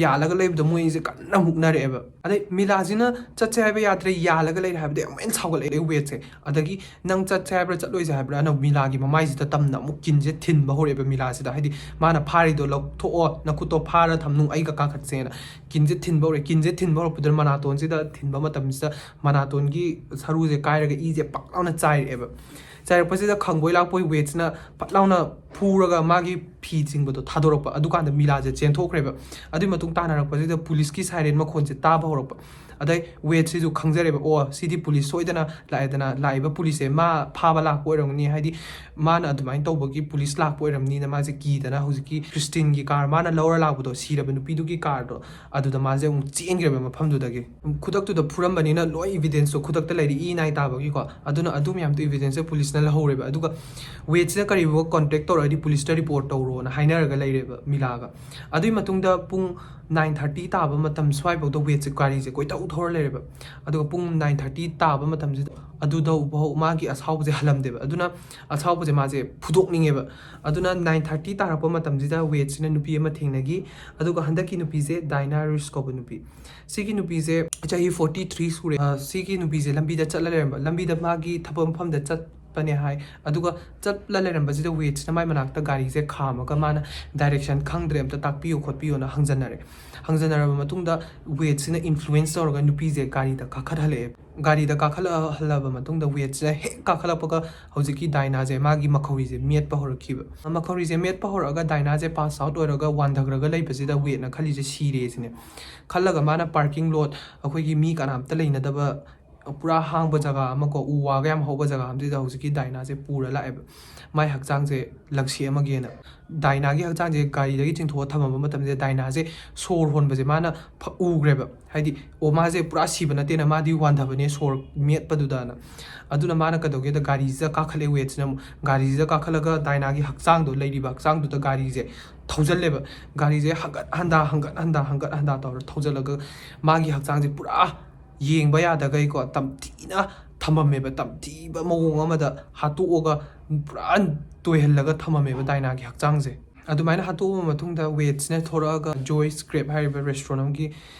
ꯌꯥꯜꯂꯒ ꯂꯩꯕꯗ ꯃꯣꯏꯁꯦ ꯀꯟꯅ ꯃꯨꯛꯅꯔꯛꯑꯦꯕ꯫ ꯑꯗꯩ ꯃꯤꯂꯥꯁꯤꯅ ꯆꯠꯁꯦ ꯍꯥꯏꯕ ꯌꯥꯗ꯭ꯔꯦ, ꯌꯥꯜꯂꯒ ꯂꯩꯔꯦ ꯍꯥꯏꯕꯗꯤ ꯑꯃꯨꯛ ꯍꯦꯟꯅ ꯁꯥꯎꯒꯠꯂꯛꯑꯦ ꯋꯦꯗꯁꯦ꯫ ꯑꯗꯒꯤ "ꯅꯪ ꯆꯠꯁꯦ ꯍꯥꯏꯕ꯭ꯔꯥ ꯆꯠꯂꯣꯏꯁꯦ ꯍꯥꯏꯕ꯭ꯔꯥ?" ꯑꯅ ꯃꯤꯂꯥꯒꯤ ꯃꯃꯥꯏꯁꯤꯗ ꯇꯝꯅ ꯑꯃꯨꯛ ꯀꯤꯟꯁꯦ ꯊꯤꯟꯕ ꯍꯧꯔꯛꯑꯦꯕ ꯃꯤꯂꯥꯁꯤꯗ꯫ ꯍꯥꯏꯗꯤ ꯃꯥꯅ ꯐꯥꯔꯤꯗꯣ "ꯂꯧꯊꯣꯛꯑꯣ, ꯅꯈꯨꯠꯇꯣ ꯐꯥꯔ ꯊꯝꯅꯨ, ꯑꯩꯒ ꯀꯥꯈꯠꯁꯦꯅ" ꯀꯤꯟꯁꯦ ꯊꯤꯟꯕ ꯍꯧꯔꯛꯑꯦ꯫ ꯀꯤꯟꯁꯦ ꯊꯤꯟꯕ ꯍꯧꯔꯛꯄꯗꯨꯗ ꯃꯅꯥꯇꯣꯟꯁꯤꯗ ꯊꯤꯟꯕ ꯃꯇꯝꯁꯤꯗ ꯃꯅꯥꯇꯣꯟꯒꯤ ꯁꯔꯨꯁꯦ ꯀꯥꯏꯔꯒ ꯏꯁꯦ ꯄꯥꯛ ꯂꯥꯎꯅ ꯆꯥꯏꯔꯛꯑꯦꯕ꯫ ꯆꯥꯏꯔꯛꯄꯁꯤꯗ ꯈꯪꯕꯣꯏ ꯂꯥꯛꯄꯣꯏ ꯋꯦꯗꯁꯤꯅ ꯐꯠ ꯂꯥꯎꯅ ꯐꯨꯔꯒ ꯃꯥꯒꯤ ꯐꯤ ꯆꯤꯡꯕꯗꯣ ꯊꯥꯗꯣꯔꯛꯄ꯫ ꯑꯗꯨꯀꯥꯟꯗ ꯃꯤꯂꯥꯁꯦ ꯆꯦꯟꯊꯣꯛꯈ꯭ꯔꯦꯕ꯫ ꯑꯗꯨꯒꯤ ꯃꯇꯨꯡ ꯇꯥꯟꯅꯔꯛꯄꯁꯤꯗ ꯄꯨꯂꯤꯁꯀꯤ ꯁꯥꯏꯔꯦꯟ ꯃꯈꯣꯟꯁꯦ ꯇꯥꯕ ꯍꯧꯔꯛꯄ꯫ ꯑꯗꯩ ꯋꯦꯗꯁꯤꯁꯨ ꯈꯪꯖꯔꯦꯕ, ꯑꯣ, ꯁꯤꯗꯤ ꯄꯨꯂꯤꯁ ꯁꯣꯏꯗꯅ ꯂꯥꯛꯑꯦꯗꯅ, ꯂꯥꯛꯏꯕ ꯄꯨꯂꯤꯁꯁꯦ ꯃꯥ ꯐꯥꯕ ꯂꯥꯛꯄ ꯑꯣꯏꯔꯝꯒꯅꯤ, ꯍꯥꯏꯗꯤ ꯃꯥꯅ ꯑꯗꯨꯃꯥꯏꯅ ꯇꯧꯕꯒꯤ ꯄꯨꯂꯤꯁ ꯂꯥꯛꯄ ꯑꯣꯏꯔꯝꯅꯤꯅ ꯃꯥꯁꯦ ꯀꯤꯗꯅ ꯍꯧꯖꯤꯛꯀꯤ ꯀ꯭ꯔꯤꯁꯇꯤꯟꯒꯤ ꯀꯥꯔ, ꯃꯥꯅ ꯂꯧꯔ ꯂꯥꯛꯄꯗꯣ, ꯁꯤꯔꯕ ꯅꯨꯄꯤꯗꯨꯒꯤ ꯀꯥꯔꯗꯣ, ꯑꯗꯨꯗ ꯃꯥꯁꯦ ꯑꯃꯨꯛ ꯆꯦꯟꯈ꯭ꯔꯦꯕ ꯃꯐꯝꯗꯨꯗꯒꯤ꯫ ꯈꯨꯗꯛꯇꯨꯗ ꯐꯨꯔꯝꯕꯅꯤꯅ ꯂꯣꯏ ꯏꯕꯤꯗꯦꯟꯁꯇꯣ ꯈꯨꯗꯛꯇ ꯂꯩꯔꯦ, ꯏ ꯅꯥꯏ ꯇꯥꯕꯒꯤꯀꯣ꯫ ꯑꯗꯨꯅ ꯑꯗꯨ ꯃꯌꯥꯝꯗꯣ ꯏꯕꯤꯗꯦꯟꯁꯁꯦ ꯄꯨꯂꯤꯁꯅ ꯂꯧꯍꯧꯔꯦꯕ꯫ ꯑꯗꯨꯒ ꯋꯦꯗꯁꯤꯅ ꯀꯔꯤꯒꯨꯝꯕ ꯀꯣꯟꯇꯦꯛ ꯇꯧꯔꯛꯑꯗꯤ ꯄꯨꯂꯤꯁꯇ ꯔꯤꯄꯣꯔꯠ ꯇꯧꯔꯣꯅ ꯍꯥꯏꯅꯔꯒ ꯂꯩꯔꯦꯕ ꯃꯤꯂꯥꯒ꯫ ꯑꯗꯨꯒꯤ ꯃꯇꯨꯡꯗ ꯄꯨꯡ ꯅꯥꯏꯟ ꯊꯥꯔꯇꯤ ꯇꯥꯕ ꯃꯇꯝ ꯁ꯭ꯋꯥꯏꯐꯥꯎꯗ ꯋꯦꯗꯁꯦ ꯒꯥꯔꯤꯁꯦ ꯀꯣꯏꯊꯧ ꯊꯧꯔ ꯂꯩꯔꯦꯕ꯫ ꯑꯗꯨꯒ ꯄꯨꯡ ꯅꯥꯏꯟ ꯊꯥꯔꯇꯤ ꯇꯥꯕ ꯃꯇꯝꯁꯤꯗ ꯑꯗꯨꯗꯐꯥꯎ ꯃꯥꯒꯤ ꯑꯁꯥꯎꯕꯁꯦ ꯍꯜꯂꯝꯗꯦꯕ꯫ ꯑꯗꯨꯅ ꯑꯁꯥꯎꯕꯁꯦ ꯃꯥꯁꯦ ꯐꯨꯗꯣꯛꯅꯤꯡꯉꯦꯕ꯫ ꯑꯗꯨꯅ ꯅꯥꯏꯟ ꯊꯥꯔꯇꯤ ꯇꯥꯔꯛꯄ ꯃꯇꯝꯁꯤꯗ ꯋꯦꯗꯁꯤꯅ ꯅꯨꯄꯤ ꯑꯃ ꯊꯦꯡꯅꯈꯤ꯫ ꯑꯗꯨꯒ ꯍꯟꯗꯛꯀꯤ ꯅꯨꯄꯤꯁꯦ ꯗꯥꯏꯅꯥ ꯔꯨꯁ ꯀꯧꯕ ꯅꯨꯄꯤ꯫ ꯁꯤꯒꯤ ꯅꯨꯄꯤꯁꯦ ꯆꯍꯤ ꯐꯣꯔꯇꯤ ꯊ꯭ꯔꯤ ꯁꯨꯔꯦ꯫ ꯑ, ꯁꯤꯒꯤ ꯅꯨꯄꯤꯁꯦ ꯂꯝꯕꯤꯗ ꯆꯠꯂ ꯂꯩꯔꯝꯕ, ꯂꯝꯕꯤꯗ ꯃꯥꯒꯤ ꯊꯕꯛ ꯃꯐꯝꯗ ꯆꯠꯄꯅꯦ ꯍꯥꯏ꯫ ꯑꯗꯨꯒ ꯆꯠꯂ ꯂꯩꯔꯝꯕꯁꯤꯗ ꯋꯦꯗꯁꯤꯅ ꯃꯥꯏ ꯃꯅꯥꯛꯇ ꯒꯥꯔꯤꯁꯦ ꯈꯥꯝꯃꯒ ꯃꯥꯅ ꯗꯥꯏꯔꯦꯛꯁꯟ ꯈꯪꯗ꯭ꯔꯦ, ꯑꯝꯇ ꯇꯥꯛꯄꯤꯌꯨ ꯈꯣꯠꯄꯤꯌꯨꯅ ꯍꯪꯖꯟꯅꯔꯦ꯫ ꯍꯪꯖꯟꯅꯔꯕ ꯃꯇꯨꯡꯗ ꯋꯦꯗꯁꯤꯅ ꯏꯟꯐ꯭ꯂꯨꯌꯦꯟꯁ ꯇꯧꯔꯒ ꯅꯨꯄꯤꯁꯦ ꯒꯥꯔꯤꯗ ꯀꯥꯈꯠꯍꯜꯂꯛꯑꯦ꯫ ꯒꯥꯔꯤꯗ ꯀꯥꯈꯠꯍꯜꯂꯕ ꯃꯇꯨꯡꯗ ꯋꯦꯗꯁꯤꯅ ꯍꯦꯛ ꯀꯥꯈꯠꯂꯛꯄꯒ ꯍꯧꯖꯤꯛꯀꯤ ꯗꯥꯏꯅꯥꯁꯦ ꯃꯥꯒꯤ ꯃꯈꯧꯔꯤꯁꯦ ꯃꯦꯠꯄ ꯍꯧꯔꯛꯈꯤꯕ꯫ ꯃꯈꯧꯔꯤꯁꯦ ꯃꯦꯠꯄ ꯍꯧꯔꯛꯑꯒ ꯗꯥꯏꯅꯥꯁꯦ ꯄꯥꯁ ꯑꯥꯎꯠ ꯑꯣꯏꯔꯒ ꯋꯥꯟꯊꯈ꯭ꯔꯒ ꯂꯩꯕꯁꯤꯗ ꯋꯦꯗꯅ ꯈꯜꯂꯤꯁꯦ ꯁꯤꯔꯦ ꯁꯤꯅꯦ꯫ ꯈꯜꯂꯒ ꯃꯥꯅ ꯄꯥꯔꯀꯤꯡ ꯂꯣꯠ, ꯑꯩꯈꯣꯏꯒꯤ ꯃꯤ ꯀꯅꯥꯝꯇ ꯂꯩꯅꯗꯕ ꯄꯨꯔꯥ ꯍꯥꯡꯕ ꯖꯒꯥ ꯑꯃ ꯀꯣ, ꯎ ꯋꯥꯒ ꯌꯥꯝ ꯍꯧꯕ ꯖꯒꯥ ꯑꯃꯁꯤꯗ ꯍꯧꯖꯤꯛꯀꯤ ꯗꯥꯏꯅꯥꯁꯦ ꯄꯨꯔ ꯂꯥꯛꯑꯦꯕ, ꯃꯥꯏ ꯍꯛꯆꯥꯡꯁꯦ ꯂꯪꯁꯦꯛꯑꯝꯃꯒꯦꯅ꯫ ꯗꯥꯏꯅꯥꯒꯤ ꯍꯛꯆꯥꯡꯁꯦ ꯒꯥꯔꯤꯗꯒꯤ ꯆꯤꯡꯊꯣꯛꯑ ꯊꯝꯃꯝꯕ ꯃꯇꯝꯁꯤꯗ ꯗꯥꯏꯅꯥꯁꯦ ꯁꯣꯔ ꯍꯣꯟꯕꯁꯦ ꯃꯥꯅ ꯐ-, ꯎꯈ꯭ꯔꯦꯕ꯫ ꯍꯥꯏꯗꯤ, ꯑꯣ, ꯃꯥꯁꯦ ꯄꯨꯔꯥ ꯁꯤꯕ ꯅꯠꯇꯦꯅ, ꯃꯥꯗꯤ ꯋꯥꯟꯊꯕꯅꯦ ꯁꯣꯔ ꯃꯦꯠꯄꯗꯨꯗꯅ꯫ ꯑꯗꯨꯅ ꯃꯥꯅ ꯀꯩꯗꯧꯒꯦꯗ, ꯒꯥꯔꯤꯁꯤꯗ ꯀꯥꯈꯠꯂꯦ ꯋꯦꯗꯁꯤꯅ ꯑꯃꯨꯛ꯫ ꯒꯥꯔꯤꯁꯤꯗ ꯀꯥꯈꯠꯂꯒ ꯗꯥꯏꯅꯥꯒꯤ ꯍꯛꯆꯥꯡꯗꯣ, ꯂꯩꯔꯤꯕ ꯍꯛꯆꯥꯡꯗꯨꯗ ꯒꯥꯔꯤꯁꯦ ꯊꯧꯖꯜꯂꯦꯕ꯫ ꯒꯥꯔꯤꯁꯦ ꯍꯪꯒꯠ ꯍꯟꯗꯥ, ꯍꯪꯒꯠ ꯍꯟꯗꯥ, ꯍꯪꯒꯠ ꯍꯟꯗꯥ ꯇꯧꯔ ꯊꯧꯖꯜꯂꯒ ꯃꯥꯒꯤ ꯍꯛꯆꯥꯡꯁꯦ ꯄꯨꯔꯥ ꯌꯦꯡꯕ ꯌꯥꯗꯈꯩꯀꯣ, ꯇꯝꯊꯤꯅ ꯊꯝꯃꯝꯃꯦꯕ, ꯇꯝꯊꯤꯕ ꯃꯑꯣꯡ ꯑꯃꯗ ꯍꯥꯠꯇꯣꯛꯑꯒ ꯄꯨꯔꯥ ꯇꯣꯏꯍꯜꯂꯒ ꯊꯝꯃꯝꯃꯦꯕ ꯗꯥꯏꯅꯥꯒꯤ ꯍꯛꯆꯥꯡꯁꯦ꯫ ꯑꯗꯨꯃꯥꯏꯅ ꯍꯥꯠꯇꯣꯛꯑꯕ ꯃꯇꯨꯡꯗ ꯋꯦꯗꯁꯤꯅ ꯊꯣꯔꯛꯑꯒ ꯖꯣꯏꯁ ꯀ꯭ꯔꯦꯞ ꯍꯥꯏꯔꯤꯕ ꯔꯦꯁꯇꯨꯔꯦꯟ ꯑꯃꯒꯤ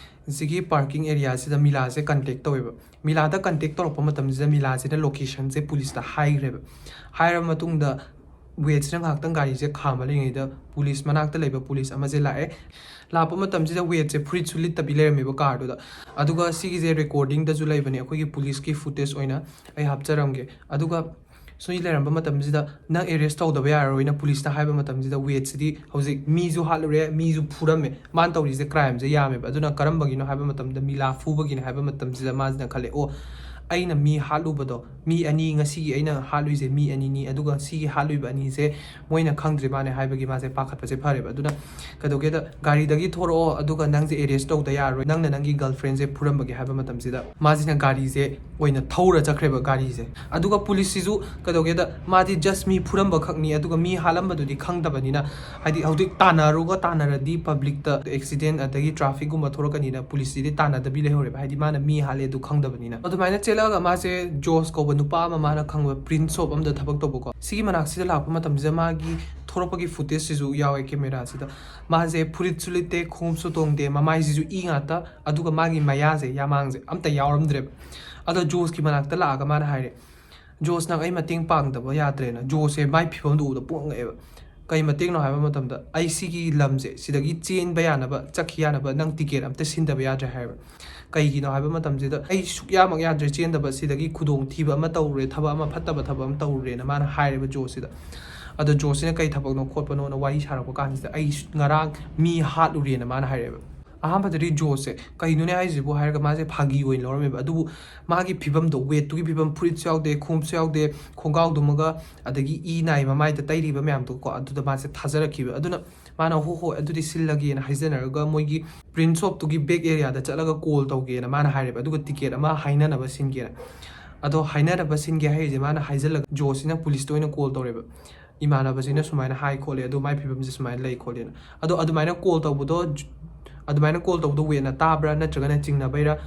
ꯁꯤꯒꯤ ꯄꯥꯔꯀꯤꯡ ꯑꯦꯔꯤꯌꯥꯁꯤꯗ ꯃꯤꯂꯥꯁꯦ ꯀꯟꯇꯦꯛ ꯇꯧꯋꯦꯕ꯫ ꯃꯤꯂꯥꯗ ꯀꯟꯇꯦꯛ ꯇꯧꯔꯛꯄ ꯃꯇꯝꯁꯤꯗ ꯃꯤꯂꯥꯁꯤꯅ ꯂꯣꯀꯦꯁꯟꯁꯦ ꯄꯨꯂꯤꯁꯇ ꯍꯥꯏꯈ꯭ꯔꯦꯕ꯫ ꯍꯥꯏꯔꯕ ꯃꯇꯨꯡꯗ ꯋꯦꯗꯁꯤꯅ ꯉꯥꯏꯍꯥꯛꯇꯪ ꯒꯥꯔꯤꯁꯦ ꯈꯥꯝꯃ ꯂꯩꯔꯤꯉꯩꯗ ꯄꯨꯂꯤꯁ ꯃꯅꯥꯛꯇ ꯂꯩꯕ ꯄꯨꯂꯤꯁ ꯑꯃꯁꯦ ꯂꯥꯛꯑꯦ꯫ ꯂꯥꯛꯄ ꯃꯇꯝꯁꯤꯗ ꯋꯦꯗꯁꯦ ꯐꯨꯔꯤꯠꯁꯨ ꯂꯤꯠꯇꯕꯤ ꯂꯩꯔꯝꯃꯦꯕ ꯀꯥꯔꯗꯨꯗ꯫ ꯑꯗꯨꯒ ꯁꯤꯒꯤꯁꯦ ꯔꯦꯀꯣꯔꯗꯤꯡꯗꯁꯨ ꯂꯩꯕꯅꯦ, ꯑꯩꯈꯣꯏꯒꯤ ꯄꯨꯂꯤꯁꯀꯤ ꯐꯨꯇꯦꯖ ꯑꯣꯏꯅ ꯑꯩ ꯍꯥꯞꯆꯔꯝꯒꯦ꯫ ꯑꯗꯨꯒ ꯁꯨꯏ ꯂꯩꯔꯝꯕ ꯃꯇꯝꯁꯤꯗ ꯅꯪ ꯑꯦꯔꯦꯁ ꯇꯧꯗꯕ ꯌꯥꯔꯔꯣꯏꯅ ꯄꯨꯂꯤꯁꯅ ꯍꯥꯏꯕ ꯃꯇꯝꯁꯤꯗ ꯋꯦꯠꯁꯤꯗꯤ ꯍꯧꯖꯤꯛ ꯃꯤꯁꯨ ꯍꯥꯠꯂꯨꯔꯦ, ꯃꯤꯁꯨ ꯐꯨꯔꯝꯃꯦ, ꯃꯥꯅ ꯇꯧꯔꯤꯁꯦ ꯀ꯭ꯔꯥꯏꯝꯁꯦ ꯌꯥꯝꯃꯦꯕ꯫ ꯑꯗꯨꯅ ꯀꯔꯝꯕꯒꯤꯅꯣ ꯍꯥꯏꯕ ꯃꯇꯝꯗ ꯃꯤꯂꯥ ꯐꯨꯕꯒꯤꯅꯦ ꯍꯥꯏꯕ ꯃꯇꯝꯁꯤꯗ ꯃꯥꯁꯤꯅ ꯈꯜꯂꯦ, ꯑꯣ, ꯑꯩꯅ ꯃꯤ ꯍꯥꯠꯂꯨꯕꯗꯣ, ꯃꯤ ꯑꯅꯤ, ꯉꯁꯤꯒꯤ ꯑꯩꯅ ꯍꯥꯠꯂꯨꯏꯁꯦ ꯃꯤ ꯑꯅꯤꯅꯤ, ꯑꯗꯨꯒ ꯁꯤꯒꯤ ꯍꯥꯠꯂꯨꯏꯕ ꯑꯅꯤꯁꯦ ꯃꯣꯏꯅ ꯈꯪꯗ꯭ꯔꯤ ꯃꯥꯅꯦ ꯍꯥꯏꯕꯒꯤ ꯃꯥꯁꯦ ꯄꯥꯈꯠꯄꯁꯦ ꯐꯔꯦꯕ꯫ ꯑꯗꯨꯅ ꯀꯩꯗꯧꯒꯦꯗ, ꯒꯥꯔꯤꯗꯒꯤ ꯊꯣꯔꯛꯑꯣ, ꯑꯗꯨꯒ ꯅꯪꯁꯦ ꯑꯦꯔꯦꯁ ꯇꯧꯗ ꯌꯥꯔꯣꯏ, ꯅꯪꯅ ꯅꯪꯒꯤ ꯒꯔꯜꯐ꯭ꯔꯦꯟꯁꯦ ꯐꯨꯔꯝꯕꯒꯤ ꯍꯥꯏꯕ ꯃꯇꯝꯁꯤꯗ ꯃꯥꯁꯤꯅ ꯒꯥꯔꯤꯁꯦ ꯑꯣꯏꯅ ꯊꯧꯔ ꯆꯠꯈ꯭ꯔꯦꯕ ꯒꯥꯔꯤꯁꯦ꯫ ꯑꯗꯨꯒ ꯄꯨꯂꯤꯁꯁꯤꯁꯨ ꯀꯩꯗꯧꯒꯦꯗ, ꯃꯥꯗꯤ ꯖꯁ ꯃꯤ ꯐꯨꯔꯝꯕ ꯈꯛꯅꯤ, ꯑꯗꯨꯒ ꯃꯤ ꯍꯥꯠꯂꯝꯕꯗꯨꯗꯤ ꯈꯪꯗꯕꯅꯤꯅ, ꯍꯥꯏꯗꯤ ꯍꯧꯖꯤꯛ ꯇꯥꯟꯅꯔꯨꯒ ꯇꯥꯟꯅꯔꯗꯤ ꯄꯕ꯭ꯂꯤꯛꯇ ꯑꯦꯛꯁꯤꯗꯦꯟ ꯑꯗꯒꯤ ꯇ꯭ꯔꯥꯐꯤꯛꯀꯨꯝꯕ ꯊꯣꯔꯛꯀꯅꯤꯅ ꯄꯨꯂꯤꯁꯁꯤꯗꯤ ꯇꯥꯟꯅꯗꯕꯤ ꯂꯩꯍꯧꯔꯦꯕ, ꯍꯥꯏꯗꯤ ꯃꯥꯅ ꯃꯤ ꯍꯥꯠꯂꯦ ꯑꯗꯨ ꯈꯪꯗꯕꯅꯤꯅ꯫ ꯑꯗꯨꯃꯥꯏꯅ ꯆꯦꯜꯂꯛꯑꯒ ꯃꯥꯁꯦ ꯖꯣꯁ ꯀꯧꯕ ꯅꯨꯄꯥ ꯑꯃ, ꯃꯥꯅ ꯈꯪꯕ ꯄ꯭ꯔꯤꯟꯠ ꯁꯣꯞ ꯑꯝꯗ ꯊꯕꯛ ꯇꯧꯕꯀꯣ, ꯁꯤꯒꯤ ꯃꯅꯥꯛꯁꯤꯗ ꯂꯥꯛꯄ ꯃꯇꯝꯁꯤꯗ ꯃꯥꯒꯤ ꯊꯣꯔꯛꯄꯒꯤ ꯐꯨꯇꯦꯖꯁꯤꯁꯨ ꯌꯥꯎꯋꯦ ꯀꯦꯃꯦꯔꯥꯁꯤꯗ꯫ ꯃꯥꯁꯦ ꯐꯨꯔꯤꯠꯁꯨ ꯂꯤꯠꯇꯦ, ꯈꯣꯡꯎꯞꯁꯨ ꯇꯣꯡꯗꯦ, ꯃꯃꯥꯏꯁꯤꯁꯨ ꯏ ꯉꯥꯛꯇ, ꯑꯗꯨꯒ ꯃꯥꯒꯤ ꯃꯌꯥꯁꯦ, ꯌꯥꯃꯥꯡꯁꯦ ꯑꯝꯇ ꯌꯥꯎꯔꯝꯗ꯭ꯔꯦꯕ꯫ ꯑꯗꯣ ꯖꯣꯁꯀꯤ ꯃꯅꯥꯛꯇ ꯂꯥꯛꯑꯒ ꯃꯥꯅ ꯍꯥꯏꯔꯦ, "ꯖꯣꯁ, ꯅꯪ ꯑꯩ ꯃꯇꯦꯡ ꯄꯥꯡꯗꯕ ꯌꯥꯗ꯭ꯔꯦꯅ"꯫ ꯖꯣꯁꯁꯦ ꯃꯥꯏ ꯐꯤꯕꯝꯗꯣ ꯎꯕꯗ ꯄꯨꯡꯉꯛ ꯉꯛꯑꯦꯕ꯫ "ꯀꯩ ꯃꯇꯦꯡꯅꯣ?" ꯍꯥꯏꯕ ꯃꯇꯝꯗ, "ꯑꯩ ꯁꯤꯒꯤ ꯂꯝꯁꯦ, ꯁꯤꯗꯒꯤ ꯆꯦꯟꯕ ꯌꯥꯅꯕ, ꯆꯠꯈꯤ ꯌꯥꯅꯕ ꯅꯪ ꯇꯤꯀꯦꯠ ꯑꯝꯇ ꯁꯤꯟꯗꯕ ꯌꯥꯗ꯭ꯔꯦ" ꯍꯥꯏꯕ꯫ "ꯀꯩꯒꯤꯅꯣ?" ꯍꯥꯏꯕ ꯃꯇꯝꯁꯤꯗ, "ꯑꯩ ꯁꯨꯛꯌꯥꯃꯛ ꯌꯥꯗ꯭ꯔꯦ, ꯆꯦꯟꯗꯕ, ꯁꯤꯗꯒꯤ ꯈꯨꯗꯣꯡꯊꯤꯕ ꯑꯃ ꯇꯧꯔꯨꯔꯦ, ꯊꯕꯛ ꯑꯃ ꯐꯠꯇꯕ ꯊꯕꯛ ꯑꯃ ꯇꯧꯔꯨꯔꯦꯅ" ꯃꯥꯅ ꯍꯥꯏꯔꯦꯕ ꯖꯣꯁꯁꯤꯗ꯫ ꯑꯗꯣ ꯖꯣꯁꯁꯤꯅ ꯀꯩ ꯊꯕꯛꯅꯣ ꯈꯣꯠꯄꯅꯣꯅ ꯋꯥꯔꯤ ꯁꯥꯔꯛꯄ ꯀꯥꯟꯁꯤꯗ, "ꯑꯩ ꯉꯔꯥꯡ ꯃꯤ ꯍꯥꯠꯂꯨꯔꯦꯅ" ꯃꯥꯅ ꯍꯥꯏꯔꯛꯑꯦꯕ꯫ ꯑꯍꯥꯟꯕꯗꯗꯤ ꯖꯣꯁꯁꯦ ꯀꯩꯅꯣꯅꯦ ꯍꯥꯏꯁꯤꯕꯨ ꯍꯥꯏꯔꯒ ꯃꯥꯁꯦ ꯐꯥꯒꯤ ꯑꯣꯏꯅ ꯂꯧꯔꯝꯃꯦꯕ꯫ ꯑꯗꯨꯕꯨ ꯃꯥꯒꯤ ꯐꯤꯕꯝꯗꯣ, ꯋꯦꯠꯇꯨꯒꯤ ꯐꯤꯕꯝ, ꯐꯨꯔꯤꯠꯁꯨ ꯌꯥꯎꯗꯦ, ꯈꯣꯡꯎꯞꯁꯨ ꯌꯥꯎꯗꯦ, ꯈꯣꯡꯒ꯭ꯔꯥꯎꯗꯨꯃꯒ, ꯑꯗꯒꯤ ꯏ ꯅꯥꯏ ꯃꯃꯥꯏꯗ ꯇꯩꯔꯤꯕ ꯃꯌꯥꯝꯗꯣꯀꯣ, ꯑꯗꯨꯗ ꯃꯥꯁꯦ ꯊꯥꯖꯔꯛꯈꯤꯕ꯫ ꯑꯗꯨꯅ ꯃꯥꯅ, "ꯍꯣ ꯍꯣꯏ, ꯑꯗꯨꯗꯤ ꯁꯤꯜꯂꯒꯦꯅ" ꯍꯥꯏꯖꯅꯔꯒ ꯃꯣꯏꯒꯤ ꯄ꯭ꯔꯤꯟꯠ ꯁꯣꯞꯇꯨꯒꯤ ꯕꯦꯛ ꯑꯦꯔꯤꯌꯥꯗ ꯆꯠꯂꯒ ꯀꯣꯜ ꯇꯧꯒꯦꯅ ꯃꯥꯅ ꯍꯥꯏꯔꯦꯕ, ꯑꯗꯨꯒ ꯇꯤꯀꯦꯠ ꯑꯃ ꯍꯥꯏꯅꯅꯕ ꯁꯤꯟꯒꯦꯅ꯫ ꯑꯗꯣ ꯍꯥꯏꯅꯅꯕ ꯁꯤꯟꯒꯦ ꯍꯥꯏꯔꯤꯁꯦ ꯃꯥꯅ ꯍꯥꯏꯖꯜꯂꯒ ꯖꯣꯁꯁꯤꯅ ꯄꯨꯂꯤꯁꯇ ꯑꯣꯏꯅ ꯀꯣꯜ ꯇꯧꯔꯦꯕ꯫ "ꯏꯃꯥꯟꯅꯕꯁꯤꯅ ꯁꯨꯃꯥꯏꯅ ꯍꯥꯏ ꯈꯣꯠꯂꯦ, ꯑꯗꯣ ꯃꯥꯏ ꯐꯤꯕꯝꯁꯦ ꯁꯨꯃꯥꯏꯅ ꯂꯩ ꯈꯣꯠꯂꯦꯅ"꯫ ꯑꯗꯣ ꯑꯗꯨꯃꯥꯏꯅ ꯀꯣꯜ ꯇꯧꯕꯗꯣ, ꯑꯗꯨꯃꯥꯏꯅ ꯀꯣꯜ ꯇꯧꯕꯗꯣ ꯋꯦꯠꯅ ꯇꯥꯕ꯭ꯔꯥ ꯅꯠꯇ꯭ꯔꯒꯅ ꯆꯤꯡꯅꯕꯩꯔꯥ,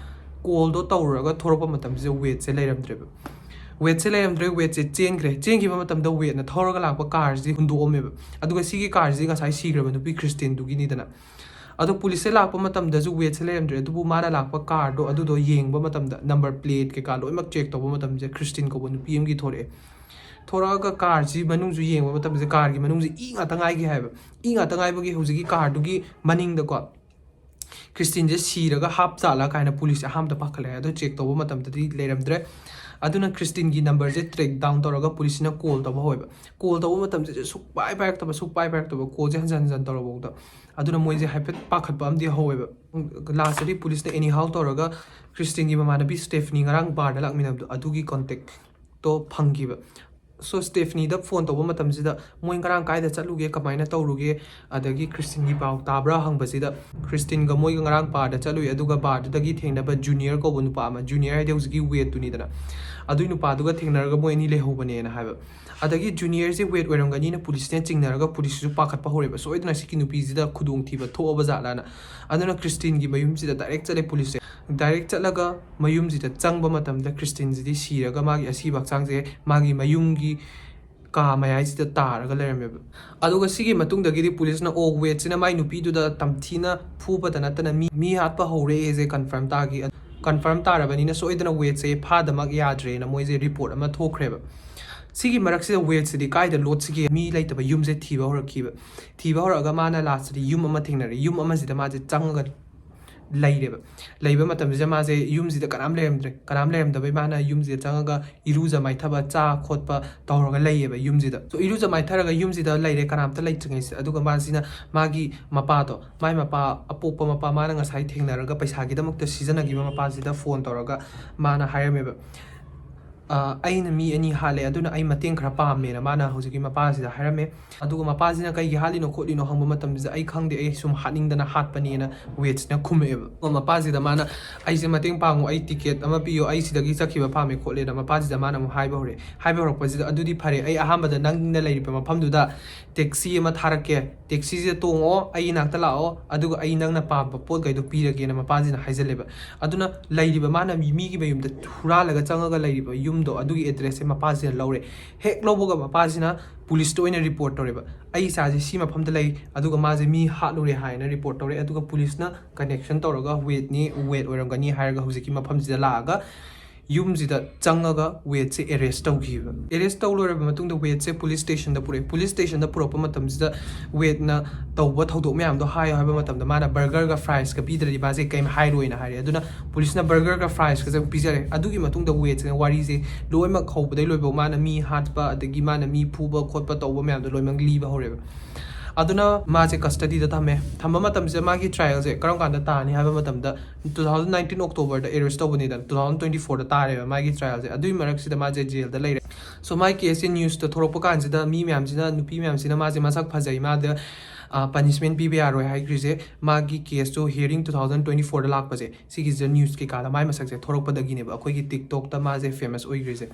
ꯀꯣꯜꯗꯣ ꯇꯧꯔꯨꯔꯒ ꯊꯣꯔꯛꯄ ꯃꯇꯝꯁꯤꯗ ꯋꯦꯠꯁꯦ ꯂꯩꯔꯝꯗ꯭ꯔꯦꯕ꯫ ꯋꯦꯠꯁꯦ ꯂꯩꯔꯝꯗ꯭ꯔꯦ, ꯋꯦꯠꯁꯦ ꯆꯦꯟꯈ꯭ꯔꯦ꯫ ꯆꯦꯟꯈꯤꯕ ꯃꯇꯝꯗ ꯋꯦꯠꯅ ꯊꯧꯔꯒ ꯂꯥꯛꯄ ꯀꯥꯔꯁꯤ ꯍꯨꯟꯗꯣꯛꯑꯝꯃꯦꯕ꯫ ꯑꯗꯨꯒ ꯁꯤꯒꯤ ꯀꯥꯔꯁꯤ ꯉꯁꯥꯏ ꯁꯤꯈ꯭ꯔꯕ ꯅꯨꯄꯤ ꯈ꯭ꯔꯤꯁꯇꯤꯟꯗꯨꯒꯤꯅꯤꯗꯅ꯫ ꯑꯗꯣ ꯄꯨꯂꯤꯁꯁꯦ ꯂꯥꯛꯄ ꯃꯇꯝꯗꯁꯨ ꯋꯦꯠꯁꯦ ꯂꯩꯔꯝꯗ꯭ꯔꯦ, ꯑꯗꯨꯕꯨ ꯃꯥꯅ ꯂꯥꯛꯄ ꯀꯥꯔꯗꯣ ꯑꯗꯨꯗꯣ ꯌꯦꯡꯕ ꯃꯇꯝꯗ, ꯅꯝꯕꯔ ꯄ꯭ꯂꯦꯠ ꯀꯩꯀꯥ ꯂꯣꯏꯅꯃꯛ ꯆꯦꯛ ꯇꯧꯕ ꯃꯇꯝꯁꯤꯗ, ꯈ꯭ꯔꯤꯁꯇꯤꯟ ꯀꯧꯕ ꯅꯨꯄꯤ ꯑꯃꯒꯤ ꯊꯣꯔꯛꯑꯦ꯫ ꯊꯣꯔꯛꯑꯒ ꯀꯥꯔꯁꯤ ꯃꯅꯨꯡꯁꯨ ꯌꯦꯡꯕ ꯃꯇꯝꯁꯤꯗ, ꯀꯥꯔꯒꯤ ꯃꯅꯨꯡꯁꯤ ꯏ ꯉꯥꯛꯇ ꯉꯥꯏꯒꯦ ꯍꯥꯏꯕ꯫ ꯏ ꯉꯥꯛꯇ ꯉꯥꯏꯕꯒꯤ ꯍꯧꯖꯤꯛꯀꯤ ꯀꯥꯔꯗꯨꯒꯤ ꯃꯅꯤꯡꯗꯀꯣ, ꯈ꯭ꯔꯤꯁꯇꯤꯟꯁꯦ ꯁꯤꯔꯒ ꯍꯥꯞ ꯆꯥꯠꯂ ꯀꯥꯏꯅ ꯄꯨꯂꯤꯁꯁꯦ ꯑꯍꯥꯟꯕꯗ ꯄꯥꯈꯠꯂꯛꯑꯦ꯫ ꯑꯗꯣ ꯆꯦꯛ ꯇꯧꯕ ꯃꯇꯝꯗꯗꯤ ꯂꯩꯔꯝꯗ꯭ꯔꯦ꯫ ꯑꯗꯨꯅ ꯈ꯭ꯔꯤꯁꯇꯤꯟꯒꯤ ꯅꯝꯕꯔꯁꯦ ꯇ꯭ꯔꯦꯛ ꯗꯥꯎꯟ ꯇꯧꯔꯒ ꯄꯨꯂꯤꯁꯁꯤꯅ ꯀꯣꯜ ꯇꯧꯕ ꯍꯧꯋꯦꯕ꯫ ꯀꯣꯜ ꯇꯧꯕ ꯃꯇꯝꯁꯤꯗ ꯁꯨꯛꯄꯥꯏ ꯄꯥꯏꯔꯛꯇꯕ, ꯁꯨꯛꯄꯥꯏ ꯄꯥꯏꯔꯛꯇꯕ, ꯀꯣꯜꯁꯦ ꯍꯟꯖꯟ ꯍꯟꯖꯟ ꯇꯧꯔꯐꯥꯎꯗ꯫ ꯑꯗꯨꯅ ꯃꯣꯏꯁꯦ ꯍꯥꯏꯐꯦꯠ ꯄꯥꯈꯠꯄ ꯑꯃꯗꯤ ꯍꯧꯋꯦꯕ꯫ ꯂꯥꯁꯇꯗꯤ ꯄꯨꯂꯤꯁꯅ ꯑꯦꯅꯤꯍꯥꯎ ꯇꯧꯔꯒ ꯈ꯭ꯔꯤꯁꯇꯤꯟꯒꯤ ꯃꯃꯥꯟꯅꯕꯤ ꯁ꯭ꯇꯦꯐꯅꯤ ꯉꯔꯥꯡ ꯕꯥꯔꯗ ꯂꯥꯛꯃꯤꯟꯅꯕꯗꯣ, ꯑꯗꯨꯒꯤ ꯀꯣꯟꯇꯦꯛꯇꯣ ꯐꯪꯈꯤꯕ꯫ ꯁꯣ ꯁ꯭ꯇꯦꯐꯅꯤꯗ ꯐꯣꯟ ꯇꯧꯕ ꯃꯇꯝꯁꯤꯗ ꯃꯣꯏ ꯉꯔꯥꯡ ꯀꯥꯏꯗ ꯆꯠꯂꯨꯒꯦ, ꯀꯃꯥꯏꯅ ꯇꯧꯔꯨꯒꯦ, ꯑꯗꯒꯤ ꯈ꯭ꯔꯤꯁꯇꯤꯟꯒꯤ ꯄꯥꯎ ꯇꯥꯕ꯭ꯔꯥ ꯍꯪꯕꯁꯤꯗ, ꯈ꯭ꯔꯤꯁꯇꯤꯟꯒ ꯃꯣꯏꯒ ꯉꯔꯥꯡ ꯕꯥꯔꯗ ꯆꯠꯂꯨꯏ, ꯑꯗꯨꯒ ꯕꯥꯔꯗꯨꯗꯒꯤ ꯊꯦꯡꯅꯕ ꯖꯨꯅꯤꯌꯔ ꯀꯧꯕ ꯅꯨꯄꯥ ꯑꯃ, ꯖꯨꯅꯤꯌꯔ ꯍꯥꯏꯗꯤ ꯍꯧꯖꯤꯛꯀꯤ ꯋꯦꯠꯇꯨꯅꯤꯗꯅ, ꯑꯗꯨꯏ ꯅꯨꯄꯥꯗꯨꯒ ꯊꯦꯡꯅꯔꯒ ꯃꯣꯏ ꯑꯅꯤ ꯂꯩꯍꯧꯕꯅꯦꯅ ꯍꯥꯏꯕ꯫ ꯑꯗꯒꯤ ꯖꯨꯅꯤꯌꯔꯁꯦ ꯋꯦꯠ ꯑꯣꯏꯔꯝꯒꯅꯤꯅ ꯄꯨꯂꯤꯁꯅ ꯆꯤꯡꯅꯔꯒ ꯄꯨꯂꯤꯁꯁꯤꯁꯨ ꯄꯥꯈꯠꯄ ꯍꯧꯔꯦꯕ, ꯁꯣꯏꯗꯅ ꯁꯤꯒꯤ ꯅꯨꯄꯤꯁꯤꯗ ꯈꯨꯗꯣꯡꯊꯤꯕ ꯊꯣꯛꯑꯕ ꯖꯥꯠꯂꯥꯅ꯫ ꯑꯗꯨꯅ ꯈ꯭ꯔꯤꯁꯇꯤꯟꯒꯤ ꯃꯌꯨꯝꯁꯤꯗ ꯗꯥꯏꯔꯦꯛ ꯆꯠꯂꯦ ꯄꯨꯂꯤꯁꯁꯦ꯫ ꯗꯥꯏꯔꯦꯛ ꯆꯠꯂꯒ ꯃꯌꯨꯝꯁꯤꯗ ꯆꯪꯕ ꯃꯇꯝꯗ ꯈ꯭ꯔꯤꯁꯇꯤꯟꯁꯤꯗꯤ ꯁꯤꯔꯒ ꯃꯥꯒꯤ ꯑꯁꯤꯕ ꯍꯛꯆꯥꯡꯁꯦ ꯃꯥꯒꯤ ꯃꯌꯨꯝꯒꯤ ꯀꯥ ꯃꯌꯥꯏꯁꯤꯗ ꯇꯥꯔꯒ ꯂꯩꯔꯝꯃꯦꯕ꯫ ꯑꯗꯨꯒ ꯁꯤꯒꯤ ꯃꯇꯨꯡꯗꯒꯤꯗꯤ ꯄꯨꯂꯤꯁꯅ, ꯑꯣ, ꯋꯦꯠꯁꯤꯅ ꯃꯥꯏ ꯅꯨꯄꯤꯗꯨꯗ ꯇꯝꯊꯤꯅ ꯐꯨꯕꯇ ꯅꯠꯇꯅ ꯃꯤ, ꯃꯤ ꯍꯥꯠꯄ ꯍꯧꯔꯦꯁꯦ ꯀꯟꯐꯥꯔꯝ ꯇꯥꯈꯤ꯫ ꯀꯟꯐꯥꯔꯝ ꯇꯥꯔꯕꯅꯤꯅ ꯁꯣꯏꯗꯅ ꯋꯦꯠꯁꯦ ꯐꯥꯗꯃꯛ ꯌꯥꯗ꯭ꯔꯦꯅ ꯃꯣꯏꯁꯦ ꯔꯤꯄꯣꯔꯠ ꯑꯃ ꯊꯣꯛꯈ꯭ꯔꯦꯕ꯫ ꯁꯤꯒꯤ ꯃꯔꯛꯁꯤꯗ ꯋꯦꯠꯁꯤꯗꯤ ꯀꯥꯏꯗ ꯂꯣꯠꯁꯤꯒꯦ? ꯃꯤ ꯂꯩꯇꯕ ꯌꯨꯝꯁꯦ ꯊꯤꯕ ꯍꯧꯔꯛꯈꯤꯕ꯫ ꯊꯤꯕ ꯍꯧꯔꯛꯑꯒ ꯃꯥꯅ ꯂꯥꯁꯇꯗꯤ ꯌꯨꯝ ꯑꯃ ꯊꯦꯡꯅꯔꯦ꯫ ꯌꯨꯝ ꯑꯃꯁꯤꯗ ꯃꯥꯁꯦ ꯆꯪꯉꯒ ꯂꯩꯔꯦꯕ꯫ ꯂꯩꯕ ꯃꯇꯝꯁꯤꯗ ꯃꯥꯁꯦ ꯌꯨꯝꯁꯤꯗ ꯀꯅꯥꯝ ꯂꯩꯔꯝꯗ꯭ꯔꯦ꯫ ꯀꯅꯥꯝ ꯂꯩꯔꯝꯗꯕꯩ ꯃꯥꯅ ꯌꯨꯝꯁꯤꯗ ꯆꯪꯉꯒ ꯏꯔꯨꯖ ꯃꯥꯏꯊꯕ, ꯆꯥ ꯈꯣꯠꯄ ꯇꯧꯔꯒ ꯂꯩꯌꯦꯕ ꯌꯨꯝꯁꯤꯗ꯫ So, ꯏꯔꯨꯖ ꯃꯥꯏꯊꯔꯒ ꯌꯨꯝꯁꯤꯗ ꯂꯩꯔꯦ ꯀꯅꯥꯝꯇ ꯂꯩꯇ꯭ꯔꯤꯉꯩꯁꯤꯗ꯫ ꯑꯗꯨꯒ ꯃꯥꯁꯤꯅ ꯃꯥꯒꯤ ꯃꯄꯥꯗꯣ, ꯃꯥꯏ ꯃꯄꯥ, ꯑꯄꯣꯛꯄ ꯃꯄꯥ, ꯃꯥꯅ ꯉꯁꯥꯏ ꯊꯦꯡꯅꯔꯒ ꯄꯩꯁꯥꯒꯤꯗꯃꯛꯇ ꯁꯤꯖꯤꯟꯅꯈꯤꯕ ꯃꯄꯥꯁꯤꯗ ꯐꯣꯟ ꯇꯧꯔꯒ ꯃꯥꯅ ꯍꯥꯏꯔꯝꯃꯦꯕ, "ꯑ, ꯑꯩꯅ ꯃꯤ ꯑꯅꯤ ꯍꯥꯠꯂꯦ, ꯑꯗꯨꯅ ꯑꯩ ꯃꯇꯦꯡ ꯈꯔ ꯄꯥꯝꯃꯦꯅ" ꯃꯥꯅ ꯍꯧꯖꯤꯛꯀꯤ ꯃꯄꯥꯁꯤꯗ ꯍꯥꯏꯔꯝꯃꯦ꯫ ꯑꯗꯨꯒ ꯃꯄꯥꯁꯤꯅ "ꯀꯩꯒꯤ ꯍꯥꯠꯂꯤꯅꯣ ꯈꯣꯠꯂꯤꯅꯣ?" ꯍꯪꯕ ꯃꯇꯝꯁꯤꯗ, "ꯑꯩ ꯈꯪꯗꯦ, ꯑꯩ ꯁꯨꯝ ꯍꯥꯠꯅꯤꯡꯗꯅ ꯍꯥꯠꯄꯅꯦꯅ" ꯋꯦꯠꯁꯤꯅ ꯈꯨꯝꯃꯛꯑꯦꯕ꯫ ꯑꯗꯨꯒ ꯃꯄꯥꯁꯤꯗ ꯃꯥꯅ, "ꯑꯩꯁꯦ ꯃꯇꯦꯡ ꯄꯥꯡꯉꯨ, ꯑꯩ ꯇꯤꯀꯦꯠ ꯑꯃ ꯄꯤꯌꯣ, ꯑꯩ ꯁꯤꯗꯒꯤ ꯆꯠꯈꯤꯕ ꯄꯥꯝꯃꯦ" ꯈꯣꯠꯂꯦꯅ ꯃꯄꯥꯁꯤꯗ ꯃꯥꯅ ꯑꯃꯨꯛ ꯍꯥꯏꯕ ꯍꯧꯔꯛꯑꯦ꯫ ꯍꯥꯏꯕ ꯍꯧꯔꯛꯄꯁꯤꯗ, "ꯑꯗꯨꯗꯤ ꯐꯔꯦ, ꯑꯩ ꯑꯍꯥꯟꯕꯗ ꯅꯪꯅ ꯂꯩꯔꯤꯕ ꯃꯐꯝꯗꯨꯗ ꯇꯦꯛꯁꯤ ꯑꯃ ꯊꯥꯔꯛꯀꯦ, ꯇꯦꯛꯁꯤꯁꯤꯗ ꯇꯣꯡꯉꯛꯑꯣ, ꯑꯩ ꯅꯥꯛꯇ ꯂꯥꯛꯑꯣ, ꯑꯗꯨꯒ ꯑꯩ ꯅꯪꯅ ꯄꯥꯝꯕ ꯄꯣꯠꯈꯩꯗꯣ ꯄꯤꯔꯒꯦꯅ" ꯃꯄꯥꯁꯤꯅ ꯍꯥꯏꯖꯜꯂꯦꯕ꯫ ꯑꯗꯨꯅ ꯂꯩꯔꯤꯕ, ꯃꯥꯅ ꯃꯤ, ꯃꯤꯒꯤ ꯃꯌꯨꯝꯗ ꯍꯨꯔꯥꯜꯂꯒ ꯆꯪꯉꯒ ꯂꯩꯔꯤꯕ ꯌꯨꯝꯗꯣ, ꯑꯗꯨꯒꯤ ꯑꯦꯗ꯭ꯔꯦꯁꯁꯦ ꯃꯄꯥꯁꯤꯅ ꯂꯧꯔꯦ꯫ ꯍꯦꯛ ꯂꯧꯕꯒ ꯃꯄꯥꯁꯤꯅ ꯄꯨꯂꯤꯁꯇ ꯑꯣꯏꯅ ꯔꯤꯄꯣꯔꯠ ꯇꯧꯔꯦꯕ, "ꯑꯩ ꯏꯆꯥꯁꯦ ꯁꯤ ꯃꯐꯝꯗ ꯂꯩ, ꯑꯗꯨꯒ ꯃꯥꯁꯦ ꯃꯤ ꯍꯥꯠꯂꯨꯔꯦ" ꯍꯥꯏꯅ ꯔꯤꯄꯣꯔꯠ ꯇꯧꯔꯦ꯫ ꯑꯗꯨꯒ ꯄꯨꯂꯤꯁꯅ ꯀꯅꯦꯛꯁꯟ ꯇꯧꯔꯒ ꯋꯦꯠꯅꯤ, ꯋꯦꯠ ꯑꯣꯏꯔꯝꯒꯅꯤ ꯍꯥꯏꯔꯒ ꯍꯧꯖꯤꯛꯀꯤ ꯃꯐꯝꯁꯤꯗ ꯂꯥꯛꯑꯒ ꯌꯨꯝꯁꯤꯗ ꯆꯪꯉꯒ ꯋꯦꯗꯁꯦ ꯑꯦꯔꯦꯁ ꯇꯧꯈꯤꯕ꯫ ꯑꯦꯔꯦꯁ ꯇꯧ ꯂꯣꯏꯔꯕ ꯃꯇꯨꯡꯗ ꯋꯦꯗꯁꯦ ꯄꯨꯂꯤꯁ ꯁ꯭ꯇꯦꯁꯟꯗ ꯄꯨꯔꯛꯑꯦ꯫ ꯄꯨꯂꯤꯁ ꯁ꯭ꯇꯦꯁꯟꯗ ꯄꯨꯔꯛꯄ ꯃꯇꯝꯁꯤꯗ ꯋꯦꯗꯅ ꯇꯧꯕ ꯊꯧꯗꯣꯛ ꯃꯌꯥꯝꯗꯣ ꯍꯥꯏꯌꯣ ꯍꯥꯏꯕ ꯃꯇꯝꯗ ꯃꯥꯅ ꯕꯔꯒꯔꯒ ꯐ꯭ꯔꯥꯏꯁꯀ ꯄꯤꯗ꯭ꯔꯗꯤ ꯃꯥꯁꯦ ꯀꯩꯝ ꯍꯥꯏꯔꯣꯏꯅ ꯍꯥꯏꯔꯦ꯫ ꯑꯗꯨꯅ ꯄꯨꯂꯤꯁꯅ ꯕꯔꯒꯔꯒ ꯐ꯭ꯔꯥꯏꯁꯀꯁꯦ ꯑꯃꯨꯛ ꯄꯤꯖꯔꯦ꯫ ꯑꯗꯨꯒꯤ ꯃꯇꯨꯡꯗ ꯋꯦꯗꯁꯤꯅ ꯋꯥꯔꯤꯁꯦ ꯂꯣꯏꯅꯃꯛ ꯍꯧꯕꯗꯩ ꯂꯣꯏꯕꯧ ꯃꯥꯅ ꯃꯤ ꯍꯥꯠꯄ, ꯑꯗꯒꯤ ꯃꯥꯅ ꯃꯤ ꯐꯨꯕ ꯈꯣꯠꯄ ꯇꯧꯕ ꯃꯌꯥꯝꯗꯣ ꯂꯣꯏꯅꯃꯛ ꯂꯤꯕ ꯍꯧꯔꯦꯕ꯫ ꯑꯗꯨꯅ ꯃꯥꯁꯦ ꯀꯁꯇꯗꯤꯗ ꯊꯝꯃꯦ꯫ ꯊꯝꯕ ꯃꯇꯝꯁꯤꯗ ꯃꯥꯒꯤ ꯇ꯭ꯔꯥꯏꯌꯦꯜꯁꯦ ꯀꯔꯝ ꯀꯥꯟꯗ ꯇꯥꯅꯤ ꯍꯥꯏꯕ ꯃꯇꯝꯗ, two thousand nineteen Octoberꯗ ꯑꯦꯔꯦꯁ ꯇꯧꯕꯅꯤꯗꯅ, two thousand twenty fourꯗ ꯇꯥꯔꯦꯕ ꯃꯥꯒꯤ ꯇ꯭ꯔꯥꯏꯌꯦꯜꯁꯦ꯫ ꯑꯗꯨꯒꯤ ꯃꯔꯛꯁꯤꯗ ꯃꯥꯁꯦ ꯖꯦꯜꯗ ꯂꯩꯔꯦ꯫ ꯁꯣ ꯃꯥꯒꯤ ꯀꯦꯁꯁꯦ ꯅ꯭ꯌꯨꯁꯇ ꯊꯣꯛꯂꯛꯄ ꯀꯥꯟꯁꯤꯗ ꯃꯤ ꯃꯌꯥꯝꯁꯤꯅ, ꯅꯨꯄꯤ ꯃꯌꯥꯝꯁꯤꯅ ꯃꯥꯁꯦ ꯃꯁꯛ ꯐꯖꯩ, ꯃꯥꯗ ꯄꯅꯤꯁꯃꯦꯟ ꯄꯤꯕ ꯌꯥꯔꯣꯏ ꯍꯥꯏꯈ꯭ꯔꯤꯁꯦ ꯃꯥꯒꯤ ꯀꯦꯁꯇꯣ ꯍꯤꯌꯔꯤꯡ two thousand twenty fourꯗ ꯂꯥꯛꯄꯁꯦ, ꯁꯤꯒꯤꯁꯤꯗ ꯅ꯭ꯌꯨꯁ ꯀꯩꯀꯥꯗ ꯃꯥꯏ ꯃꯁꯛꯁꯦ ꯊꯣꯛꯂꯛꯄꯗꯒꯤꯅꯦꯕ ꯑꯩꯈꯣꯏꯒꯤ ꯇꯤꯛꯇꯣꯛꯇ ꯃꯥꯁꯦ ꯐꯦꯃꯁ ꯑꯣꯏꯈ꯭ꯔꯤꯁꯦ꯫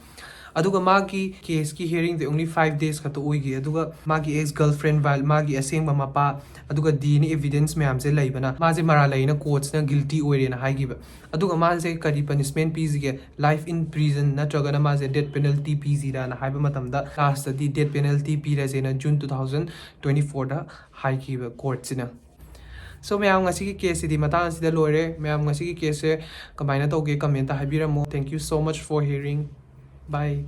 ꯑꯗꯨꯒ ꯃꯥꯒꯤ ꯀꯦꯁꯀꯤ ꯍꯤꯌꯔꯤꯡꯗꯤ only five days ꯈꯛꯇ ꯑꯣꯏꯈꯤ꯫ ꯑꯗꯨꯒ ꯃꯥꯒꯤ ꯑꯦꯛꯁ ꯒꯔꯜꯐ꯭ꯔꯦꯟ ꯚꯥꯏ, ꯃꯥꯒꯤ ꯑꯁꯦꯡꯕ ꯃꯄꯥ, ꯑꯗꯨꯒ ꯗꯤ ꯑꯦꯟ ꯑꯦ ꯑꯦꯚꯤꯗꯦꯟꯁ ꯃꯌꯥꯝꯁꯦ ꯂꯩꯕꯅ ꯃꯥꯁꯦ ꯃꯔꯥꯜ ꯂꯩꯅ ꯀꯣꯔꯠꯁꯅ ꯒꯤꯜꯇꯤ ꯑꯣꯏꯔꯦꯅ ꯍꯥꯏꯈꯤꯕ꯫ ꯑꯗꯨꯒ ꯃꯥꯁꯦ ꯀꯔꯤ ꯄꯅꯤꯁꯃꯦꯟ ꯄꯤꯁꯤꯒꯦ? Life in prison ꯅꯠꯇ꯭ꯔꯒꯅ ꯃꯥꯁꯦ ꯗꯦꯠ ꯄꯦꯅꯜꯇꯤ ꯄꯤꯁꯤꯔꯥꯅ ꯍꯥꯏꯕ ꯃꯇꯝꯗ ꯂꯥꯁꯇꯗꯤ ꯗꯦꯠ ꯄꯦꯅꯜꯇꯤ ꯄꯤꯔꯁꯦꯅ ꯖꯨꯟ two thousand twenty fourꯗ ꯍꯥꯏꯈꯤꯕ ꯀꯣꯔꯠꯁꯤꯅ꯫ ꯁꯣ ꯃꯌꯥꯝ, ꯉꯁꯤꯒꯤ ꯀꯦꯁꯁꯤꯗꯤ ꯃꯇꯥꯡ ꯑꯁꯤꯗ ꯂꯣꯏꯔꯦ꯫ ꯃꯌꯥꯝ, ꯉꯁꯤꯒꯤ ꯀꯦꯁꯁꯦ ꯀꯃꯥꯏꯅ ꯇꯧꯒꯦ comment ꯍꯥꯏꯕꯤꯔꯝꯃꯣ꯫ Thank you so much for hearing. Bye.